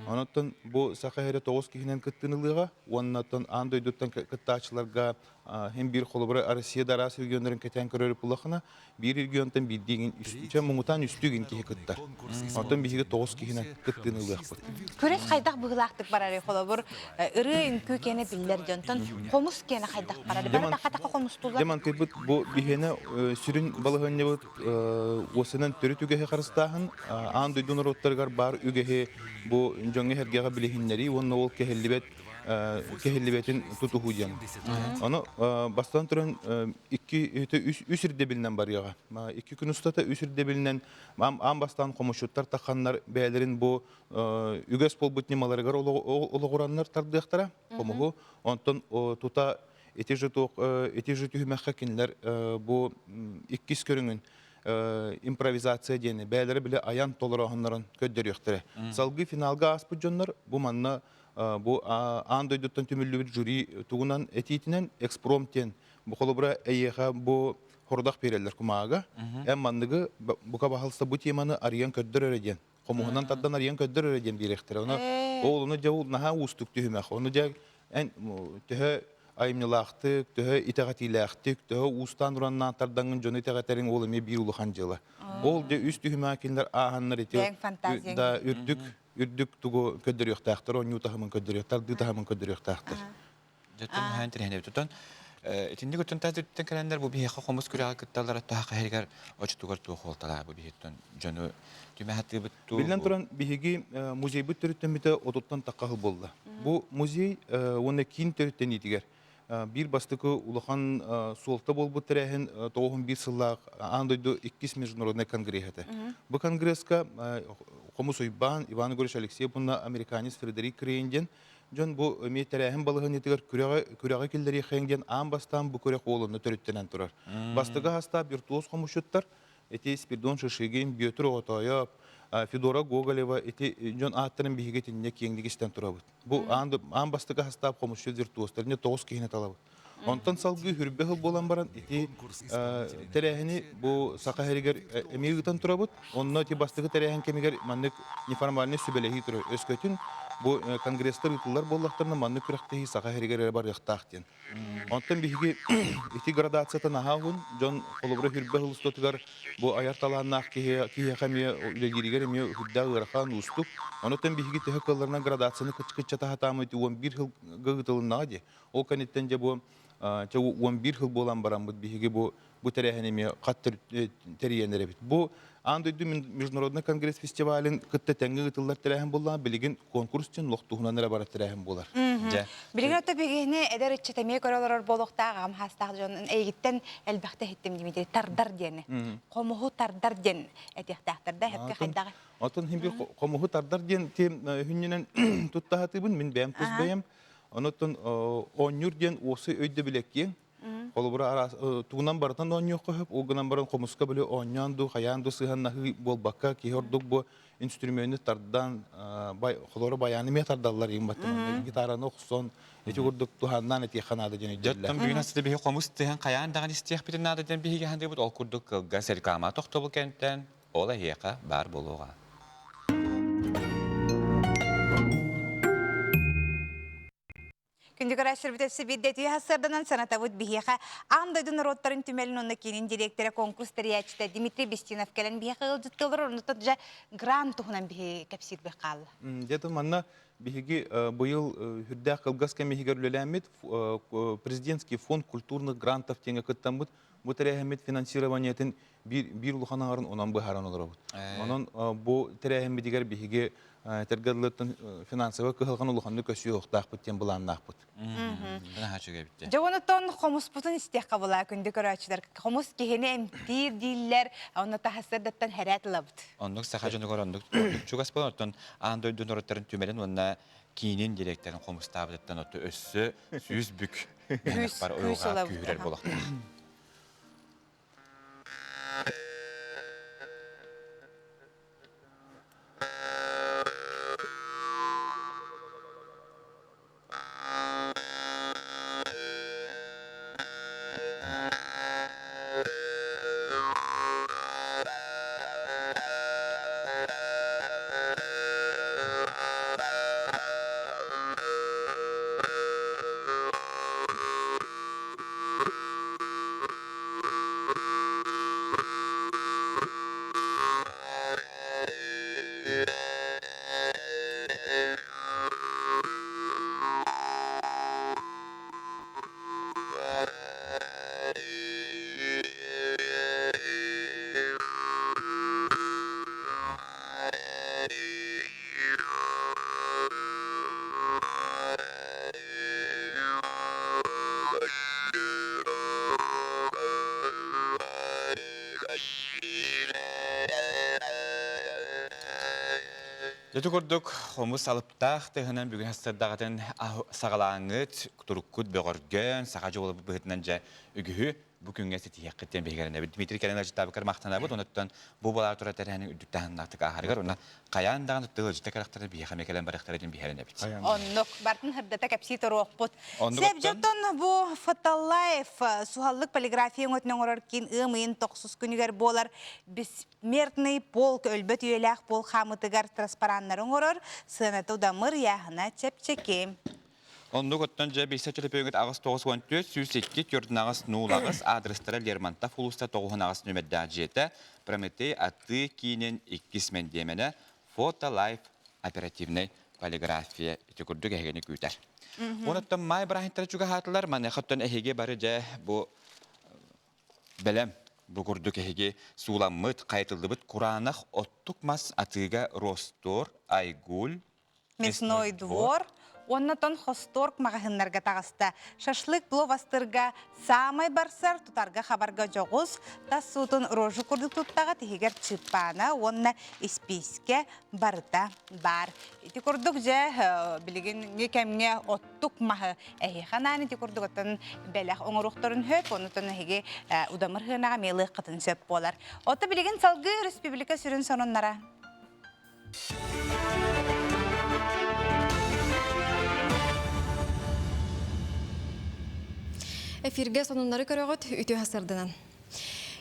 Онон бу Саха сирэ 9 киһинэн кыттыыны ылыаҕа уонна аан дойдуттан кыттааччыларга хин биир холобура Россия да араас регионнарын кэтээн көрөр буллахына биир регионтан биирдиигин үчэ муҥутаан үстүүгин киһи кыттар. Онтон биһиги 9 киһинэн кыттыыны ылыахпыт. Күрэс хайдах быһыылаахтык барарый холобур ырыа үҥкүү киэнэ биллэр дьонтон хомус киэнэ хайдах барар бары таха-таха хомустуулар Дьэ мантыйбыт бу биһиэнэ сүрүн балаһыанньабыт уосанан төрүт үгэһи харыстааһын аан дойду норуоттарыгар баар үгэһи бу дьоҥҥо-сэргэҕэ билиһиннэрии уонна ол кэһиллибэт кэһиллибэтин тутуһуу диэн. Ону бастатан туран икки үс ирдэбилинэн барыаҕа. Икки күн устата үс ирдэбилинэн аан бастаан хомусчуттар тахханнар бэйэлэрин бу үгэс буолбут ньымаларыгар олоҕураннар тардыахтара хомуһу. Онтон тута ити же туох ити же түһүмэххэ кинилэр бу иккис көрүҥүн импровизация диэни бэйэлэрэ били айан толорооһуннарын көрдөрүөхтэрэ. Салгыы финалга ааспыт дьоннор бу манна бу аан дойдуттан түмүллүбүт жюри тугунан этиитинэн экспромт диэн бу холобура эйиэхэ бу хорудах биэрэллэр кумааҕыга эн манныгы бука баһалса бу теманы арыйан көрдөр эрэ диэн хомуһунан тардан арыйан көрдөр эрэ диэн биэриэхтэрэ. Ону ол ону дьэ ол наһаа уустук түһүмэх. Ону дьэ эн төһө айымньылаахтык, төһө итэҕэтиилээхтик, төһө уустаан ураннаан тардаҥҥын дьону итэҕэтэриҥ ол эмиэ биир улахан дьыала. Ол дьэ үс түһүмэҕи кинилэр ааһаннар ити да үрдүк үрдүк тугу көрдөрүөхтээхтэр, оонньуу таһымын көрдөрүөх, тардыы таһымын көрдөрүөхтээхтэр. Дьэ хаһан тирэһинэбит отон итинник өттүн тас өттүттэн кэлэннэр бу биһиэхэ хомус күрэҕэ кытталлара таах иһигэр очутугар туох уолталаа бу биһиттэн дьону түмэ сатыыбыт туу Биллэн туран, биһиги музейбыт төрүттэммитэ отуттан тахха сыл буолла. Бу музей уонна киин төрүттэниитигэр биир бастакы улахан суолта буолбут тэрээһин 91 сыллаах аан дойду иккис международнай конгресс этэ. Бу конгресска Хомус Уйбаан, Иван Егорович Алексеев уонна американец Фредерик Крейн диэн Дьон бу эмиэ тэрээһин балаһыанньатыгар күрэҕи күрэҕи киллэриэххэйиҥ диэн аан бастаан бу күрэх уолунна төрүттэнэн турар. Бастакы хастаах виртуоз хомусчуттар ити Спиридон Шишигин, Бүөтүр Оҕотоойоп, Федора Гоголева ити дьон ааттарын биһиги итиннэ киэҥник истэн турабыт. Бу аан бастакы хастаап хомусчу виртуозтар не тоҕус киһини талабыт. Онтон салгыы хүрбэ сыл буолан баран ити тэрээһини бу Саха сиригэр эмиэ ыытан турабыт. Онно ити бастакы тэрээһин кэмигэр маннык неформальный сүбэлэһии турар. Өскөтүн бу конгресстар ыытыллар буоллахтарына маннык күрэхтэһии Саха сиригэр эрэ барыахтаах диэн. Онтон биһиги ити градацията наһаа уһун. Дьон холобура хүрбэ сыл устатыгар бу айар талааннаах киһи киһиэхэ эмиэ үлэлииригэр эмиэ үрдээх ыарахан уустук. Онтон биһиги төһө кыалларынан градацияны кыччата сатааммыт 11 сылга ыытылыннаҕа дии. Ол кэнниттэн дьэ бу чэ 11 сыл буолан бараммыт биһиги бу бу тэрээһини эмиэ хат тэрийэн эрэбит. Бу аан дойду международный конгресс фестивалын кытта тэҥҥэ ыытыллар тэрээһин буоллаҕа билигин конкурс диэн олох туһунан эрэ барар тэрээһин буолар. Дьэ. Билигин ото бигини эдэр ыччат эмиэ көрө олорор буолуохтаах аҕам хаастаах дьон эйигиттэн элбэхтэ иһиттим Дмитрий тардар диэни. Хомуһу тардар диэн этиэхтээхтэр да эһэпкэ хайдаҕы. Отон хим бир хомуһу тардар диэн тем хүннүнэн туттаһатыбын мин бэйэм тус бэйэм. Онотон оонньуур диэн уосы өйдөбүлэ киэҥ. Холобура араас тугунан барытын оонньуохха сөп, ол гынан баран хомуска били оонньоон дуу, хайаан дуу сыһыаннаһыы буолбакка, киһи ордук бу инструмены тардан, холобура баяны эмиэ тардаллар иин баттаманна гитараны охсон, ити курдук туһааннаан этиэххэ наада диэн өйдүүллэр. Дьоттон бүгүн астыта биһи хомус тыһан хайаан даҕаны истиэхпитин наада диэн биһиги хандыыбыт ол курдук кылгас реклама тохтобул кэнтэн ол эһиэхэ баар буолуоҕа. Күндү көрөөччүлэрбит өссө биирдэ үтүө сарсыарданан санатабыт биһиэхэ аан дойду норуоттарын түмэлин уонна киинин директора конкурс тэрийээччитэ Дмитрий Бестинов кэлэн биһиэхэ ыалдьыттыылар оннуттан дьэ грант туһунан биһи кэпсиирбит хаалла. Дьэ манна биһиги быйыл үрдээх кылгас кэм иһигэр үлэлээммит президентский фонд культурных грантов диэҥҥэ кыттаммыт бу тэрээһиммит финансированиетын биир биир улахан аҥарын онон быһааран олоробут. Онон бу тэрээһиммитигэр биһиги этэргэ дылыттан финансовай кыһалҕаны улаханнык көсүөхтаахпыт диэн былааннаахпыт. Дьэ онтон хомуспутун истиэххэ була күндү көрөөччүлэр. Хомус киһини эмтиир дииллэр, онно таһасырдаттан хэрээт ылабыт. Оннук саха дьонугар оннук чугас буолан, оттон аан дойду норуоттарын түмэлин уонна киинин директорын хомустаабытыттан отто өссө сүүс бүк бар уйулҕа күүһүрэр буолуохтаах. Ити курдук хомус алыптаах тыһынан бүгүн сырдаҕытын саҕалааҥҥыт, туруккут бөҕөргөөн, саха дьолу быһытынан дьэ үгүһү бу күҥҥэ ситиһиэххит диэн биһиги эрэнэбит. Дмитрий кэлэн ыалдьыттаабыккар махтанабыт. Онуттан бу буолаары турар тэрээһини үрдүк таһымнаахтык ааһарыгар уонна хайаан даҕаны тыл ыалдьыта кэлэхтэрэ биһиэхэ эмиэ кэлэн барыахтара диэн биһи эрэнэбит. Оннук бартын сырдата кэпсии туруохпут. Сеп дьонтон бу Фотолайф суһаллык полиграфия өҥөтүн оҥорор киин ыам ыйын тохсус күнүгэр буолар бессмертный полк өлбөт үйэлээх полк хаамытыгар транспараннары оҥорор сыаната удамыр ыйааһына чэпчэки. Оннук оттон дьэ билсэ төлөпүөҥҥүт 8 94 102 4 08 адрестара Лермонтов улууста 98 нүмердээх дьиэтэ Прометей атыы киинин иккис мэндиэмэнэ Фото Лайф оперативнай полиграфия ити курдук эһигини күүтэр. Онуттан маай бырааһынтара чугаһаатылар, маныаха оттон эһиги бары дьэ бу бэлэм бу курдук эһиги сууламмыт, хайытыллыбыт кураанах оттук мас атыыга Ростор, Айгуль, Мясной двор уонна тон хосторг маҕаһыыннарга таҕыста. Шашлык плов астырга саамай барсар, тутарга хабарга дьоҕус, тас суутун рожу курдук туттаҕа тиһигэр чыппаана уонна испиискэ барыта баар. Ити курдук дьэ билигин кэмҥэ оттук маһы эһиэхэ анаан ити курдук оттон бэлэх оҥоруохтарын сөп, онутун эһиги удамыр хыанаҕа миэлыаххытын сөп буолар. Отто билигин салгыы республика сүрүн сонуннара. Эфиргэ сонуннары көрөҕүт үтүө сырдынан.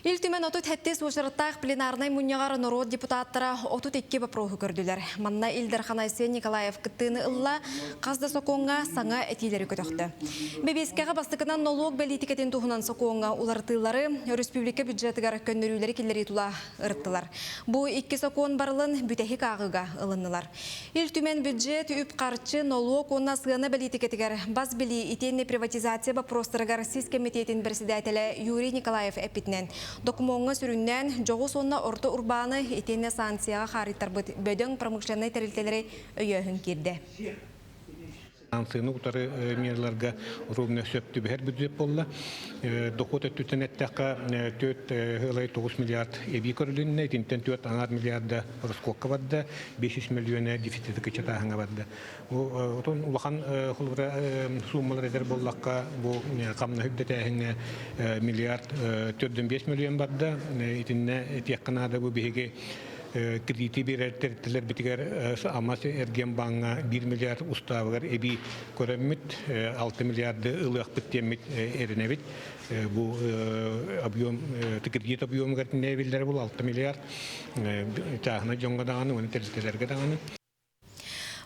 Ил Түмэн 37 уочараттаах пленарнай мунньаҕар норуот депутаттара 32 боппуруоһу көрдүлэр. Манна Ил Дархан Айсен Николаев кыттыыны ылла, хас да сокуоҥҥа саҥа этиилэри көтөхтө. Бэбиэскэҕэ бастакынан нолуок бэлиитикэтин туһунан сокуоҥҥа уларытыылары өрөспүүбүлүкэ бюджетыгар көннөрүүлэри киллэрии тула ырыттылар. Бу икки сокуон барылын бүтэһик ааҕыыга ылыннылар. Ил Түмэн бюджет, үп-харчы, нолуок уонна сыана бэлиитикэтигэр бас билии итиэннэ приватизация боппуруостарыгар сис кэмитиэтин председателэ Юрий Николаев эппитинэн, докумуоҥҥа сүрүннээн дьоҕус уонна орто урбааны итиэннэ санкцияҕа хаарыйтарбыт бөдөҥ промышленнай тэрилтэлэри өйөөһүн киирдэ. Санкцияны утары мераларга ровно сөп түбэһэр бюджет буолла. Дохуот өттүттэн эттэххэ, 4,9 миллиард эбии көрүлүннэ, итинтэн 4,5 миллиарда ороскуокка барда, 500 миллиона дефициты кыччатааһыҥҥа барда. Бу отон улахан холобура сууммалар эдэр буоллахха, бу хамнаһы үрдэтээһиҥҥэ миллиард 4,5 миллион барда. Итиннэ этиэххэ наада бу биһиги кредити биэрэр тэрилтэлэрбитигэр Алмаз эргиэн бааҥҥа 1 миллиард устаабыгар эбии көрөммүт 6 миллиарды ылыахпыт диэммит эрэнэбит. Бу объем кредит объемугар биллэрэ бул 6 миллиард чааһынай дьоҥҥо даҕаны уонна тэрилтэлэргэ даҕаны.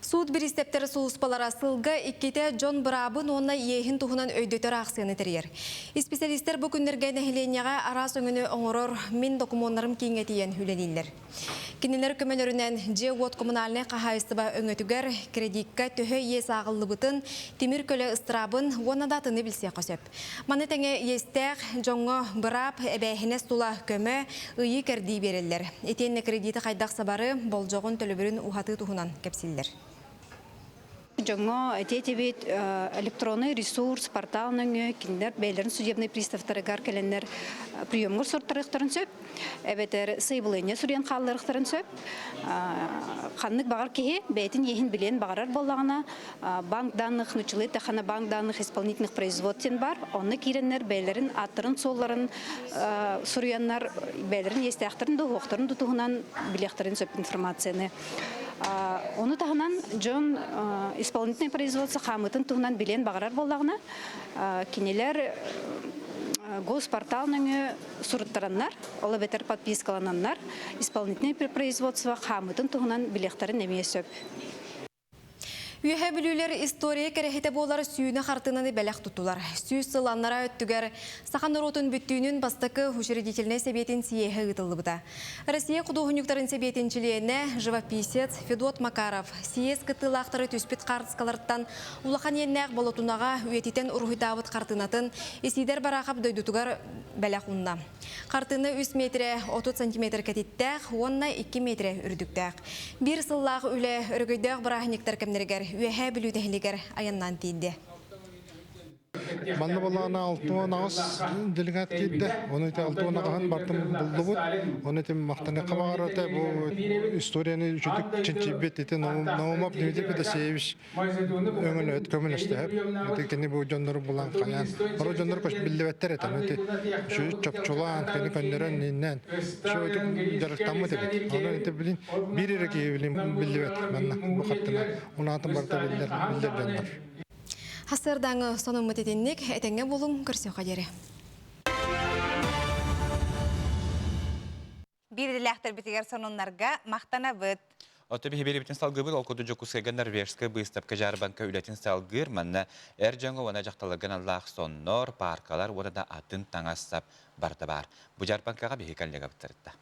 Суут бириистэптэрэ сулууспалара сылга иккитэ дьон быраабын уонна иэһин туһунан өйдөтөр аахсыйаны тэрийэр. Исписэлиистэр бу күннэргэ нэһилиэнньэҕэ араас өҥөнү оҥорор Мин докумуоннарым кииҥҥэ тиийэн үлэлииллэр. Кинилэр көмөлөрүнэн дьиэ-уот коммунальнай хаһаайыстыба өҥөтүгэр кредиккэ төһө иэс ааҕыллыбытын, тимир көлө ыстыраабын уонна да атыны билсиэххэ сөп. Маны тэҥэ иэстээх дьоҥҥо быраап, эбээһинэс тула көмө, ыйыы-кэрдии биэрэллэр. Итиэннэ кредити хайдах сабары, болдьоҕун төлөбүрүн уһатыы туһунан кэпсииллэр. Дьоҥҥо этиэтибит электронный ресурс, портал нөҥүө кинилэр бэйэлэрин судебнай приставтарыгар кэлэннэр приемҥа суруттарыахтарын сөп. эбэтэр сайабылыанньа суруйан хаалларыахтарын сөп. Ханнык баҕар киһи бэйэтин иэһин билиэн баҕарар буоллаҕына, банк данных нуччалыы эттэххинэ банк данных исполнительных производств диэн баар. Онно киирэннэр бэйэлэрин ааттарын-суолларын суруйаннар бэйэлэрин иэстээхтэрин да уһуохтарын да туһунан билиэхтэрин сөп информацияны. Ону таһынан дьон исполнительное производство хаамыытын туһунан билиэн баҕарар буоллаҕына, кинилэр госпортал нөҥүө суруттараннар, ол эбэтэр подпискалананнар, исполнительнай производство хаамыытын туһунан билиэхтэрин эмиэ сөп. Үөһэ Бүлүүлэр история кэрэһитэ буолар сүүнэ хартыынаны бэлэх туттулар. 100 сыл аннараа өттүгэр саха норуотун бүттүүнүн бастакы учредительнай сэбиэтин съеһэ ыытыллыбыта. Россия худуоһунньуктарын сэбиэтин чилиэнэ, живописец Федот Макаров съезд кыттыылаахтары түспүт хаартыскаларыттан улахан иэннээх болотунаҕа үйэтитэн уруһуйдаабыт хартыынатын Исидор Барахов дойдутугар бэлэх уунна. Хартыына 3 метрэ 30 сантиметр кэтиттээх уонна 2 метрэ үрдүктээх. Биир сыллаах үлэ өрөгөйдөөх бырааһынньыктар кэмнэригэр Үөһээ Бүлүү нэһилиэгэр айаннаан тиийдэ. Манна балаана 68 делегат киирдэ. Оны ити 68-ын бартым буллубут. Оны ити махтаныахха баҕарар бу историяны үчүдүк чинчийбит ити Наумов Дмитрий Федосеевич өҥөлөт көмөлөстөһөп. Ити кини бу дьоннору булан хайаан. Оро дьоннор көс биллибэттэр этэ. Ити үчү чопчулаан, кини көннөрөн иннэн. Şu ити дьарыктаммыт эбит. Оны ити билин биир эрэ киһи билин биллибэт манна бу хартына. Унаатын барыта биллэр биллэр дьоннор. Хасырдааҥы сонуммут итинник этэҥҥэ буолуҥ көрсүөххэ диэри. Биир идэлээхтэрбитигэр сонуннарга махтанабыт. Ото биһи биэрибитин салгыыбыт, ол курдук Дьокуускайга Норвежская быыстапка дьаарбаҥка үлэтин салгыыр. Манна эр дьоҥҥо уонна дьахталларга аналлаах соннор, пааркалар уонна да атын таҥас-сап барыта баар. Бу дьаарбаҥкаҕа биһи коллегабыттарытта.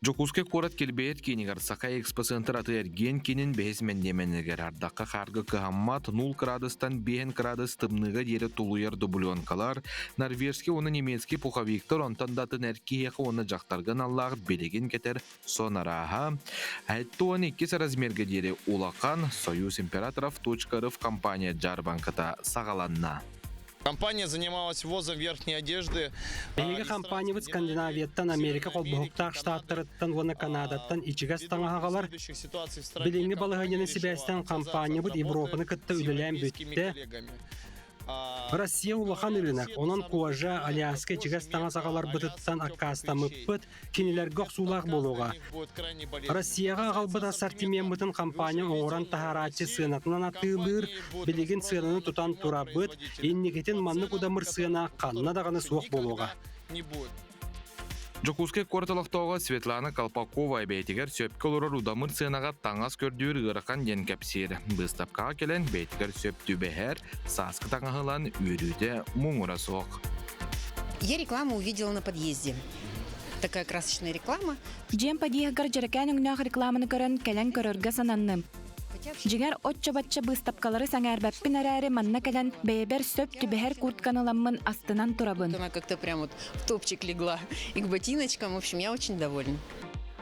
Дьокуускай куорат килбэйэр киинигэр Саха экспоцентр атыы-эргиэн киинин бэһис мэндиэмэнигэр ардахха хаарга кыһаммат 0 кыраадыстан 5 кыраадыс тымныыга диэри тулуйар дубленкалар, норвежский уонна немецкий пуховиктар онтон да атын эр киһиэхэ уонна дьахтарга аналлаах билигин кэтэр сон арааһа 72 размерга диэри улахан Союз императоров рф компания дьаарбаҥката саҕаланна. Компания занималась ввозом верхней одежды. Биһиги компаниябыт Скандинавияттан, Америка холбоһуктаах штаттарыттан уонна Канадаттан ичигэс таҥаһаҕалар. Билиҥҥи балаһыанньаны сибээстэн компаниябыт Европаны кытта үлэлээн бүттэ. Россия улахан ырыынак, онон кожа, Аляска ичигэс таҥас аҕаларбытыттан аккаастаммыппыт, кинилэргэ охсуулаах буолуоҕа. Россияҕа аҕалбыт ассортимеммытын компания оҥорон таһаарааччы сыанатынан атыылыыр, билигин сыананы тутан турабыт, инникитин маннык удамыр сыана ханна даҕаны суох буолуоҕа. Дьокуускай куорат олохтооҕо Светлана Колпакова бэйэтигэр сөпкө олорор удамыр сыанаҕа таҥас көрдүүр ыарахан диэн кэпсиир. Быыстапкаҕа кэлэн бэйэтигэр сөп түбэһэр, сааскы таҥаһы ылан үөрүүтэ муҥура суох. Я рекламу увидела на подъезде. Такая красочная реклама. Дьиэм подъеһыгар дьэрэкээн өҥнөөх рекламаны көрөн кэлэн көрөргө сананным. Дьиҥэр, оччо-бачча быыстапкалары сэҥээрбэппин эрээри манна кэлэн бэйэбэр сөп түбэһэр куртканы ыламмын астынан турабын. Она как-то прям вот в топчик легла. И к ботиночкам, в общем, я очень довольна.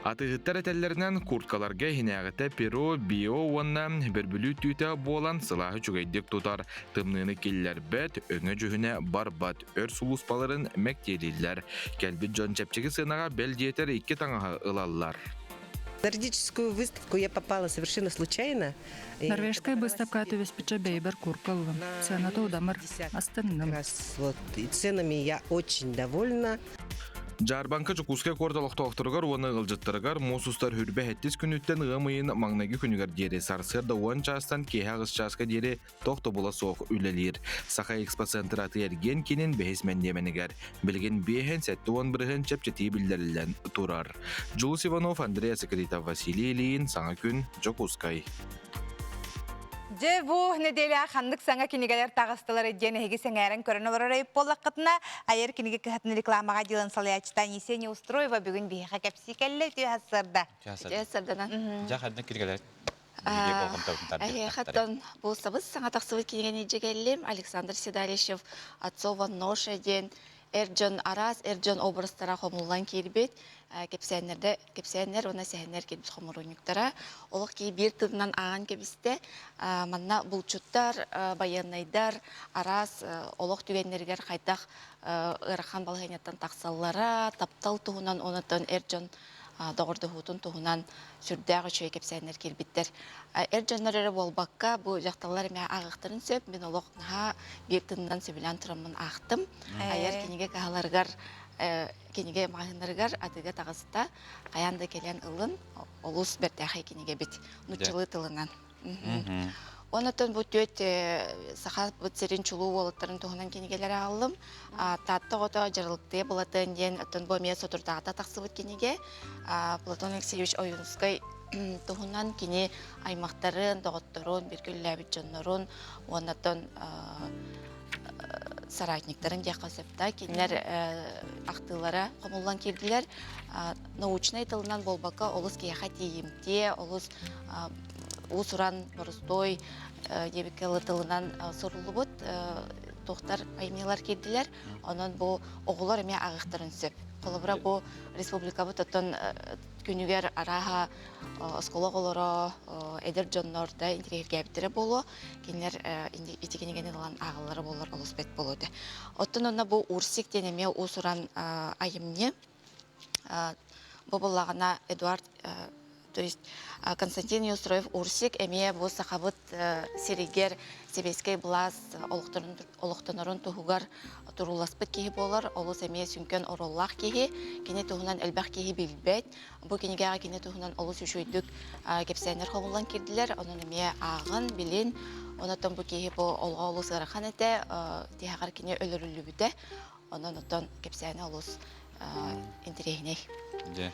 Атыыһыттар этэллэринэн, курткаларга иһинээҕитэ перо, био уонна бөрбүлүү түүтэ буолан сылааһы үчүгэйдик тутар, тымныыны киллэрбэт, өҥө-дьүһүнэ барбат, өр сулууспаларын мэктиэлииллэр. Кэлбит дьон чэпчэки сыанаҕа бэл диэтэр икки таҥаһы ылаллар. Нордическую выставку я попала совершенно случайно. Норвежская выставка түбэспиччэ бэйбэр курка ыллым. Сыаната удамыр. Астынным. Вот, и ценами я очень довольна. Дьаарбаҥка Дьокуускай куорат олохтоохторугар уонна ыалдьыттарыгар муус устар хүрбэ сэттис күнүттэн ыам ыйын маҥнайгы күнүгэр диэри сарсыарда уон чаастан киэһэ аҕыс чааска диэри тохтобула суох үлэлиир. Саха экспоцентр атыы-эргиэн киинин бэһис мэндиэмэнигэр билигин 5 70% чэпчэтии биллэриллэн турар. Дьулус Иванов, Андрей Асекритов, Василий Ильин, Саҥа күн, Дьокуускай. Дьэ бу нэдиэлэ ханнык саҥа кинигэлэр таҕыстылар диэн эһиги сэҥээрэн көрөн олорор эбит буоллаххытына, айар кинигэ кыһатын рекламаҕа дьылын салайааччыта Анисия Неустроева бүгүн биһиэхэ кэпсии кэллэ. Үтүө сарсыарда. Үтүө сарсыарданан. Дьэ ханнык кинигэлэр Эһиэхэттэн бу сабыс саҥа тахсыбыт кинигэни илдьэ кэллим. Александр Седалищев «Отцова ноша» диэн эр дьон араас эр дьон образтара хомуллан киирбит кэпсээннэрдэ кэпсээннэр уонна сэһэннэр киирбит хомуруунньуктара. Олох киһи биир тылынан ааҕан кэбистэ. Манна булчуттар, байыаннайдар араас олох түгэннэригэр хайдах ыарахан балаһыанньаттан тахсаллара, таптал туһунан онтон эр дьон доҕордоһуутун туһунан сүрдээх үчүгэй кэпсээннэр киирбиттэр. Эр дьоннор эрэ буолбакка, бу дьахталлар эмиэ ааҕыахтарын сөп. Мин олох наһаа биир тылынан сөбүлээн тураммын аахтым. Айар кинигэ кыһаларыгар, кинигэ маҕаһыыннарыгар атыыга таҕыста. Хайаан да кэлэн ылын, олус бэртээхэй кинигэбит нуччалыы тылынан. Онтон бу түөрт саха сирин чулуу уолаттарын туһунан кинигэлэри аҕаллым. Таатта оҕото Дьаралыктыйа Былатыан диэн оттон бу эмиэ соторутааҕыта тахсыбыт кинигэ. Платон Алексеевич Ойуунускай туһунан кини аймахтарын, доҕотторун, бииргэ үлэлээбит дьоннорун уонна соратниктарын диэххэ сөп да кинилэр ахтыылара хомуллан киирдилэр. Научнай тылынан буолбакка олус киһиэхэ тиийимтиэ, олус уус-уран боростуой диэбиккэ тылынан суруллубут туохтар айымньылар киирдилэр. Онон бу оҕолор эмиэ ааҕыахтарын сөп. Холобура бу республикабыт оттон күнүгэр арааһа оскуола оҕолоро, эдэр дьоннор да интэриэһиргээбиттэрэ буолуо. Кинилэр ити кинигэни ылан ааҕаллара буоллар олус бэрт буолуо этэ. Оттон онно бу Урсик диэн эмиэ уус-уран айымньы. Бу буллаҕына Эдуард то есть Константин Неустроев Урсик эмиэ бу сахабыт сиригэр сэбиэскэй былаас олохтонорун туһугар турууласпыт киһи буолар, олус эмиэ сүҥкэн оруоллаах киһи. Кини туһунан элбэх киһи билбэт. Бу кинигэҕэ кини туһунан олус үчүгэйдик кэпсээннэр хомуллан киирдилэр. Онон эмиэ ааҕын, билин. Онон бу киһи бу олоҕо олус ыарахан этэ. Тиһэҕэр кини өлөрүллүбүтэ. Онон оттон кэпсээнэ олус интэриэһинэй. Дьэ.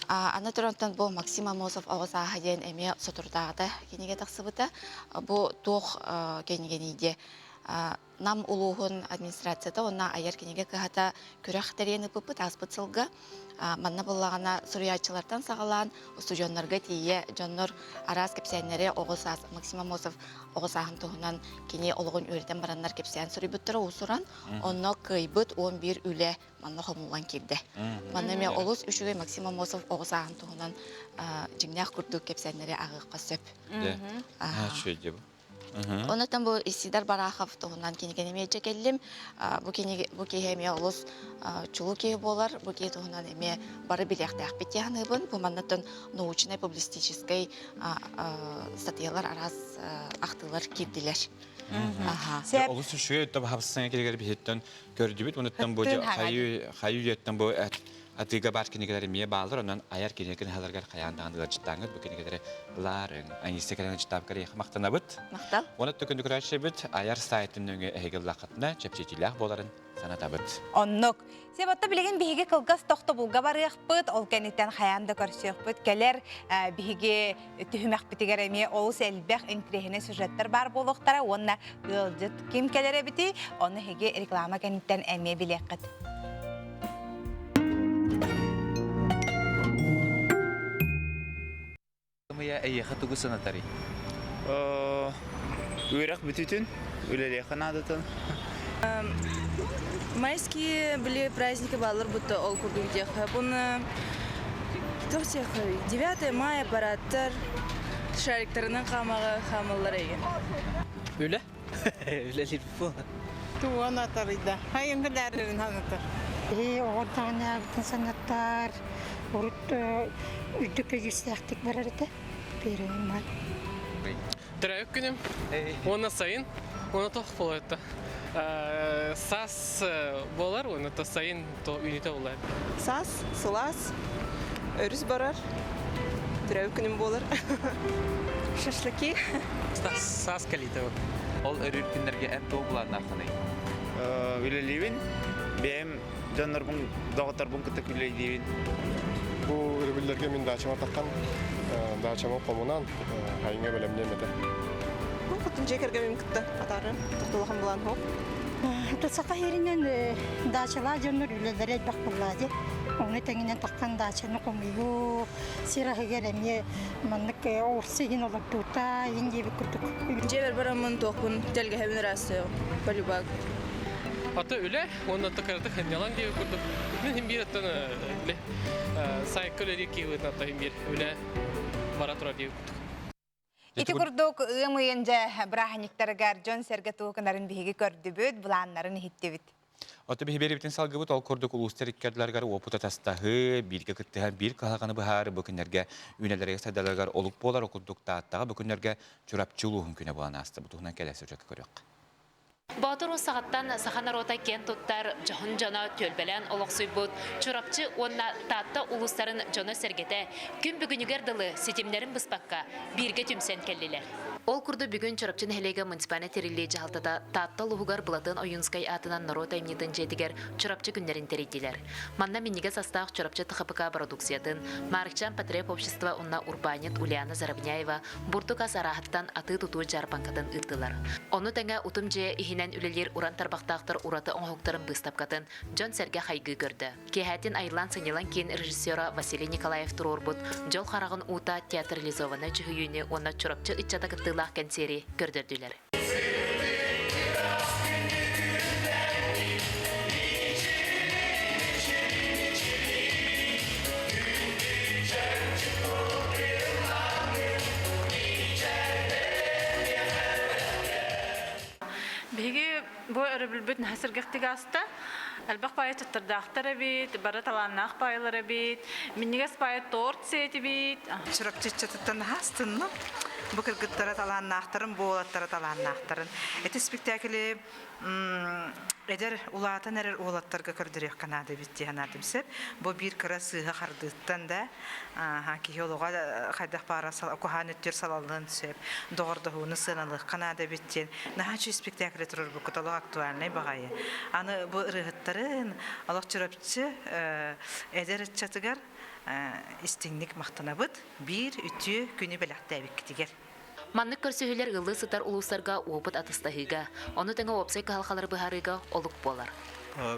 Аны турантан бу Максим Амосов оҕо сааһа диэн эмиэ соторутааҕыта кинигэ тахсыбыта. Бу туох кинигэний диэ Нам улууһун администрацията уонна айар кинигэ кыһата күрэх тэрийэн ыыппыппыт ааспыт сылга. Манна буоллаҕына суруйааччылартан саҕалаан устудьуоннарга тиийэ дьоннор араас кэпсээннэри оҕо саас Максим Амосов оҕо сааһын туһунан кини олоҕун үөрэтэн бараннар кэпсээн суруйбуттара уус-уран. Онно кыайбыт 11 үлэ манна хомуллан киирдэ. Манна эмиэ олус үчүгэй Максим Амосов оҕо сааһын туһунан дьиҥнээх курдук кэпсээннэри ааҕыахха сөп. Үчүгэй дии бу. Онтон бу Исидор Барахов туһунан кинигэни эмиэ кэллим. Бу кинигэ бу киһи эмиэ олус чулуу киһи буолар. Бу киһи туһунан эмиэ бары билиэхтээхпит дии саныыбын. Бу маннаттан научнай-публицистическай статьялар араас ахтыылар киирдилэр. Олус үчүгэй өттө баһапсыҥа килигер биһиттэн көрдүбүт. Онуттан бу хайы үйэттэн бу атыыга баар кинигэлэр эмиэ бааллар. Онон айар кинигэ кыһаларыгар хайаан даҕаны ыалдьыттааҥҥыт бу кинигэлэри ылаарыҥ. Анисия кэлэн ыалдьыттаабыккар эйиэхэ махтанабыт. Махтал. Уонна төкүндү көрөөччүбүт айар сайтын нөҥүө эһиги ыллаххытына чэпчэтиилээх буоларын санатабыт. Оннук. Себатта билигин биһиги кылгас тохтобулга барыахпыт, ол кэнниттэн хайаан да көрсүөхпүт. Кэлэр биһиги түһүмэхпитигэр эмиэ олус элбэх интириэһинэй сюжеттар баар буолуохтара уонна ыалдьыт ким кэлэр эбитий, ону эһиги реклама кэнниттэн эмиэ билиэххит. Ымыйа эйиэхэ тугу санатарый? Үөрэх бүтүтүн, үлэлиэххэ наадатын. Майские были праздники баллар будто ол курдук диэххэ. Буну туох диэххэ 9 мая парадтар шариктарынан хаамаҕа хаамаллар эйген. Үлэ? Үлэлиир буолан. Тугун атарыйда. Хайыҥҥы даарырын санатар. Ээ, оҕордоҕунааҕытын санаттар. Урут үрдүк көдьүүстээхтик барар этэ. Первый май. Төрөөбүт күнүм уонна сайын уонна туох буолар это саас буолар уонна то сайын то үүнүтэ буолар. Саас, сылаас, өрүс барар, төрөөбүт күнүм буолар. Шашлыки. Саас кэлиитэ Ол өрүүр күннэргэ эн туох былааннааххыный? Үлэлиибин. Бэйэм дьоннорбун, доҕотторбун кытта күлэйдиибин. Бу өрөбүллэргэ мин даачама таххан, даачама хомунан, хайыҥа бэлэмниэм этэ. Бу хотун дьиэ кэргэмим кытта атаарым, тохтолохон булан хоп. Саха сиринэн даачалаах дьоннор үлэлэрэ элбэх буоллаа дии. Ону тэҥинэн таххан даачаны хомуйуу, сир аһыгар эмиэ маннык оҕурсу иһин олордуута, иһин диэбит курдук. Дьиэбэр бараммын туохпун тэлгэһэбин ыраастыам, полюбак. Ата үлэ, уонна кыратык сынньалаҥ диэбит курдук. Мин иһин биир оттон үлэ сайкы үлэлиир киһи быһыытынан иһин биир үлэ бара турар диэбит курдук. Ити курдук ыам ыйын дьэ бырааһынньыктарыгар дьон-сэргэ тугу гынарын биһиги көрдүбүт, былааннарын иһиттибит. Ото биһи биэрибитин салгыбыт ол курдук улуустар иккэрдилэригэр уопут атастаһыы, бииргэ кыттыһан биир кыһалҕаны быһаары бу күннэргэ үүнэлэригэр сайдаларыгар олук буолар, ол курдук Тааттаҕа бу күннэргэ Чурапчы улууһун күнэ буолан ааста. Бу туһунан кэлэ сюжекка көрүөххэ. Боотур уус саҕаттан саха норуота киэн туттар дьоһун дьоно түөлбэлээн олохсуйбут Чурапчы уонна Таатта улуустарын дьоно-сэргэтэ күн бүгүнүгэр дылы ситимнэрин быспакка бииргэ түмсэн кэллилэр. Ол курдук бүгүн Чурапчы нэһилиэгэ муниципальнай тэриллии дьаһалтата Таатта улууһугар Былатыан Ойуунскай аатынан норуот айымньытын дьиэтигэр Чурапчы күннэрин тэрийдилэр. Манна минньигэс астаах Чурапчы ТХПК бородууксуйатын Маарыкчаан потребобщество уонна урбаанньыт Ульяна Заровняева бурдук ас арааһыттан атыы-тутуу дьаарбаҥкатын ыыттылар. Ону тэҥэ Утум дьиэ иһинэн үлэлиир уран тарбахтаахтар ураты оҥоһуктарын быыстапкатын дьон-сэргэ хайгыы көрдө. Киэһэтин Айлан сынньалаҥ киин режиссера Василий Николаев туруорбут Дьол хараҕын уута театрализованнай дьүһүйүүнү уонна Чурапчы ыччата кыттыылаах кэнсиэри көрдөрдүлэр. Биһиги бу өрөбүлбүт наһаа сэргэхтик ааста. Элбэх паайа чаттардаахтар эбит, бары талааннаах паайалар эбит, минньигэс паайа торт сиэтибит. Чурапчы ыччатыттан наһаа астынным. Бу кыргыттара талааннаахтарын, бу уолаттара талааннаахтарын. Ити спектакли эдэр улаатан эрэр уолаттарга көрдөрүөххэ наада эбит дии санаатым сөп. Бу биир кыра сыыһа хардыыттан да киһи олоҕо хайдах баара куһаан өттүгэр салаллыан сөп. Доҕордоһууну сыаналыахха наада эбит диэн наһаа үчүгэй спектакль туруорбуккут олох актуальнай баҕайы. Аны бу ырыаһыттарын олох Чурапчы эдэр ыччатыгар истиҥник махтанабыт. Биир үтүө күнү бэлэхтээбиккитигэр. Маннык көрсүһүүлэр ыаллыы сытар улуустарга уопут атастаһыыга, ону тэҥэ уопсай кыһалҕалары быһаарыыга олук буолар.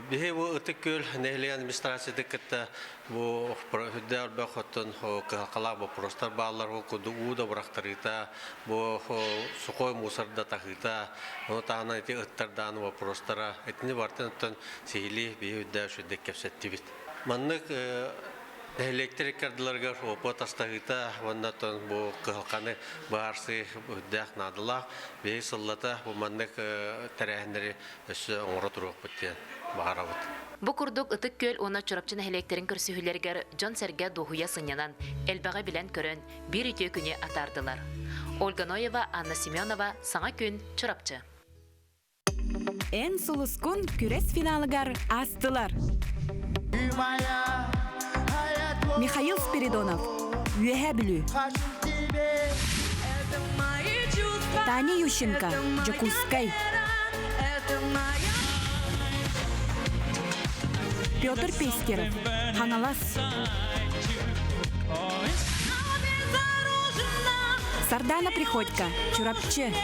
Биһи бу Ытык Күөл нэһилиэгин администрацията кытта бу үрдээх элбэх оттон кыһалҕалаах боппуруостар бааллар. Ол курдук уу да бырахтарыыта, бу сухой мусор да таһыыта, ону таһынан ити ыттар дааны боппуруостара. Итини барытын оттон сиһилии биһи үрдээх үчүгэйдик кэпсэттибит. Маннык Нэһилиэктэр икки ардыларыгар опыт астаһыыта уонна оттон бу кыһалҕаны быһаарсыы үрдээх наадалаах. Биһиги сыллата бу маннык тэрээһиннэри өссө оҥоро туруохпут диэн баҕарабыт. Бу курдук Ытык Күөл уонна Чурапчы нэһилиэктэрин көрсүһүүлэригэр дьон-сэргэ дуоһуйа сынньанан, элбэҕи билэн-көрөн, биир үтүө күнү атаардылар. Ольга Ноева, Анна Семенова, Саҥа күн, Чурапчы. Эн сулускун күрэс финалыгар аастылар. Михаил Спиридонов, Үөһээ Бүлүү. Таня Ющенко, Дьокуускай. Петр Пестеров, Хаҥалас. Сардана Приходько, Чурапчы.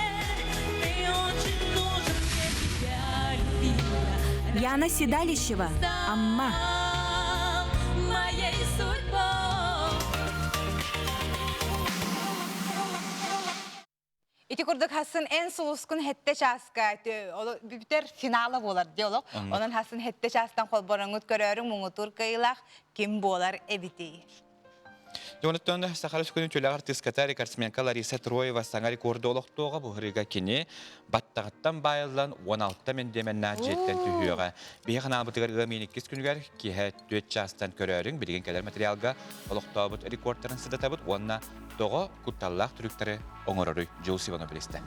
Яна Седалищева, Амма. Ити курдук хасын эн сулускун хетте чааска бүтэр финала буолар диолог. Онон хасын хетте чаастан холбороҥут көрөөрү муҥутуур кыайыылаах ким буолар эбитий? Дьонуттан Саха Республикатын үтүөлээх артыыската рекордсменка Лариса Троева саҥа рекорду олохтуоҕа бу кини баттаҕыттан баайыллан 16 мэндиэмэннээх дьиэттэн түһүөҕэ. Биһи ханаабытыгар ыам ыйын иккис күнүгэр киэһэ түөрт чаастан көрөөрүҥ билигин кэлэр материалга олохтообут рекордтарын сыдатабыт уонна тоҕо кутталлаах трюктары оҥороруй Дьулус Иванов билистэ.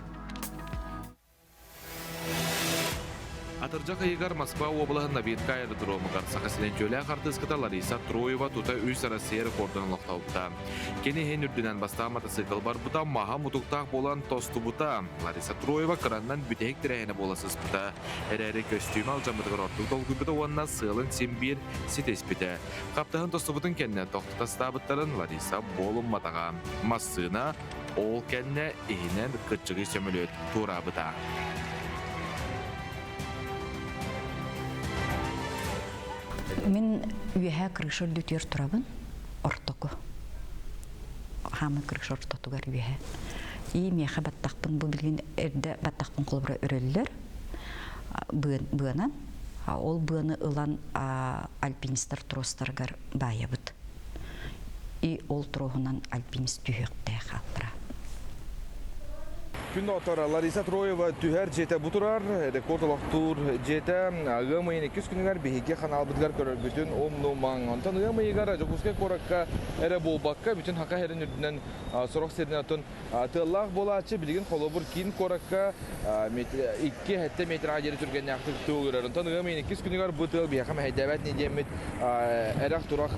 Атырдьах ыйыгар Москва уобалаһын Новинка аэродромугар Саха сирин үтүөлээх артыыската Лариса Троева тута үс Россия рекордун олохтообута. Кини иһин үрдүнэн бастаан матасыыкыл барбыта, маһа мутуктаах буолан тостубута. Лариса Троева кыраннан бүтэһик тэрээһинэ буола сыспыта. Эрээри көстүүмэ алдьаммытыгар ордук долгуйбута уонна сыалын син биир ситиспитэ. Хаптаһын тостубутун кэннэ тохтото сатаабыттарын Лариса буолумматаҕа. Массыына ол кэннэ иһинэн кырдьыгый сөмөлүөт туораабыта. Мин үөһээ крыша үрдүтүгэр турабын, ортоку. Хаамы крыша ортотугар үөһэ. И миэхэ баттахпын бу билигин эрдэ баттахпын холобура өрөллөр быанан. Ол быаны ылан альпинистар тростарыгар баайабыт. И ол троһунан альпинист түһүөхтээх хааллара. Күн доҕоттор, Лариса Троева түһэр дьиэтэ бу турар. Рекорд олохтуур дьиэтэ ыам ыйын иккис күнүгэр биһиги ханаалбытыгар көрөрбүтүн умнумаҥ. Онтон ыам ыйыгар Дьокуускай куоракка эрэ буолбакка, бүтүн Хака сирин үрдүнэн сорох сиринэн оттон тыаллаах буолааччы билигин холобур киин куоракка 2-7 метрға диэри түргэннээхтик тыал үрэр. Онтон ыам ыйын иккис күнүгэр бу тыал биһиэхэ мэһэйдээбэт ини диэммит эрэх-турах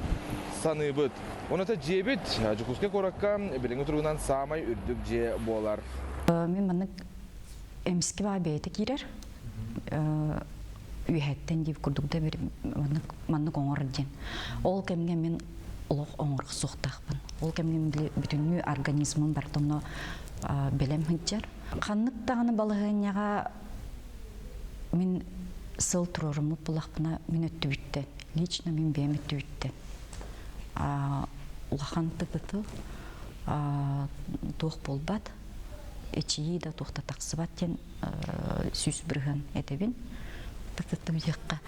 саныыбыт. Онута дьиэбит Дьокуускай куоракка билиҥҥи туругунан саамай үрдүк дьиэ буолар. Мин маннык эмискэ баа бэйэтэ киирэр. Үөһэттэн диир курдук да бир маннык маннык оҥор диэн. Ол кэмҥэ мин олох оҥорох суохтаахпын. Ол кэмҥэ мин бүтүннүү организмым барыта онно бэлэм сылдьар. Ханнык даҕаны балаһыанньаҕа мин сыл туруоруммут булахпына мин өттүбүттэн, лично мин бэйэм өттүбүттэн улахан тыпытыл туох буолбат, эчийии да туох да тахсыбат диэн 100% этэбин. Тытыттым диэххэ.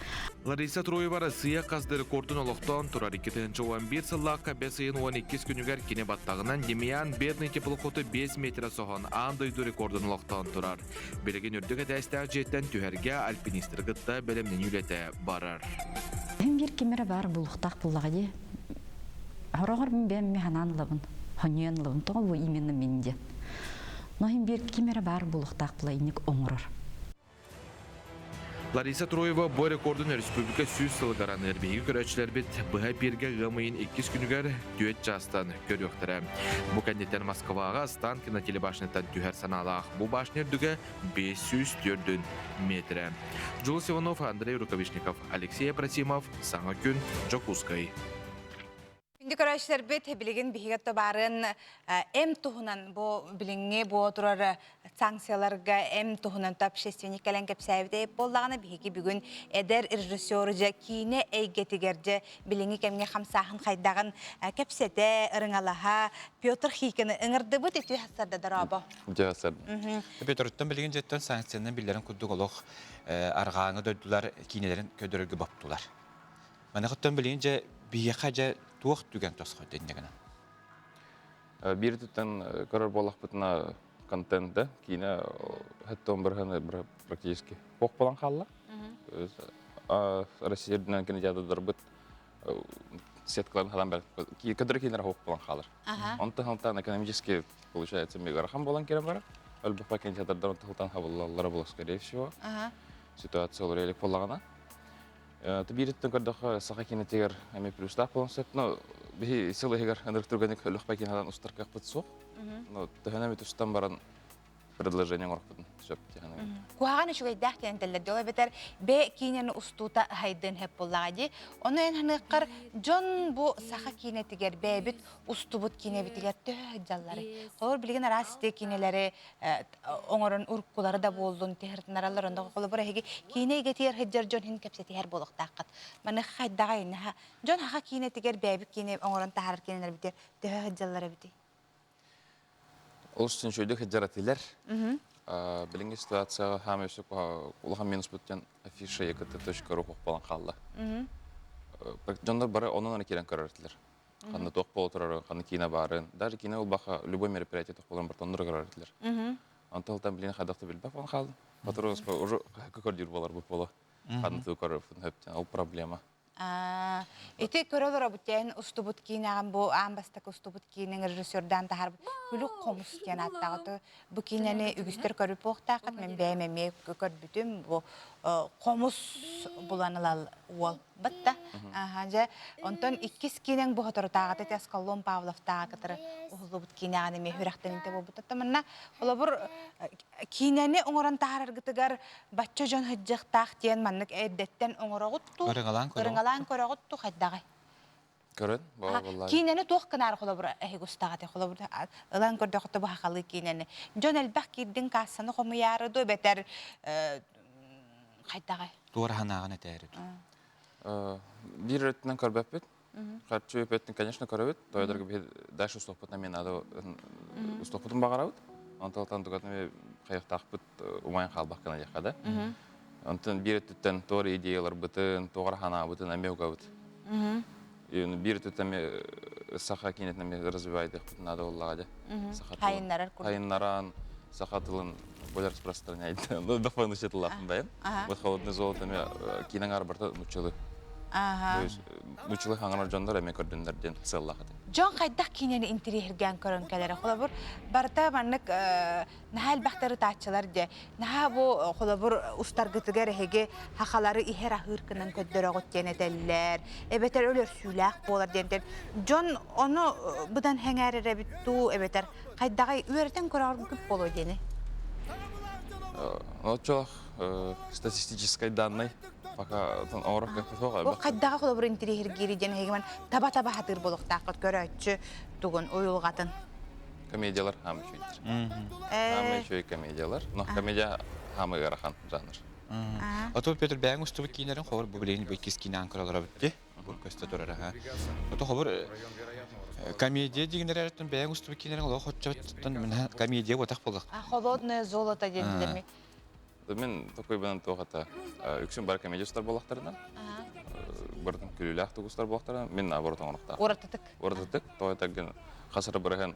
Лариса Троева Россия хас да рекордун олохтоон турар 2011 сыллаахха бэс ыйын 12 күнүгэр кини баттаҕынан Демьян Бедный теплоходу 5 метрэ соһон аан дойду рекордун олохтоон турар. Билигин үрдүк этээстээх дьиэттэн түһэргэ альпинистары кытта бэлэмнэнии үлэтэ барар. Мин биир ким эрэ баар булуохтаах буоллаҕа дии. Хороҕор мин бэйэм эмиэ санаан ылабын, хоньуйан ылабын. Тоҕо бу именно мин диэн. Но иһин биир ким эрэ баар буолуохтаах була инник оҥорор. Лариса Троева бу рекордун өрөспүүбүлүкэ 100 сылыгар аныыр биһиги көрөөччүлэрбит быһа эпииргэ ыам ыйын иккис күнүгэр түөрт чаастан көрүөхтэрэ. Бу кэнниттэн Москваҕа Останкино телебашняттан түһэр санаалаах бу башня үрдүгэ 504 метрэ. Дьулус Иванов, Андрей Рукавишников, Алексей Апросимов, Саҥа күн, Дьокуускай. Күндү көрөөччүлэрбит, билигин биһиги баарын эм туһунан бу билиҥҥи буола турар санкцияларга эм туһунан общественник кэлэн кэпсээбит буоллаҕына биһиги бүгүн эдэр режиссер дьэ киинэ эйгэтигэр дьэ билиҥҥи кэмҥэ хамсааһын хайдаҕын кэпсэтэ, ырыҥалаһа Петр Хикины ыҥырдыбыт үтүө сарда дорообо. Үтүө сарда. Петрыттан билигин дьэттэн санкциянан биллэрин курдук олох арҕааҥы дойдулар киинэлэрин көрдөрөргө боптулар. Маныхыттан билигин дьэ биһиэхэ дьэ туох түгэн тосхойдо инньэ гынан? Биир туттан көрөр буоллахпытына контент да киинэ хэттон бырыһаны практически ох болан хаалла. Россия үрдүнэн кинотеатрдарбыт сеткаларын халан бэр көдөрө киинэр хоох болан хаалар. Онтон халтаан экономически получается мегарахан болан кирен бара. Өлбөхпө кинотеатрдар онтон халтаан хабыллаллара була скорее всего. Ситуация олорор элек буоллаҕына. Биириттэн көрдөххө, саха киинэтигэр эмиэ плюстаах буолуон сөп. Но биһи сыл иһигэр ынырык түргэнник өлөхпө киинэҕэ устар кыахпыт суох. Но төһөнө эмит устан баран предложение оҥорохпутун сөп диэн. Куһаҕан үчүгэйдээх диэн этэллэр дьол эбэтэр б киинэни устуута хайдыан сөп буоллаҕа дии. Ону эн ханыаххар дьон бу саха киинэтигэр бэйэбит устубут киинэбитигэр төһө сылдьалларый? Холобур билигин араас ити киинэлэри оҥорон уруккулары да буоллун тиһыртынараллар онно холобур эһиги киинэ эйгэтигэр сылдьар дьон иһин кэпсэтиһэр буолуохтааххыт. Маныаха хайдаҕай наһаа дьон саха киинэтигэр бэйэбит киинэ оҥорон таһаарар киинэлэрбитигэр төһө сылдьаллар эбитий? Олус үчүгэйдик сылдьар этилэр. Билиҥҥи ситуацияҕа хаамай өссө улахан минуспут диэн афиша ект.ру буолан хаалла. Дьоннор бары онон эрэ киирэн көрөр этилэр. Ханна туох буола турарын, ханна киинэ баарын. Даже киинэ ылбаха любой мероприятие туох буоларын барытын оннура көрөр этилэр. Онтон ылтан билигин хайдах да билбэт буолан хаалдым. Батыры уже көрдүүр буоларбыт буолуо. Ханна туу көрөрбүт хөптөн ол проблема. Ити көрө олоробут диэн устубут киинэҕин бу аан бастакы устубут киинэҥ режиссердаан таһаарбыт Күлүк хомус диэн ааттааҕыт. Бу киинэни үгүстэр көрүп буохтааххыт. Мен бэйэм эмиэ көрбүтүм. Бу хомус булан ылал уол батта. Дьэ, онтон иккис киинэҥ бу соторутааҕыта ити Аскалон Павловтааҕы кытары уһуллубут киинэҕин эмиэ сүрэхтэнитэ буолбут. Манна холобур киинэни оҥорон таһаараргытыгар бачча дьон сылдьыахтаах диэн маннык эрдэттэн оҥороҕут дуу? Ырыҥалаан көрөҕүт. Ырыҥалаан көрөҕүт дуу хайдаҕай? Көрөн, буоллаа. Киинэни туох гынаар холобур эһиги устаҕат холобур ылан көрдөхөттө бу хахалыы киинэни. Дьон элбэх киирдин каассаны хомуйаары дуу эбэтэр хайдаҕай? Туора санааҕын этээри дуу? Биир өттүнэн көрбөппүт. Харчы өттүн, конечно, көрөбүт. Тойдорго биһи дальше устуохпутун эмиэ надо устуохпутун баҕарабыт. Онтон тугатын хайыахтаахпыт умайан хаалбах гына диэххэ да. Онтон биир өттүттэн туор идеяларбытын, туора ханаабытын эмиэ угабыт. Биир өттүттэн эмиэ саха киинэтин эмиэ развивайдыахпытын надо буоллаҕа дьэ. Хайыннарар курдук. Хайыннаран, саха тылын более распространяет. Ну, дополнительно тыллаахпын бэйэм. Вот холодное золото эмиэ киинэҥ арбарта нуччалыы. То есть нуччалыы хаҥарар дьоннор эмиэ көрдүннэр диэн сыаллаах этим. Дьон хайдах киинэни интириэһиргээн көрөн кэлэрэ. Холобур, барыта маннык наһаа элбэхтэр ытааччылар дьэ. Наһаа бу холобур устаргытыгар эһиги хахалары иһэр аһыыр гынан көрдөрөҕүт диэн этэллэр. Эбэтэр өлөрсүүлээх буолар диэн. Дьон ону быдан хэҥээрэр эбит дуу, эбэтэр хайдаҕай үөрэтэн көрөҕүт буолуо диэни. Оччолох статистическай даннай пока оҥорор кыахпыт Бу хайдаҕа холобур интириэһиргиири диэн эһиги таба-таба хатыыр буолуохтааххыт көрөөччү тугун уйулҕатын. Комедиялар хаамы үчүгүйдэр. Хаамы үчүгэй комедиялар. Но комедия хаамы ыарахан жанр. Ото Петр бэйэҥ устубут киинэрин хобор бу билигин бу иккис киинэҕин көрөлөр эбит Бу көстө турар аха. Ото хобор комедия дигинэрэртэн бэйэҥ устубут киинэрин олох хоччоттон комедия буотах буоллах. Холодное золото диэн Мин такой туох это үксүн бар комедия устар буоллахтарына бырытын күлүүлээх тугустар буоллахтарына мин наоборот оҥорохтоох. Уратытык. Уратытык тоҕо этэргин хас эрэ бырыһын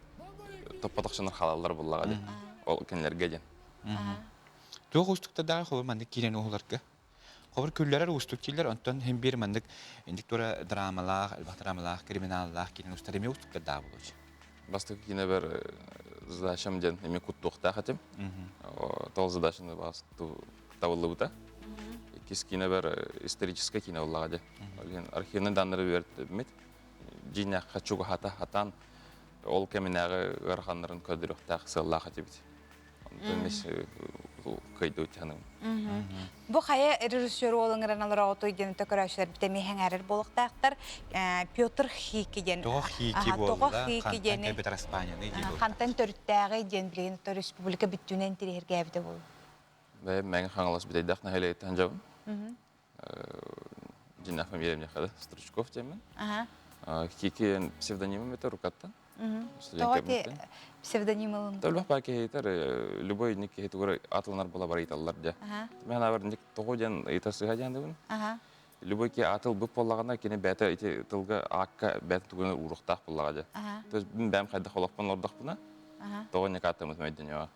топпотохсунар халаллар буллаҕа дии. Ол кинилэргэ диэн. Туох уустуктардаах холобур маннык киирэн уһуларга? Холобур күллэрэр уустук дииллэр, онтон һин биир маннык инник тура драмалаах, элбэх драмалаах, криминаллаах киинэн устар эмиэ уустуктардаах буолуочу. Бастакы киинэбэр задачам диэн эмиэ куттуохтаах этим. Тол задачаны табыллыбыта. Иккис киинэбэр историческай киинэ буоллаҕа дии. Архивный даннары үөрэтиммит. Дьиҥнээххэ чугаһата хатан ол кэминээҕи ыараханнарын көрдөрүөхтээх сыаллаах этибит. Онтон мис кыйдыбыт ханым. Бу хайа режиссер уолуҥ олороҕутуй диэн көрөөччүлэр эмиэ сэҥээрэр буолуохтаахтар. Петр Хики диэн. Тоҕо Хики буолла? Тоҕо Хики диэни. Хантан Хантан төрүттээҕий диэн билигин республика бүттүүнэн интириэһиргээбитэ буолуо. Бэйэм Мэҥэ Хаҥалас Бүтэйдээх нэһилиэгиттэн дьабын. Дьиннээх фамилиям диэххэ Стручков диэммин. Хики псевдонимым это Рукаттан. Тоҕо ти псевдоним ылын? Төлбөх баа киһитер любой ник киһи тугур атыланар була бар ыйталлар дьэ. Мен абар ник тоҕо диэн ыйта сыһа диэн дыбын. Любой ки атыл бып боллаҕына кини бэйэтэ ити тылга аакка бэйэтин тугуна уурухтаах буллаҕа дьэ. То есть мин бэйэм хайдах олохпун олордохпуна тоҕо ник атымыт өйдөнүөҕэ.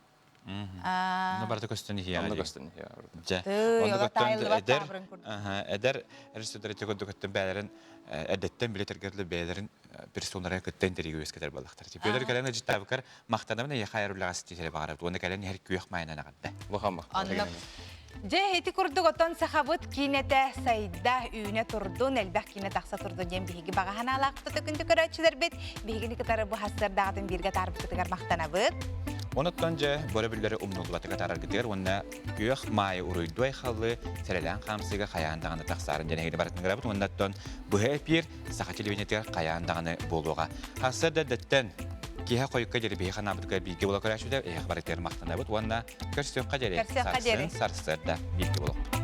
Онно барыта көстөн иһиэҕэ Онно дии. көстөн иһиэҕэ. Дьэ, Тыый, онно ола көттөн таайыллыбат эдэр, таабырын курдук. эдэр режиссердэр ити курдук өттүн бэйэлэрин эрдэттэн билэ тэргэрдэ бэйэлэрин персоннара кытта интрига үөскэтэр буоллахтар. Петр кэлэн ыдьыттаабыкар махтанабын эйиэхэ айар үлэҕэ ситиһэрэ баҕарабыт. Уонна кэлэн иһэр күөх маайынан эҕэрдэ. Улахан махтал. Оннук. Дьэ, ити курдук отон сахабыт киинэтэ сайда, үүнэ турдун, элбэх киинэ тахса турдун диэн биһиги баҕа санаалаахпыт күндү көрөөччүлэрбит. Биһигини кытары бу хассыардаҕытын бииргэ таарбытыгар махтанабыт. Онуттан дьэ, бары биллэри умнуллатыга таараргытыгар уонна күөх маайы уруйдуу айхаллы сэрэлээн хаамсыыга хайаан даҕаны тахсаарын диэн эһигини барытын ыҥырабыт уонна оттон быһа эпиир саха телевидениетыгар хайаан даҕаны буолуоҕа. Хассыарда дэттэн киһи хойукка диэри биһи ханаабытыгар бииргэ буола көрөөччүлэр эһиэхэ барытыгар махтанабыт уонна Көрсүөххэ диэри. Көрсүөххэ диэри. Сарсын сарсыарда бииргэ буолуохпут.